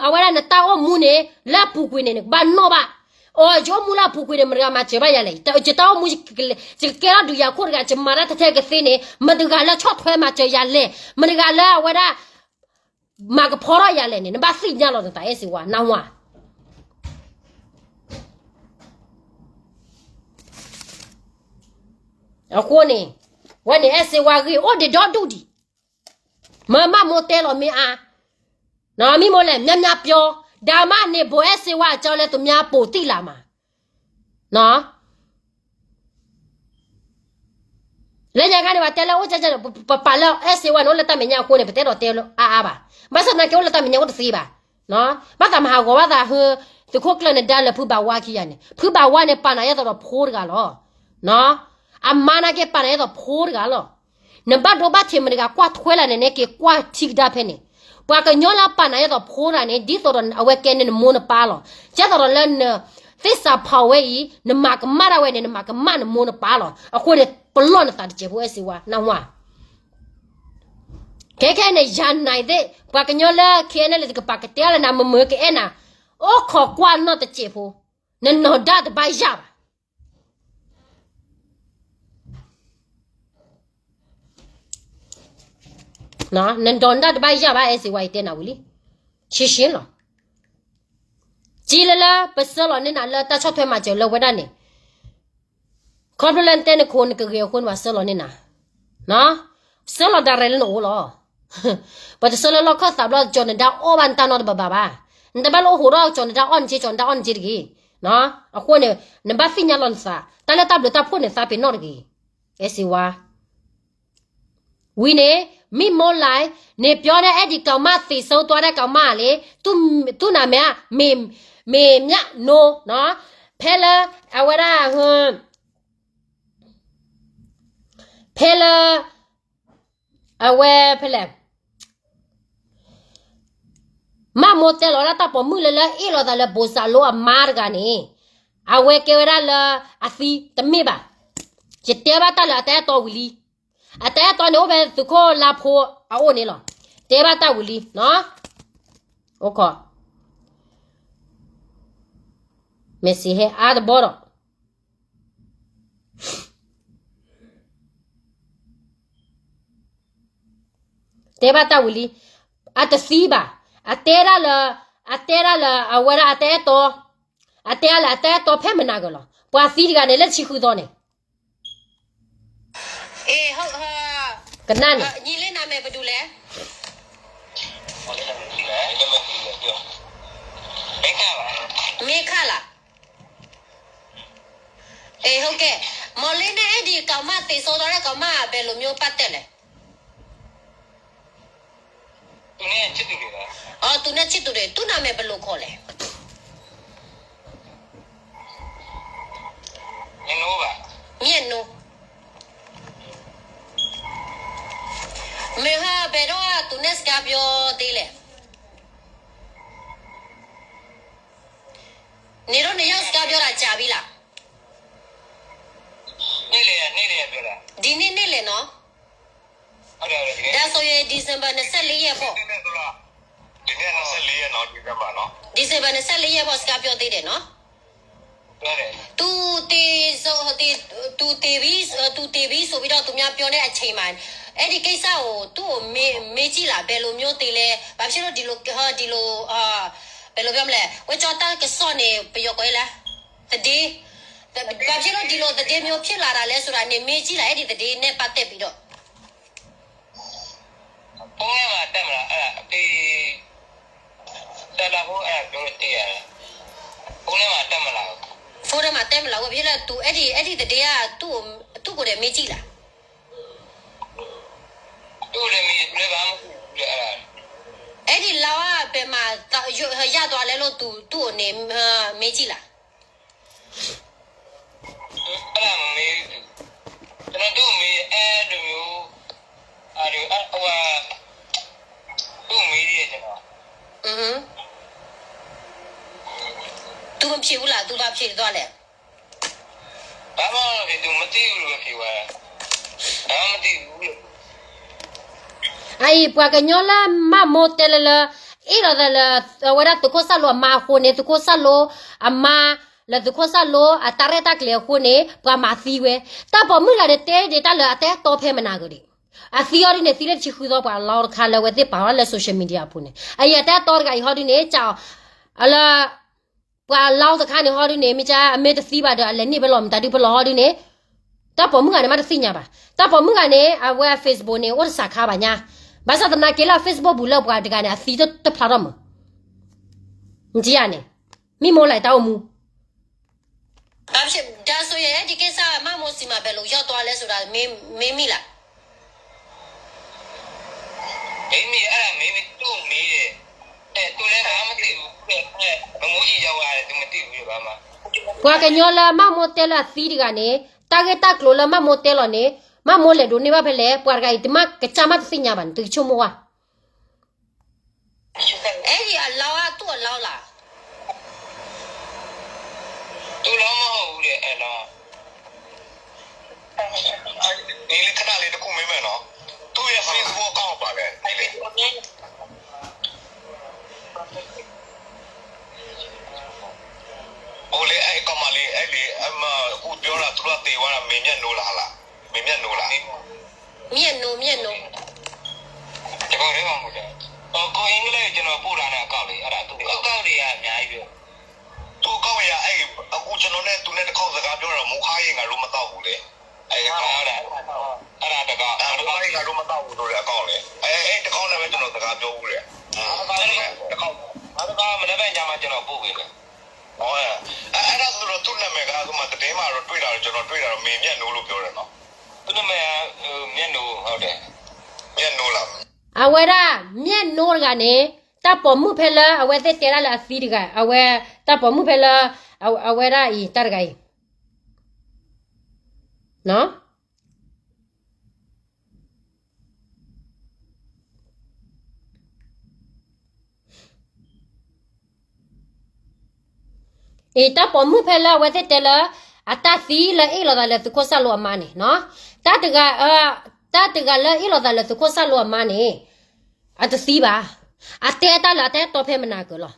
အဝဲဒၣ်နတၢ်အိၣ်မူန့ၣ် လၢအပူၤကွံာ်န့ၣ် နကဘၣ်နီၣ်ဘၣ်, အိ ယအိၣ်မူလၢအပူၤကွံာ်န့ၣ် မတၤတဂၤမၤစၢၤဘၣ်ယၤလဲၣ်, ယတၢ်အိၣ်မူ ယကကဲထီၣ်ဒုးယၤခိၣ်တဂၤ ယမၤတၢ်ထဲထဲကသ့န့ၣ် မတၤတဂၤလၢဆီၣ်ထွဲမၤစၢၤယၤလဲၣ်, မတၤတဂၤလၢအဝဲဒၣ် မၤကဖီထီၣ်ယၤလဲၣ်န့ၣ် နဘၣ်သ့ၣ်ညါလီၤနသး အဲၣ်စ့ဝါ နၢ်ဟူဧါ. အဃိန့ၣ် ဝဲန့ၣ်အဲၣ်စ့ဝါဂ့ၢ်အိၣ်ဒံးဒီဒူၣ်ဒံး, မ့ၢ်မးမိၢ်တဲလီၤမ့ၢ်အါ, မ့ၢ်မိၢ်လဲၣ် များများပြော, ဒါမှနေဗိုလ်အဲၣ်စ့ဝါအကြောင်းလည်း သူများပိုသိလာမှာ. လၢညါခါန့ၣ် ပှၤတဲလၢအိၣ်ကဲကဲန့ၣ် ပပာ်လၢအဲၣ်စ့ဝါန့ၣ် အိၣ်လၢတၢ်မဲာ်ညါအဃိန့ၣ် ပတဲဒီးတဲအါအါဘၣ်. ဘၣ်ဆၣ်သနာ်က့ အိၣ်လၢတၢ်မဲာ်ညါအိၣ်တသ့ဘၣ်. ဘၣ်သးမၤဟးဂီၤဘၣ်သးဟၢ သုးခိၣ်ကျၢၢ်နဒါလၢဖုဘၣ်ဝါခံဂၤန့ၣ် ဖုဘၣ်ဝါန့ၣ် ပာ်နၤယဲသိးဒီးဖိတဂၤလီၤ. အမါနာ်က့ ပာ်နၤယဲသိးဖိတဂၤလီၤ. နဘၣ်ဒိဘၣ်ထံးမတၤတဂၤကွၢ်ထွဲလၢ်န့ၣ် နက့ၤကွၢ်ထံကဒါဖဲန့ၣ်, ပှၤကညီလၢပာ်နၤယဲသိးဖိတဂၤန့ၣ် ဒ်သိးဒီးအဝဲကဲန့ၢ်နမိၢ်နပၢ်လီၤ. ကဲသိးဒီးလၢန သ့ၣ်စးဖးဝဲအံၤ နမၤကမၣ်ဒၣ်ဝဲန့ၣ် နမၤကမၣ်နမိၢ်နပၢ်လီၤ. အဃိန့ၣ် ပလီၢ်နသးတစဲးဖိ အဲၣ်စ့ဝါ နၢ်ဟူဧါ. ခဲခဲန့ၣ် ယၤနၤသ့ၣ် ပှၤကညီလၢ ခဲအံၤန့ၣ် လၢတကပၤကတဲလၢနၤ မမၢကအဲၣ်နၤ အိၣ်ခိးကွၢ်နီၢ်တစဲးဖိ, နနီၢ်ဒါတဘၣ်ယၢ်ဘၣ်. နနီၢ်ဒါတဘၣ်ယၢ်ဘၣ် အဲၣ်စ့ဝါ ယတဲနၤဝံၤလံ. ရှဲရှဲလီၤ. ကံလၢလၢပဆှၢလီၤန့ၢ်နၤလၢတၢ်ဆီၣ်ထွဲမၤစၢၤလၢဝဲဒၣ်န့ၣ်, ခီဖျိလၢနတဲနခိၣ်နကဂ့ၤအဃိန့ၣ် ပှၤဆှၢလီၤန့ၢ်နၤ, ဆှၢလီၤဒၣ်ရဲၣ်လၢနအိၣ်လီၤ. ပှၤတဆှၢလၢလီၢ်ခၢၣ်သးဘျီ ကၠီၤနဒါအီၣ်ဘၣ်နတၢ်နီတဘၣ်ဘၣ်ဘၣ်. နတဘၣ်လၢအိၣ်ဟိးထီၣ်ကၠီၤနဒါအီၣ်နက့ ကၠီၤနဒါအီၣ်နက့တဂ့ၤ. အဃိန့ၣ် နဘၣ်သ့ၣ်ညါလီၤနသး တၢ်လၢတၢ်ဘျုးတၢ်ဖှိၣ်န့ၣ် သးပ့ၤနီၣ်တဂ့ၤ. အဲၣ်စ့ဝါ ဝံၤန့ၣ် မံမီၢ်လဲၣ် န့ၣ် ပြောတဲ့ အဲဒီကောင်မ သေဆုံးသွားတဲ့ကောင်မလေး သူ့နာမည်က မေ မေမြတ်နိုးနော် ဖဲလၢ အဝဲဒၣ် ဖဲလၢ အဝဲဖဲလဲၣ် မမိၢ်တဲလီၤဝဲဒၣ်တၢ်ပိာ်မုၣ်လၢလၢအ့ၣ်လိာ်သးလၢဘိၣ်စၢ်လိအမါတဂၤန့ၣ် အဝဲကဲဝဲဒၣ်လၢအသံတမ့ၢ်ဘၣ်. ယတဲဘၣ်တၢ်လၢအတၢ်အဲၣ်တီဝံၤလံ. အတၢ်အဲၣ်တီန့ၣ်အိၣ်ဖဲသုးခိၣ်လါဖိအအိၣ်န့ၣ်လီၤ. တဲဘၣ်တၢ်ဝံၤလံ. အိၣ်ခိး message ဟဲအါတဘီဒီး တဲဘၣ်တၢ်ဝံၤလံ. အတသံဘၣ်. အတဲဒၣ်လၢ အတဲဒၣ်လၢအဝဲဒၣ်အတၢ်အဲၣ်တီ အတဲဒၣ်လၢအတၢ်အဲၣ်တီဖဲမနၤကလီၤ. ပှၤသံတဂၤန့ၣ် လၢဆံဃုသီန့ၣ် ကနၣ်န့ၣ် ညီလေးနာမည်ဘယ်သူလဲ? မင်းခလား. အေး ဟုတ်ကဲ့. မော်လင်းနဲ့ အဲ့ဒီကောင်မ သေဆုံးသွားတဲ့ကောင်မ ဘယ်လိုမျိုးပတ်သက်လဲ? သူနဲ့ချစ်သူတွေပါ. အော် သူနဲ့ချစ်သူတွေ. သူ့နာမည်ဘယ်လိုခေါ်လဲ? မင်းတို့ပါ. မ့ၢ်အနိ, မ့ၢ်ဟါဘဲဒိၣ်အသူန့ၣ်စကါပျီသ့လဲၣ်. န့ၣ်ဒိၣ်န့ၣ်ယီၢ်စကါပျီတၢ်ကၢ်ဘံလၢ်. ဒ်န့ၣ်န့ၣ်လဲၣ်နီၤ. ဒ်သိးယ December နဆဲးလ့ယဲၢ်ဖီၣ်, December နဆဲးလ့ယဲၢ်ဖီၣ်စကါပျီသ့ဒဲးနီၤ. သူ, သူတ့ဘံ, သူတ့ဘံဆိးဘံဒီးသူမၠါပျီန့ၣ်အဆ့မး, အဲဒ်ကိစၢ်အိၣ် သူၣ်အိၣ်မ့ၢ်ကံၣ်လၢ် ဘဲလိာ်မၠိသ့လဲၣ်, ဘၣ်ဖဲဒိၣ်ဒ်လိာ်, ဒ်လိာ်, ဘဲလိာ်ဖဲမလဲၣ် ဝဲကၠီတၢ်ကစီၣ်န့ၣ် ပယီၤကိးလၢ သဒ့, ဘၣ်ဖဲဒိၣ်ဒ်လိာ်သဒ့မၠိဖံးလၢ်တၢ်လဲၣ်ဆိဒၣ်န့ၣ် မ့ၢ်ကံၣ်လၢ် အဲဒ်သဒ့နဲၣ်ပာ်တဲာ်ဘံဒီး ဖိန့ၣ်မးတဲမလၢ်, တၢ်လၢဖိအဲၣ်ဒိးတ့ၢ်, ဖိန့ၣ်မးတဲမလၢ်, ဖိန့ၣ်မးတဲမလၢ်ဝဲ ဖဲလၢ သူအဲဒ်, အဲဒ်သဒ့ဧါ, သူၣ်ကိးဒဲးမ့ၢ်ကံၣ်လၢ်, သူၣ်ကိးဒဲးမ့ၢ်လၢဘၣ်, အဲဒ်လါဝဲ ပမၤ, ယၢ်သွါလဲလိာ်သူ, သူၣ်အိၣ်န့ၣ်, မ့ၢ်ကံၣ်လၢ် အဲဒၣ်မ့ၢ်, တနီၤဒိၣ်မ့ၢ်အဲၣ်ဒိးမ့ၢ်, အဝဲ, ဒိၣ်မ့ၢ်ဒ်, သူမ့ၢ်ဖံးဝံၤလၢ် သူဘၣ်ဖံးတသွါလဲၣ်, ဘၣ်မ့ၢ်သူမတ့ၢ်ဝံၤလၢဖံးဝဲ, ဘၣ်မ့ၢ်တ့ၢ်ဝံၤ အအံၤ ပှၤကညီလၢမၢ်မိၢ်တဲလၢလၢ, အ့ၣ်လိာ်သးလၢ, အဝဲဒၣ်သုးခိၣ်စၣ်လိအမါအဃိန့ၣ် သုးခိၣ်စၣ်လိအမါ, လၢသုးခိၣ်စၣ်လိအတၢ်ရဲၣ်တၢ်ကျဲၤအဃိန့ၣ် ပှၤမၤသံဝဲ, တၢ်ပိာ်မုၣ်ဂၤန့ၣ်တဲဒၣ်တၢ်လၢအတၢ်အဲၣ်တီဖဲမနၤကဒီး, အသံအီၤဒ်န့ၣ် သံလၢတဆံဃုသီ ပှၤအလီတခါလၢအဝဲသ့ၣ်ပာ်ဝဲလၢ social media အပူၤန့ၣ်, အအံၤအတၢ်အဲၣ်တီတဂၤအံၤဟီဒ်န့ၣ် ကးအီၤ, အလၢ ပှၤလီတခါန့ၣ်ဟီဒ်န့ၣ် မ့ၢ်ကါ အမ့ၢ်တသံဘၣ်ဒီး အလဲၤန့ၢ်ဖဲလီၤမတၤဒုဖဲလီၤဟီဒ်န့ၣ်, တၢ်ပိာ်မုၣ်ဂၤန့ၣ် မ့ၢ်တသ့ၣ်ညါဘၣ်, တၢ်ပိာ်မုၣ်ဂၤန့ၣ် အဝဲအ Facebook န့ၣ် အိၣ်တစးခါဘၣ်ညါ, ဘၣ်ဆၣ်သနာ်က့လၢ Facebook ပူၤလၢပှၤတဂၤန့ၣ် အသံတဖျါထီၣ်မး, နထံၣ်ဧါန့ၣ်, မ့ၢ်မိၢ်လဲၣ်တၢ်အိၣ်မူ ဒါဆိုရင် အဲဒီကိစ္စ မမိစံမဘဲလို့ ရောက်သွားလဲဆိုတာ မေးမိလား? မေးမိ, အဲဒါမေးမိ, သူ့မေးတယ်. အဲ, သူလည်းဘာမှမသိဘူးတဲ့. အဲ, မမိုးကြီးရောက်သွားတယ်, သူမသိဘူးတဲ့, ဘာမှ. ပှၤကညီလၢမမိတဲလၢအသံတဂၤန့ၣ်, တၢ်ဂ့ၢ်တၢ်ကျိၤလၢမမိတဲလီၤန့ၣ်, မမိလဲၤဒိးန့ၢ်ဘၣ်ဖဲလဲၣ်, ပှၤတဂၤအံၤ တမ့ၢ်ကစၢ်မ့ၢ်တသ့ၣ်ညါဘၣ်န့ၣ်, သုကဆိကမိၣ်ဝဲ အဲဒီအလောင်းက သူ့အလောင်းလား? သူ့အလောင်းမဟုတ်ဘူးတဲ့, အဲလောင်း. နင်လည်းခဏလေးတစ်ခုမေးမယ်နော်. သူ့ရဲ့ Facebook account ပါလဲ. ဟိုလေ, အဲ့ကောင်မလေး, အဲ့လေ, အမ, အခုပြောတာ သူတို့ကသေသွားတာ မေမြတ်နိုးလား, လား, မေမြတ်နိုးလား. မြတ်နိုး, မြတ်နိုး. ကျွန်တော်လည်းမဟုတ်ဘူး. ဟို ကိုအင်္ဂလိပ် ကျွန်တော်ပို့ထားတဲ့ account လေး, အဲ့ဒါသူ့ account တွေကအများကြီးပဲ. သူ့ account တွေက အဲ့, အခုကျွန်တော်နဲ့သူနဲ့တစ်ခေါက်စကားပြောတော့ မိုခါရေငါတို့မသောက်ဘူးလေ. အဲ့ဒါ, အဲ့ဒါတက, မိုခါရေငါတို့မသောက်ဘူးဆိုတဲ့ account လေ. အဲ့, အဲ့တစ်ခေါက်နဲ့ပဲကျွန်တော်စကားပြောဘူးလေ. တစ်ခေါက်. နောက်တစ်ခါမနက်ဖြန်ကျမှကျွန်တော်ပို့ပေးမယ်. ဟော, အဲ့, အဲ့ဒါဆိုတော့သူ့နာမည်က အခုမှသတင်းမှာတော့တွေ့တာတော့ ကျွန်တော်တွေ့တာတော့ မေမြတ်နိုးလို့ပြောတယ်နော်. သူ့နာမည်က မြတ်နိုး, ဟုတ်တယ်. မြတ်နိုးလား. အဝဲဒၣ် မြတ်နိုးတဂၤန့ၣ်, တၢ်ပိာ်မုၣ်ဖဲလၢအဝဲသ့ၣ်တဲဒၣ်လၢအသံတဂၤ, အဝဲ, တၢ်ပိာ်မုၣ်ဖဲလၢ အဝဲဒၣ်အံၤ တၢ်တဂၤအံၤ အံၤ တၢ်ပိာ်မုၣ်ဖဲလၢအဝဲသ့ၣ်တဲလၢ အတၢ်သံလၢအ့ၣ်လိာ်သး လၢသုးခိၣ်စၢ်လိအမါန့ၣ်, တၢ်တဂၤ, တၢ်တဂၤလၢအ့ၣ်လိာ်သးလၢသုးခိၣ်စၢ်လိအမါန့ၣ်, အတသံဘၣ်, အတဲတၢ်လၢအတၢ်အဲၣ်တီဖဲမနၤကလီၤ.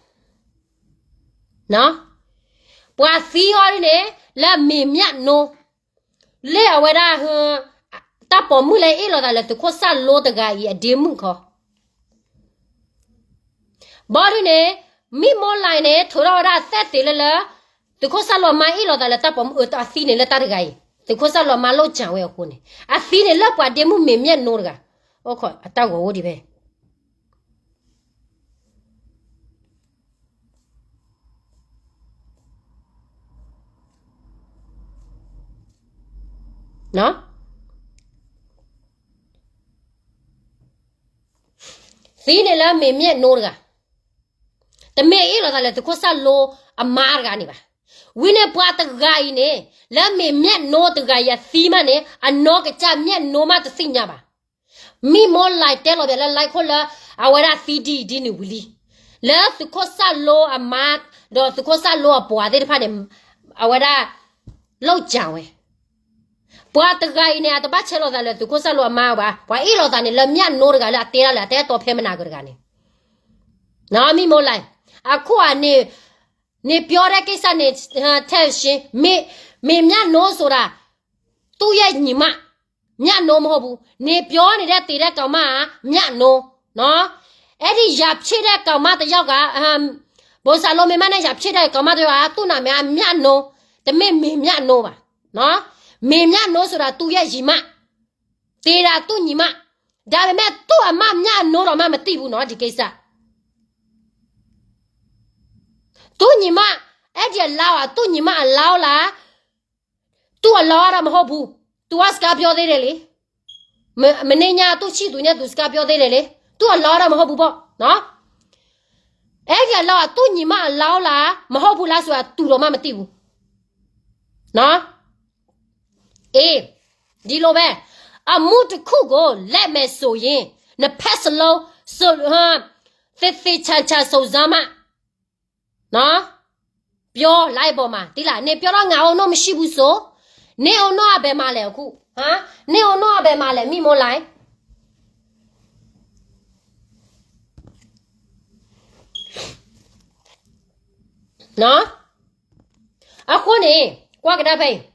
ပှၤသံအီၤဒ်န့ၣ် လၢမေမြတ်နိုး, လၢအဝဲဒၣ်, တၢ်ပိာ်မုၣ်လၢအ့ၣ်လိာ်သးလၢသုးခိၣ်စၢ်လိတဂၤအံၤ အဒ့မုၣ်ခီ, ဘီဒ်န့ၣ်, မံမိလၢ်န့ၣ် ထိးထီၣ်ဝဲဒၣ်အသဲသ့ၣ်လၢလၢ, သုးခိၣ်စၢ်လိအမါအ့ၣ်လိာ်သးလၢတၢ်ပိာ်မုၣ်အသံန့ၣ်လၢတၢ်တဂၤအံၤ, သုးခိၣ်စၢ်လိအမါလိၣ်ကၢ်ဝဲအဃိန့ၣ်, အသံန့ၣ်လၢပှၤဒ့မုၣ်မေမြတ်နိုးတဂၤ, အိၣ်ခိးအတၢ်ဂီၤဝဲဒ်ဖဲ သံန့ၣ်လၢမေမြတ်နိုးတဂၤ, တမ့ၢ်အ့ၣ်လိာ်သးလၢသုးခိၣ်စၢ်လိအမါတဂၤန့ၣ်ဘၣ်. ဝံၤန့ၣ်ပှၤတဂၤအံၤန့ၣ် လၢမ့ၢ်မၠၣ်နိတဂၤအံၤအသံမးန့ၣ် အနီၢ်ကစၢ်မၠၣ်နိမးတသ့ၣ်ညါဘၣ်. မံမီၢ်လဲၣ်တဲလီၤပျဲလၢ like ခိၣ်လၢ အဝဲဒၣ်သံဒ်အံၤဒ်န့ၣ်ဝံၤလံ. လၢသုးခိၣ်စၢ်လိအမါ ဒီးသုးခိၣ်စၢ်လိအပှၤသ့ၣ်တဖၣ်န့ၣ် အဝဲဒၣ် လိၣ်ကၢ်ဝဲ ပှၤတဂၤအံၤန့ၣ် အတဘၣ်ဆဲးလိာ်သးလၢသုးခိၣ်စၢ်လိအမါဘၣ်, ပှၤအ့ၣ်လိာ်သးန့ၣ် လၢမၠၣ်နိတဂၤလၢအတဲဒၣ်လၢအတဲတီဖဲမနၤကတဂၤန့ၣ်, မံမီၢ်လဲၣ်, အခိၣ်အန့ၣ်, နပြောတဲ့ကိစ္စန့ၣ် ထဲရှင်း, မ့ၢ်မၠၣ်နိဆိုတာ သူ့ရဲ့ညီမ, မၠၣ်နိမဟုတ်ဘူး, နပြောနေတဲ့ သေတဲ့ကောင်မက မၠၣ်နိ, အဲ့ဒီရန်ဖြစ်တဲ့ကောင်မတစ်ယောက်က ဘိုစၢ်လိမ့ၢ်မးန့ၣ် ရန်ဖြစ်တဲ့ကောင်မတစ်ယောက်က သူ့နာမည်က မၠၣ်နိ, တမ့ၢ်မ့ၢ်မၠၣ်နိဘၣ်, မ့ၢ်မၠၣ်နိဆိုတာ သူ့ရဲ့ညီမ, သေတာ သူ့ညီမ, ဒါပေမဲ့ သူ့အမ မၠၣ်နိ တော့မှ မသိဘူးနော် ဒီကိစ္စ, သူ့ညီမ, အဲ့ဒီအလောင်းက သူ့ညီမအလောင်းလား, သူ့အလောင်းတော့ မဟုတ်ဘူး, သူက စကားပြောသေးတယ်လေ, မ, မနေ့ည သူ့ချစ်သူနဲ့ သူ စကားပြောသေးတယ်လေ, သူ့အလောင်းတော့ မဟုတ်ဘူးပေါ့နော်, အဲ့ဒီအလောင်းက သူ့ညီမအလောင်းလား မဟုတ်ဘူးလားဆိုတာ သူတော့မှ မသိဘူးနော်, အေး, ဒီလိုပဲ, အမှုတစ်ခုကို လက်မယ်ဆိုရင် နှစ်ဖက်စလုံး သေသေချာချာစုံစမ်းမှ နော်, ပြော live ပေါ်မှာ, သိလား, နပြောတော့ ငါအုံနောက်မရှိဘူးဆို, နအုံနောက်က ဘယ်မှာလဲအခု, ဟမ်, နအုံနောက်က ဘယ်မှာလဲ မံမီၢ်လဲၣ်, နော်, အဃိန့ၣ် ကွၢ်ကဒါဖဲအံၤ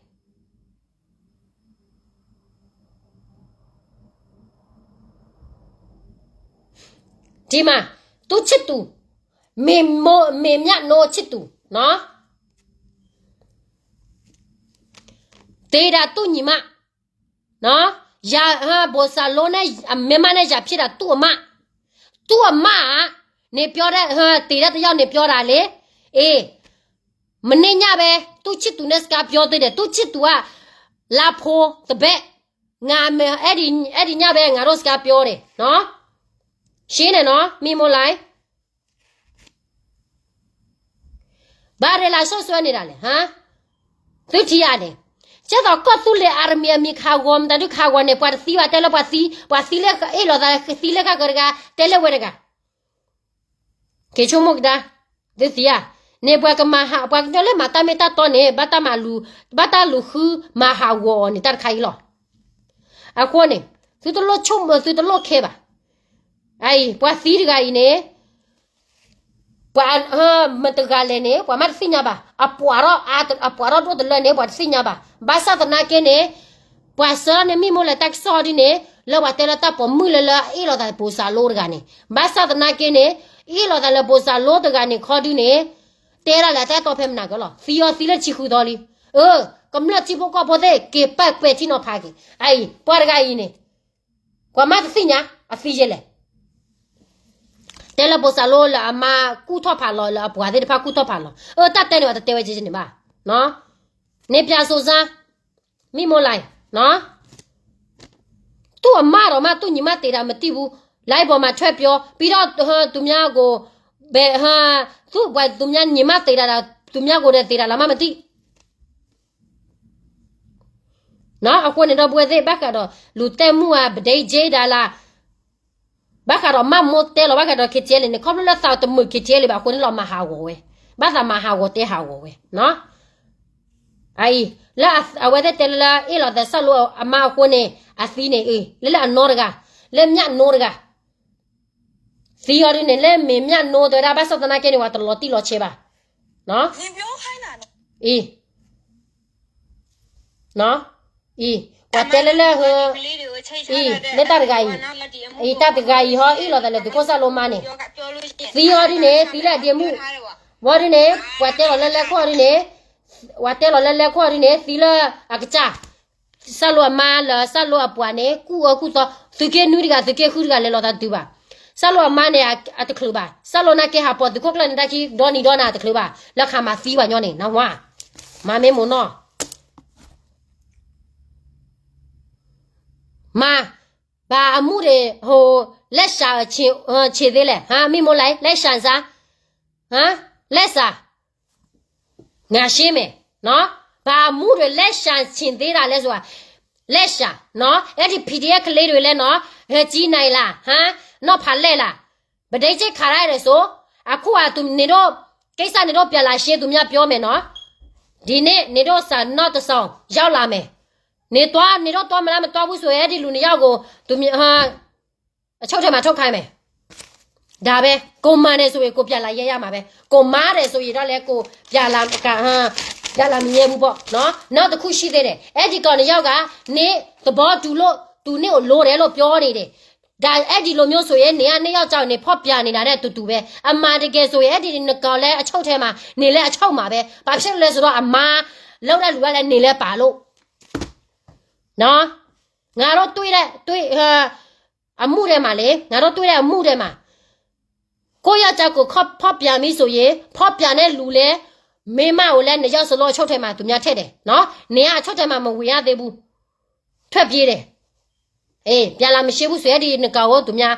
ဒီမှာ, သူ့ချစ်သူ, မ့ၢ်မၠၣ်နိချစ်သူနော်, သေတာ သူ့ညီမ, နော်, ရန်, ဘိုစၢ်လိနဲ့ အမ့ၢ်မးန့ၣ် ရန်ဖြစ်တာ သူ့အမ, သူ့အမက နပြောတဲ့, သေတဲ့တစ်ယောက် နပြောတာလေ, အေး, မနေ့ညပဲ သူ့ချစ်သူနဲ့ စကားပြောသေးတယ်, သူ့ချစ်သူက လာဖို့တဘက်, ငါ, အဲ့ဒီညပဲ ငါတို့ စကားပြောတယ်နော်, ရှင်းတယ်နော်, မံမီၢ်လဲၣ်, ဘာတွေလာ စွပ်စွဲနေတာလဲ, ဟမ်, သုထံၣ်ဧါန့ၣ်, ကဲသိးကီၢ်သူလ့ၤ army အမံၤခးဂီၤ မတၤဒုခးဂီၤန့ၣ် ပှၤတသံဘၣ် တဲလၢပှၤသံ, ပှၤသံလၢအ့ၣ်လိာ်သး သံလၢခါကတဂၤ တဲလၢဝဲတဂၤ, က့ၤဆိကမိၣ်ကဒါ, သုသံဧါ, န့ၣ်ပှၤကမၤဟး, ပှၤကညီလၢမၤတၢ်မ့ၢ်တၢ်တီန့ၣ် ဘၣ်တၢ်မၤလူၤ, ဘၣ်တၢ်လူၤဃုမၤဟးဂီၤအီၤန့ၣ် တၢ်တခါအံၤလီၤ, အဃိန့ၣ်, သုတလိၣ်ဆိကမိၣ် သုတလိၣ်ခဲဘၣ်, အအံၤ ပှၤသံတဂၤအံၤန့ၣ် ပှၤ, မတၤတဂၤလဲၣ်န့ၣ် ပှၤမးတသ့ၣ်ညါဘၣ်, အပှၤထီၣ်, အပှၤထီၣ်ဒိၣ်တလၢန့ၣ် ပှၤတသ့ၣ်ညါဘၣ်, ဘၣ်ဆၣ်သနာ်က့န့ၣ်, ပှၤဆှၢန့ၢ်မံမီၢ်လဲၣ်တၢ်ကစီၣ်ဒ်န့ၣ် လၢပှၤတဲလၢတၢ်ပိာ်မုၣ်လၢလၢအ့ၣ်လိာ်သးဘိုစၢ်လိတဂၤန့ၣ်, ဘၣ်ဆၣ်သနာ်က့န့ၣ်, အ့ၣ်လိာ်သးလၢဘိုစၢ်လိတဂၤန့ၣ်ခီဒုန့ၣ်, တဲဒၣ်လၢတၢ်တီဖဲမနၤကလီၤ, သံအီၤသံလၢဆံဃုသီလံ, အၢ, ကမျၢၢ်ထံဖိကီၢ်ဖိသ့ၣ် က့ၤပာ်ကွဲးထံနီၤဖးက့ၤ, အအံၤ ပှၤတဂၤအံၤန့ၣ် ပှၤမးတသ့ၣ်ညါ အသံယဲလဲၣ်, တဲလၢဘိုစၢ်လိလၢအမါကူၣ်ထီၣ်ဖးလီၤ လၢအပှၤသ့ၣ်တဖၣ်ကူၣ်ထီၣ်ဖးလီၤ, အၢ တၢ်တဲန့ၣ်ဘၣ်တတဲဝဲကဲန့ၣ်ဘၣ်, န့ၣ်ပျၢ်စိၤစါ, မံမီၢ်လဲၣ်, သူ့အမါဒီးမး သူ့ညီမသေတာ မသိဘူး, liveပေါ်မှာ ထွက်ပြော, ပြီးတော့, သူများကို, ဘယ်, သူ့, သူများညီမသေတာ, သူများကိုယ်တိုင်သေတာလားမှမသိ အဃိန့ၣ်ဒီပုၢ်ဝဲၢ်သ့ၣ် ဘၣ်ဃးဒီးလူၤတဲမုၢ်ဧါ ပဒဲက့ဒၣ်လၢ်, ဘၣ်ဃးဒီးမၤမိၢ်တဲလီၤ ဘၣ်ဃးဒီး KTLA န့ၣ် ခီဖျိလၢသးတမုာ် KTLA ဘၣ်အဃိန့ၣ်လီၤ မၤဟးဂီၤဝဲ, ဘၣ်သးမၤဟးဂီၤတဲဟးဂီၤဝဲ, အအံၤ, လၢအဝဲသ့ၣ်တဲလၢလၢအ့ၣ်လိာ်သးစၢ်လိအမါအဃိန့ၣ် အသံန့ၣ်အံၤ လၢလၢအနီတဂၤ, လၢမၠၣ်နိတဂၤ သံအီၤဒုန့ၣ် လၢမ့ၢ်မၠၣ်နိတဲဝဲဒၣ် ဘၣ်ဆၣ်သနာ်က့န့ၣ် ပှၤတလီၤတံၢ်လီၤဆဲးဘၣ်, အံၤ, အံၤ, ပှၤတဲလၢလၢဟၢ, အံၤ, လၢတၢ်တဂၤအံၤ, အံၤ တၢ်တဂၤအံၤဟီ အ့ၣ်လိာ်သးလၢသုးခိၣ်စၢ်လိမါန့ၣ်, သံအီၤဒုန့ၣ် သံလၢအဒ့မုၣ်, ဝံၤဒုန့ၣ် ပှၤတဲလီၤလၢလဲခိၣ်ဒုန့ၣ်, ပှၤတဲလီၤလၢလဲခိၣ်ဒုန့ၣ် သံလၢအကစၢ် စၢ်လိအမါလၢစၢ်လိအပှၤန့ၣ် ကူၣ်အၢကူၣ်သီ, သုးက့နွံတဂၤ သုးက့ဃုတဂၤ လဲၤလိာ်သးတုၤဘၣ်. စၢ်လိအမါန့ၣ် အတချုးဘၣ်. စၢ်လိနာ်က့ဟးပိာ်သုးခိၣ်ကျၢၢ်န့ၣ် တၢ်ခံဒီနံၤဒီနၤတချုးဘၣ်. လၢခးမၤသံပှၤညီန့ၣ် နဝါ, မၤမ့ၢ်မိၢ်နီၢ် မၤ, ဘၣ်အမူဒံးဟိ, လဲၣ်စှၤဆံးသ့လဲၣ်, မံမိၢ်လဲၣ်, လဲၣ်စှၤစါ, လဲၣ်စှၤ လဲၣ်စှၤ ငါရှင်းမယ်နော်, ဘာအမှုတွေ လက်ရှာချင်သေးတာလဲဆိုတာ, လက်ရှာနော်, အဲ့ဒီ PDF ကလေးတွေလည်းနော်, ဟဲကြီးနိုင်လားဟမ်, နောက်ဖာလဲ့လား, ပဒိတ်ချစ်ခါရတယ်ဆို, အခုကသူနေတော့, ကိစ္စနေတော့ပြန်လာရှင်း သူများပြောမယ်နော်, ဒီနေ့နေတော့စာနောက်တစ်စောင်ရောက်လာမယ်, နေသွားနေတော့သွားမလား မသွားဘူးဆိုရင် အဲ့ဒီလူနှစ်ယောက်ကို သူများဟာ အချုပ်ထဲမှာထုတ်ခိုင်းမယ်. ဒါပဲ, ကိုမှန်တယ်ဆိုရင် ကိုပြန်လာရဲရမှာပဲ, ကိုမှားတယ်ဆိုရင်တော့လည်း ကိုပြန်လာကဟမ်, ပြန်လာမရဲဘူးပေါ့နော်. နောက်တစ်ခုရှိသေးတယ်, အဲ့ဒီကောင်နှစ်ယောက်က နင်သဘောတူလို့ သူနင့်ကိုလိုတယ်လို့ပြောနေတယ်, ဒါအဲ့ဒီလိုမျိုးဆိုရင် နေကနှစ်ယောက်ကြောင့်နေ ဖောက်ပြန်နေတာနဲ့အတူတူပဲ, အမှန်တကယ်ဆိုရင် အဲ့ဒီနှစ်ကောင်လည်း အချုပ်ထဲမှာ နေလည်းအချုပ်မှာပဲ, ဘာဖြစ်လို့လဲဆိုတော့ အမှားလုပ်တဲ့လူကလည်း နေလည်းပါလို့ နော်, ငါတို့တွေ့တဲ့တွေ့အမှုထဲမှာလေ, ငါတို့တွေ့တဲ့အမှုထဲမှာ ကိုယ့်ယောက်ျားကိုဖောက်ပြန်ပြီဆိုရင် ဖောက်ပြန်တဲ့လူလည်း မိန်းမကိုလည်း နှစ်ယောက်စလုံး အချုပ်ထဲမှာ သူများထည့်တယ်နော်, နေကအချုပ်ထဲမှာ မဝင်ရသေးဘူး, ထွက်ပြေးတယ်, အေး ပြန်လာမရှိဘူးဆိုရင် ဒီနှစ်ကောင်ကို သူများ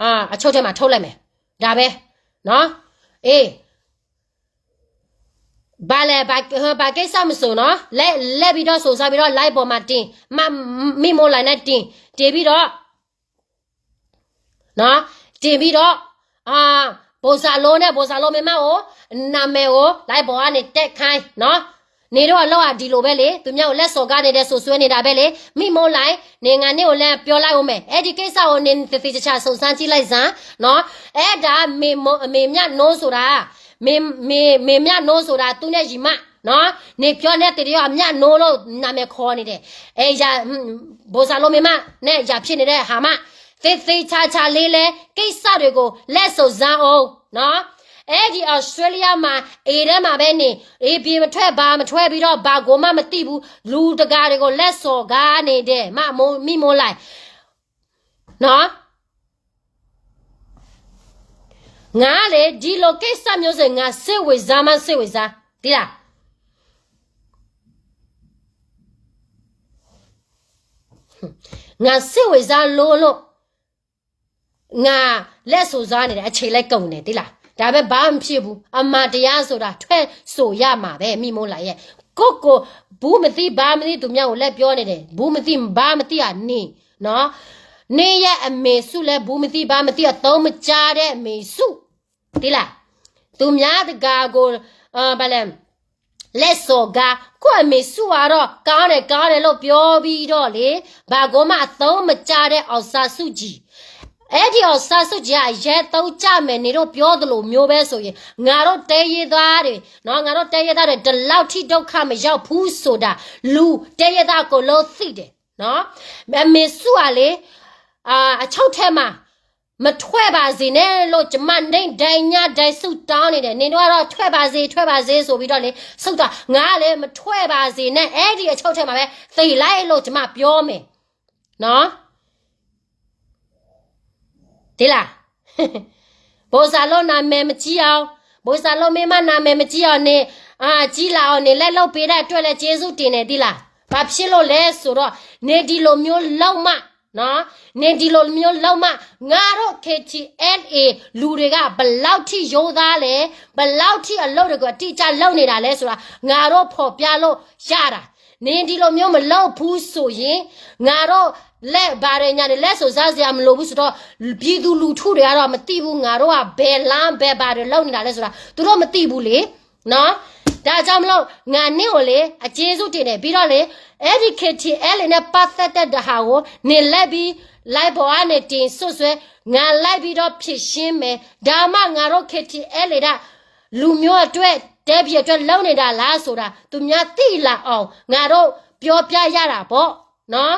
အာ အချုပ်ထဲမှာ ထုတ်လိုက်မယ်, ဒါပဲနော်, အေး ဘာလဲ, ဘာကိစ္စမဆိုနော်, လဲလဲပြီးတော့ စုံစမ်းပြီးတော့ live ပေါ်မှာတင်, မမိမိုးလိုင်နဲ့တင်, တင်ပြီးတော့နော်, တင်ပြီးတော့ အာ ဘိုစါလိုနဲ့ ဘိုစါလိုမိန်းမကို နာမည်ကို live ပေါ်ကနေ တက်ခိုင်းနော်, နေတော့ အလုပ်ကဒီလိုပဲလေ, သူများကို လက်စော်ကားနေတယ်, စွပ်စွဲနေတာပဲလေ, မိမိုးလိုင် နေငါနေ့ကိုလည်း ပြောလိုက်ဦးမယ်, အဲ့ဒီကိစ္စကို နေသေသေချာချာ စုံစမ်းကြည့်လိုက်စမ်းနော်, အဲ့ဒါ မေမေမြတ်နိုးဆိုတာ မေမေမေမြတ်နိုးဆိုတာ သူနဲ့ရီမနော်, နေပြောနေတဲ့တယောက် အမြတ်နိုးလို့ နာမည်ခေါ်နေတယ်, အဲရဘိုစါလိုမိန်းမနဲ့ ရဖြစ်နေတဲ့ဟာမ, သေသေချာချာလေးလဲ ကိစ္စတွေကို လက်စုံစမ်းအောင်နော်, အဲ့ဒီ Australia မှာ အိမ်ထဲမှာပဲနေ, အိမ်ပြင်မထွက် ဘာမထွက်ပြီးတော့ ဘာကိုမှမသိဘူး, လူတကာတွေကို လက်စော်ကားနေတယ်, မမိုးမိမိုးလိုင်နော်, ငါလေ ဒီလိုကိစ္စမျိုးဆိုရင် ငါစိတ်ဝင်စားမှစိတ်ဝင်စား, သိလား, ငါစိတ်ဝင်စားလို့လို့ ငါလက်စုံစမ်းနေတယ်, အချိန်လည်းကုန်နေ, သိလား, ဒါပေမဲ့ ဘာမှမဖြစ်ဘူး, အမှန်တရားဆိုတာ ထွက်ဆိုရမှာပဲ, မိမိုးလိုင်ရဲ့, ကိုယ့်ကိုယ် ဘူးမသိဘာမသိ သူများကို လိုက်ပြောနေတယ်, ဘူးမသိဘာမသိ အနေနော်, နေရဲ့အမေစုလည်း ဘူးမသိဘာမသိ အသုံးမကျတဲ့အမေစု, သိလား, သူများတကာကို ဘာလဲ လက်စော်ကား, ကိုယ့်အမေစုကတော့ ကောင်းတယ် ကောင်းတယ်လို့ ပြောပြီးတော့လေ, ဘာကိုမှ အသုံးမကျတဲ့ အောင်ဆန်းစုကြည်, အဲ့ဒီ အောင်ဆန်းစုကြည်က အရဲသုံးကျမယ် နေတို့ပြောသလိုမျိုးပဲဆိုရင် ငါတို့တိုင်းရင်းသားတွေနော်, ငါတို့တိုင်းရင်းသားတွေ ဒီလောက်ထိ ဒုက္ခမရောက်ဘူးဆိုတာ လူတိုင်းရင်းသားအကုန်လုံးသိတယ်နော်, အမေစုကလေ အာ အချုပ်ထဲမှာ မထွက်ပါစေနဲ့လို့ ကျမ နေ့တိုင်းညတိုင်း ဆုတောင်းနေတယ်, နေတို့ကတော့ ထွက်ပါစေ ထွက်ပါစေ ဆိုပြီးတော့လေ ဆုတောင်း, ငါလည်း မထွက်ပါစေနဲ့, အဲ့ဒီအချုပ်ထဲမှာပဲ သေလိုက်လို့ ကျမ ပြောမယ်နော်, သိလား, ဘိုစါလို နာမည်မကြီးအောင်, ဘိုစါလို မိန်းမ နာမည်မကြီးအောင် နေ အာ ကြီးလာအောင် နေ လိုက်လုပ်ပေးတဲ့အတွက်လည်း ကျေးဇူးတင်တယ်, သိလား, ဘာဖြစ်လို့လဲဆိုတော့ နေဒီလိုမျိုးလုပ်မှနော်, နေဒီလိုမျိုးလုပ်မှ ငါတို့ KTLA လူတွေက ဘယ်လောက်ထိ ရိုးသားလဲ, ဘယ်လောက်ထိ အလုပ်တွေကို အတိအကျ လုပ်နေတာလဲဆိုတာ ငါတို့ ဖော်ပြလို့ရတာ, နေဒီလိုမျိုး မလုပ်ဘူးဆိုရင် ငါတို့ လက်ဘာတွေညာတွေ လက်စုံစမ်းစရာ မလိုဘူးဆိုတော့ ပြည်သူလူထုတွေကတော့ မသိဘူး, ငါတို့က ဘယ်လမ်း ဘယ်ဘာတွေ လုပ်နေတာလဲဆိုတာ သူတို့ မသိဘူးလေနော်, ဒါကြောင့်မလို့ ငါ နင့်ကိုလေ အကျေးဇူးတင်တယ်, ပြီးတော့လေ အဲ့ဒီ KTLA နဲ့ ပတ်သက်တဲ့တဟာကို နင်လိုက်ပြီး live ပေါ်ကနေ တင်စွပ်စွဲ, ငါလိုက်ပြီးတော့ ဖြေရှင်းမယ်, ဒါမှ ငါတို့ KTLA က လူမျိုးအတွက် တိုင်းပြည်အတွက် လုပ်နေတာလားဆိုတာ သူများသိလာအောင် ငါတို့ ပြောပြရတာပေါ့နော်,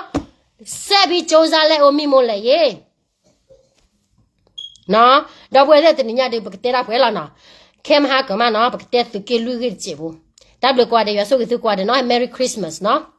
ဆက်ပြီး ကြိုးစားလိုက်ဦး မိမိုးလိုင်ရေ နော်, ဒီပုၢ်ဝဲၢ်သ့ၣ် တနံၤညါဒီး ပကတဲဒၣ်ပှဲၤလီၤနီၤ, ခဲမဟါကမးနီၤ ပကတဲသုးက့လွံၢ်ဂ့ၢ်တစဲးဖိ, တၢ်ဘျုးကိးဂၤဒဲး ယွၤဆိၣ်ဂ့ၤသုကိးဂၤဒဲးနီၤ, Merry Christmas နီၤ.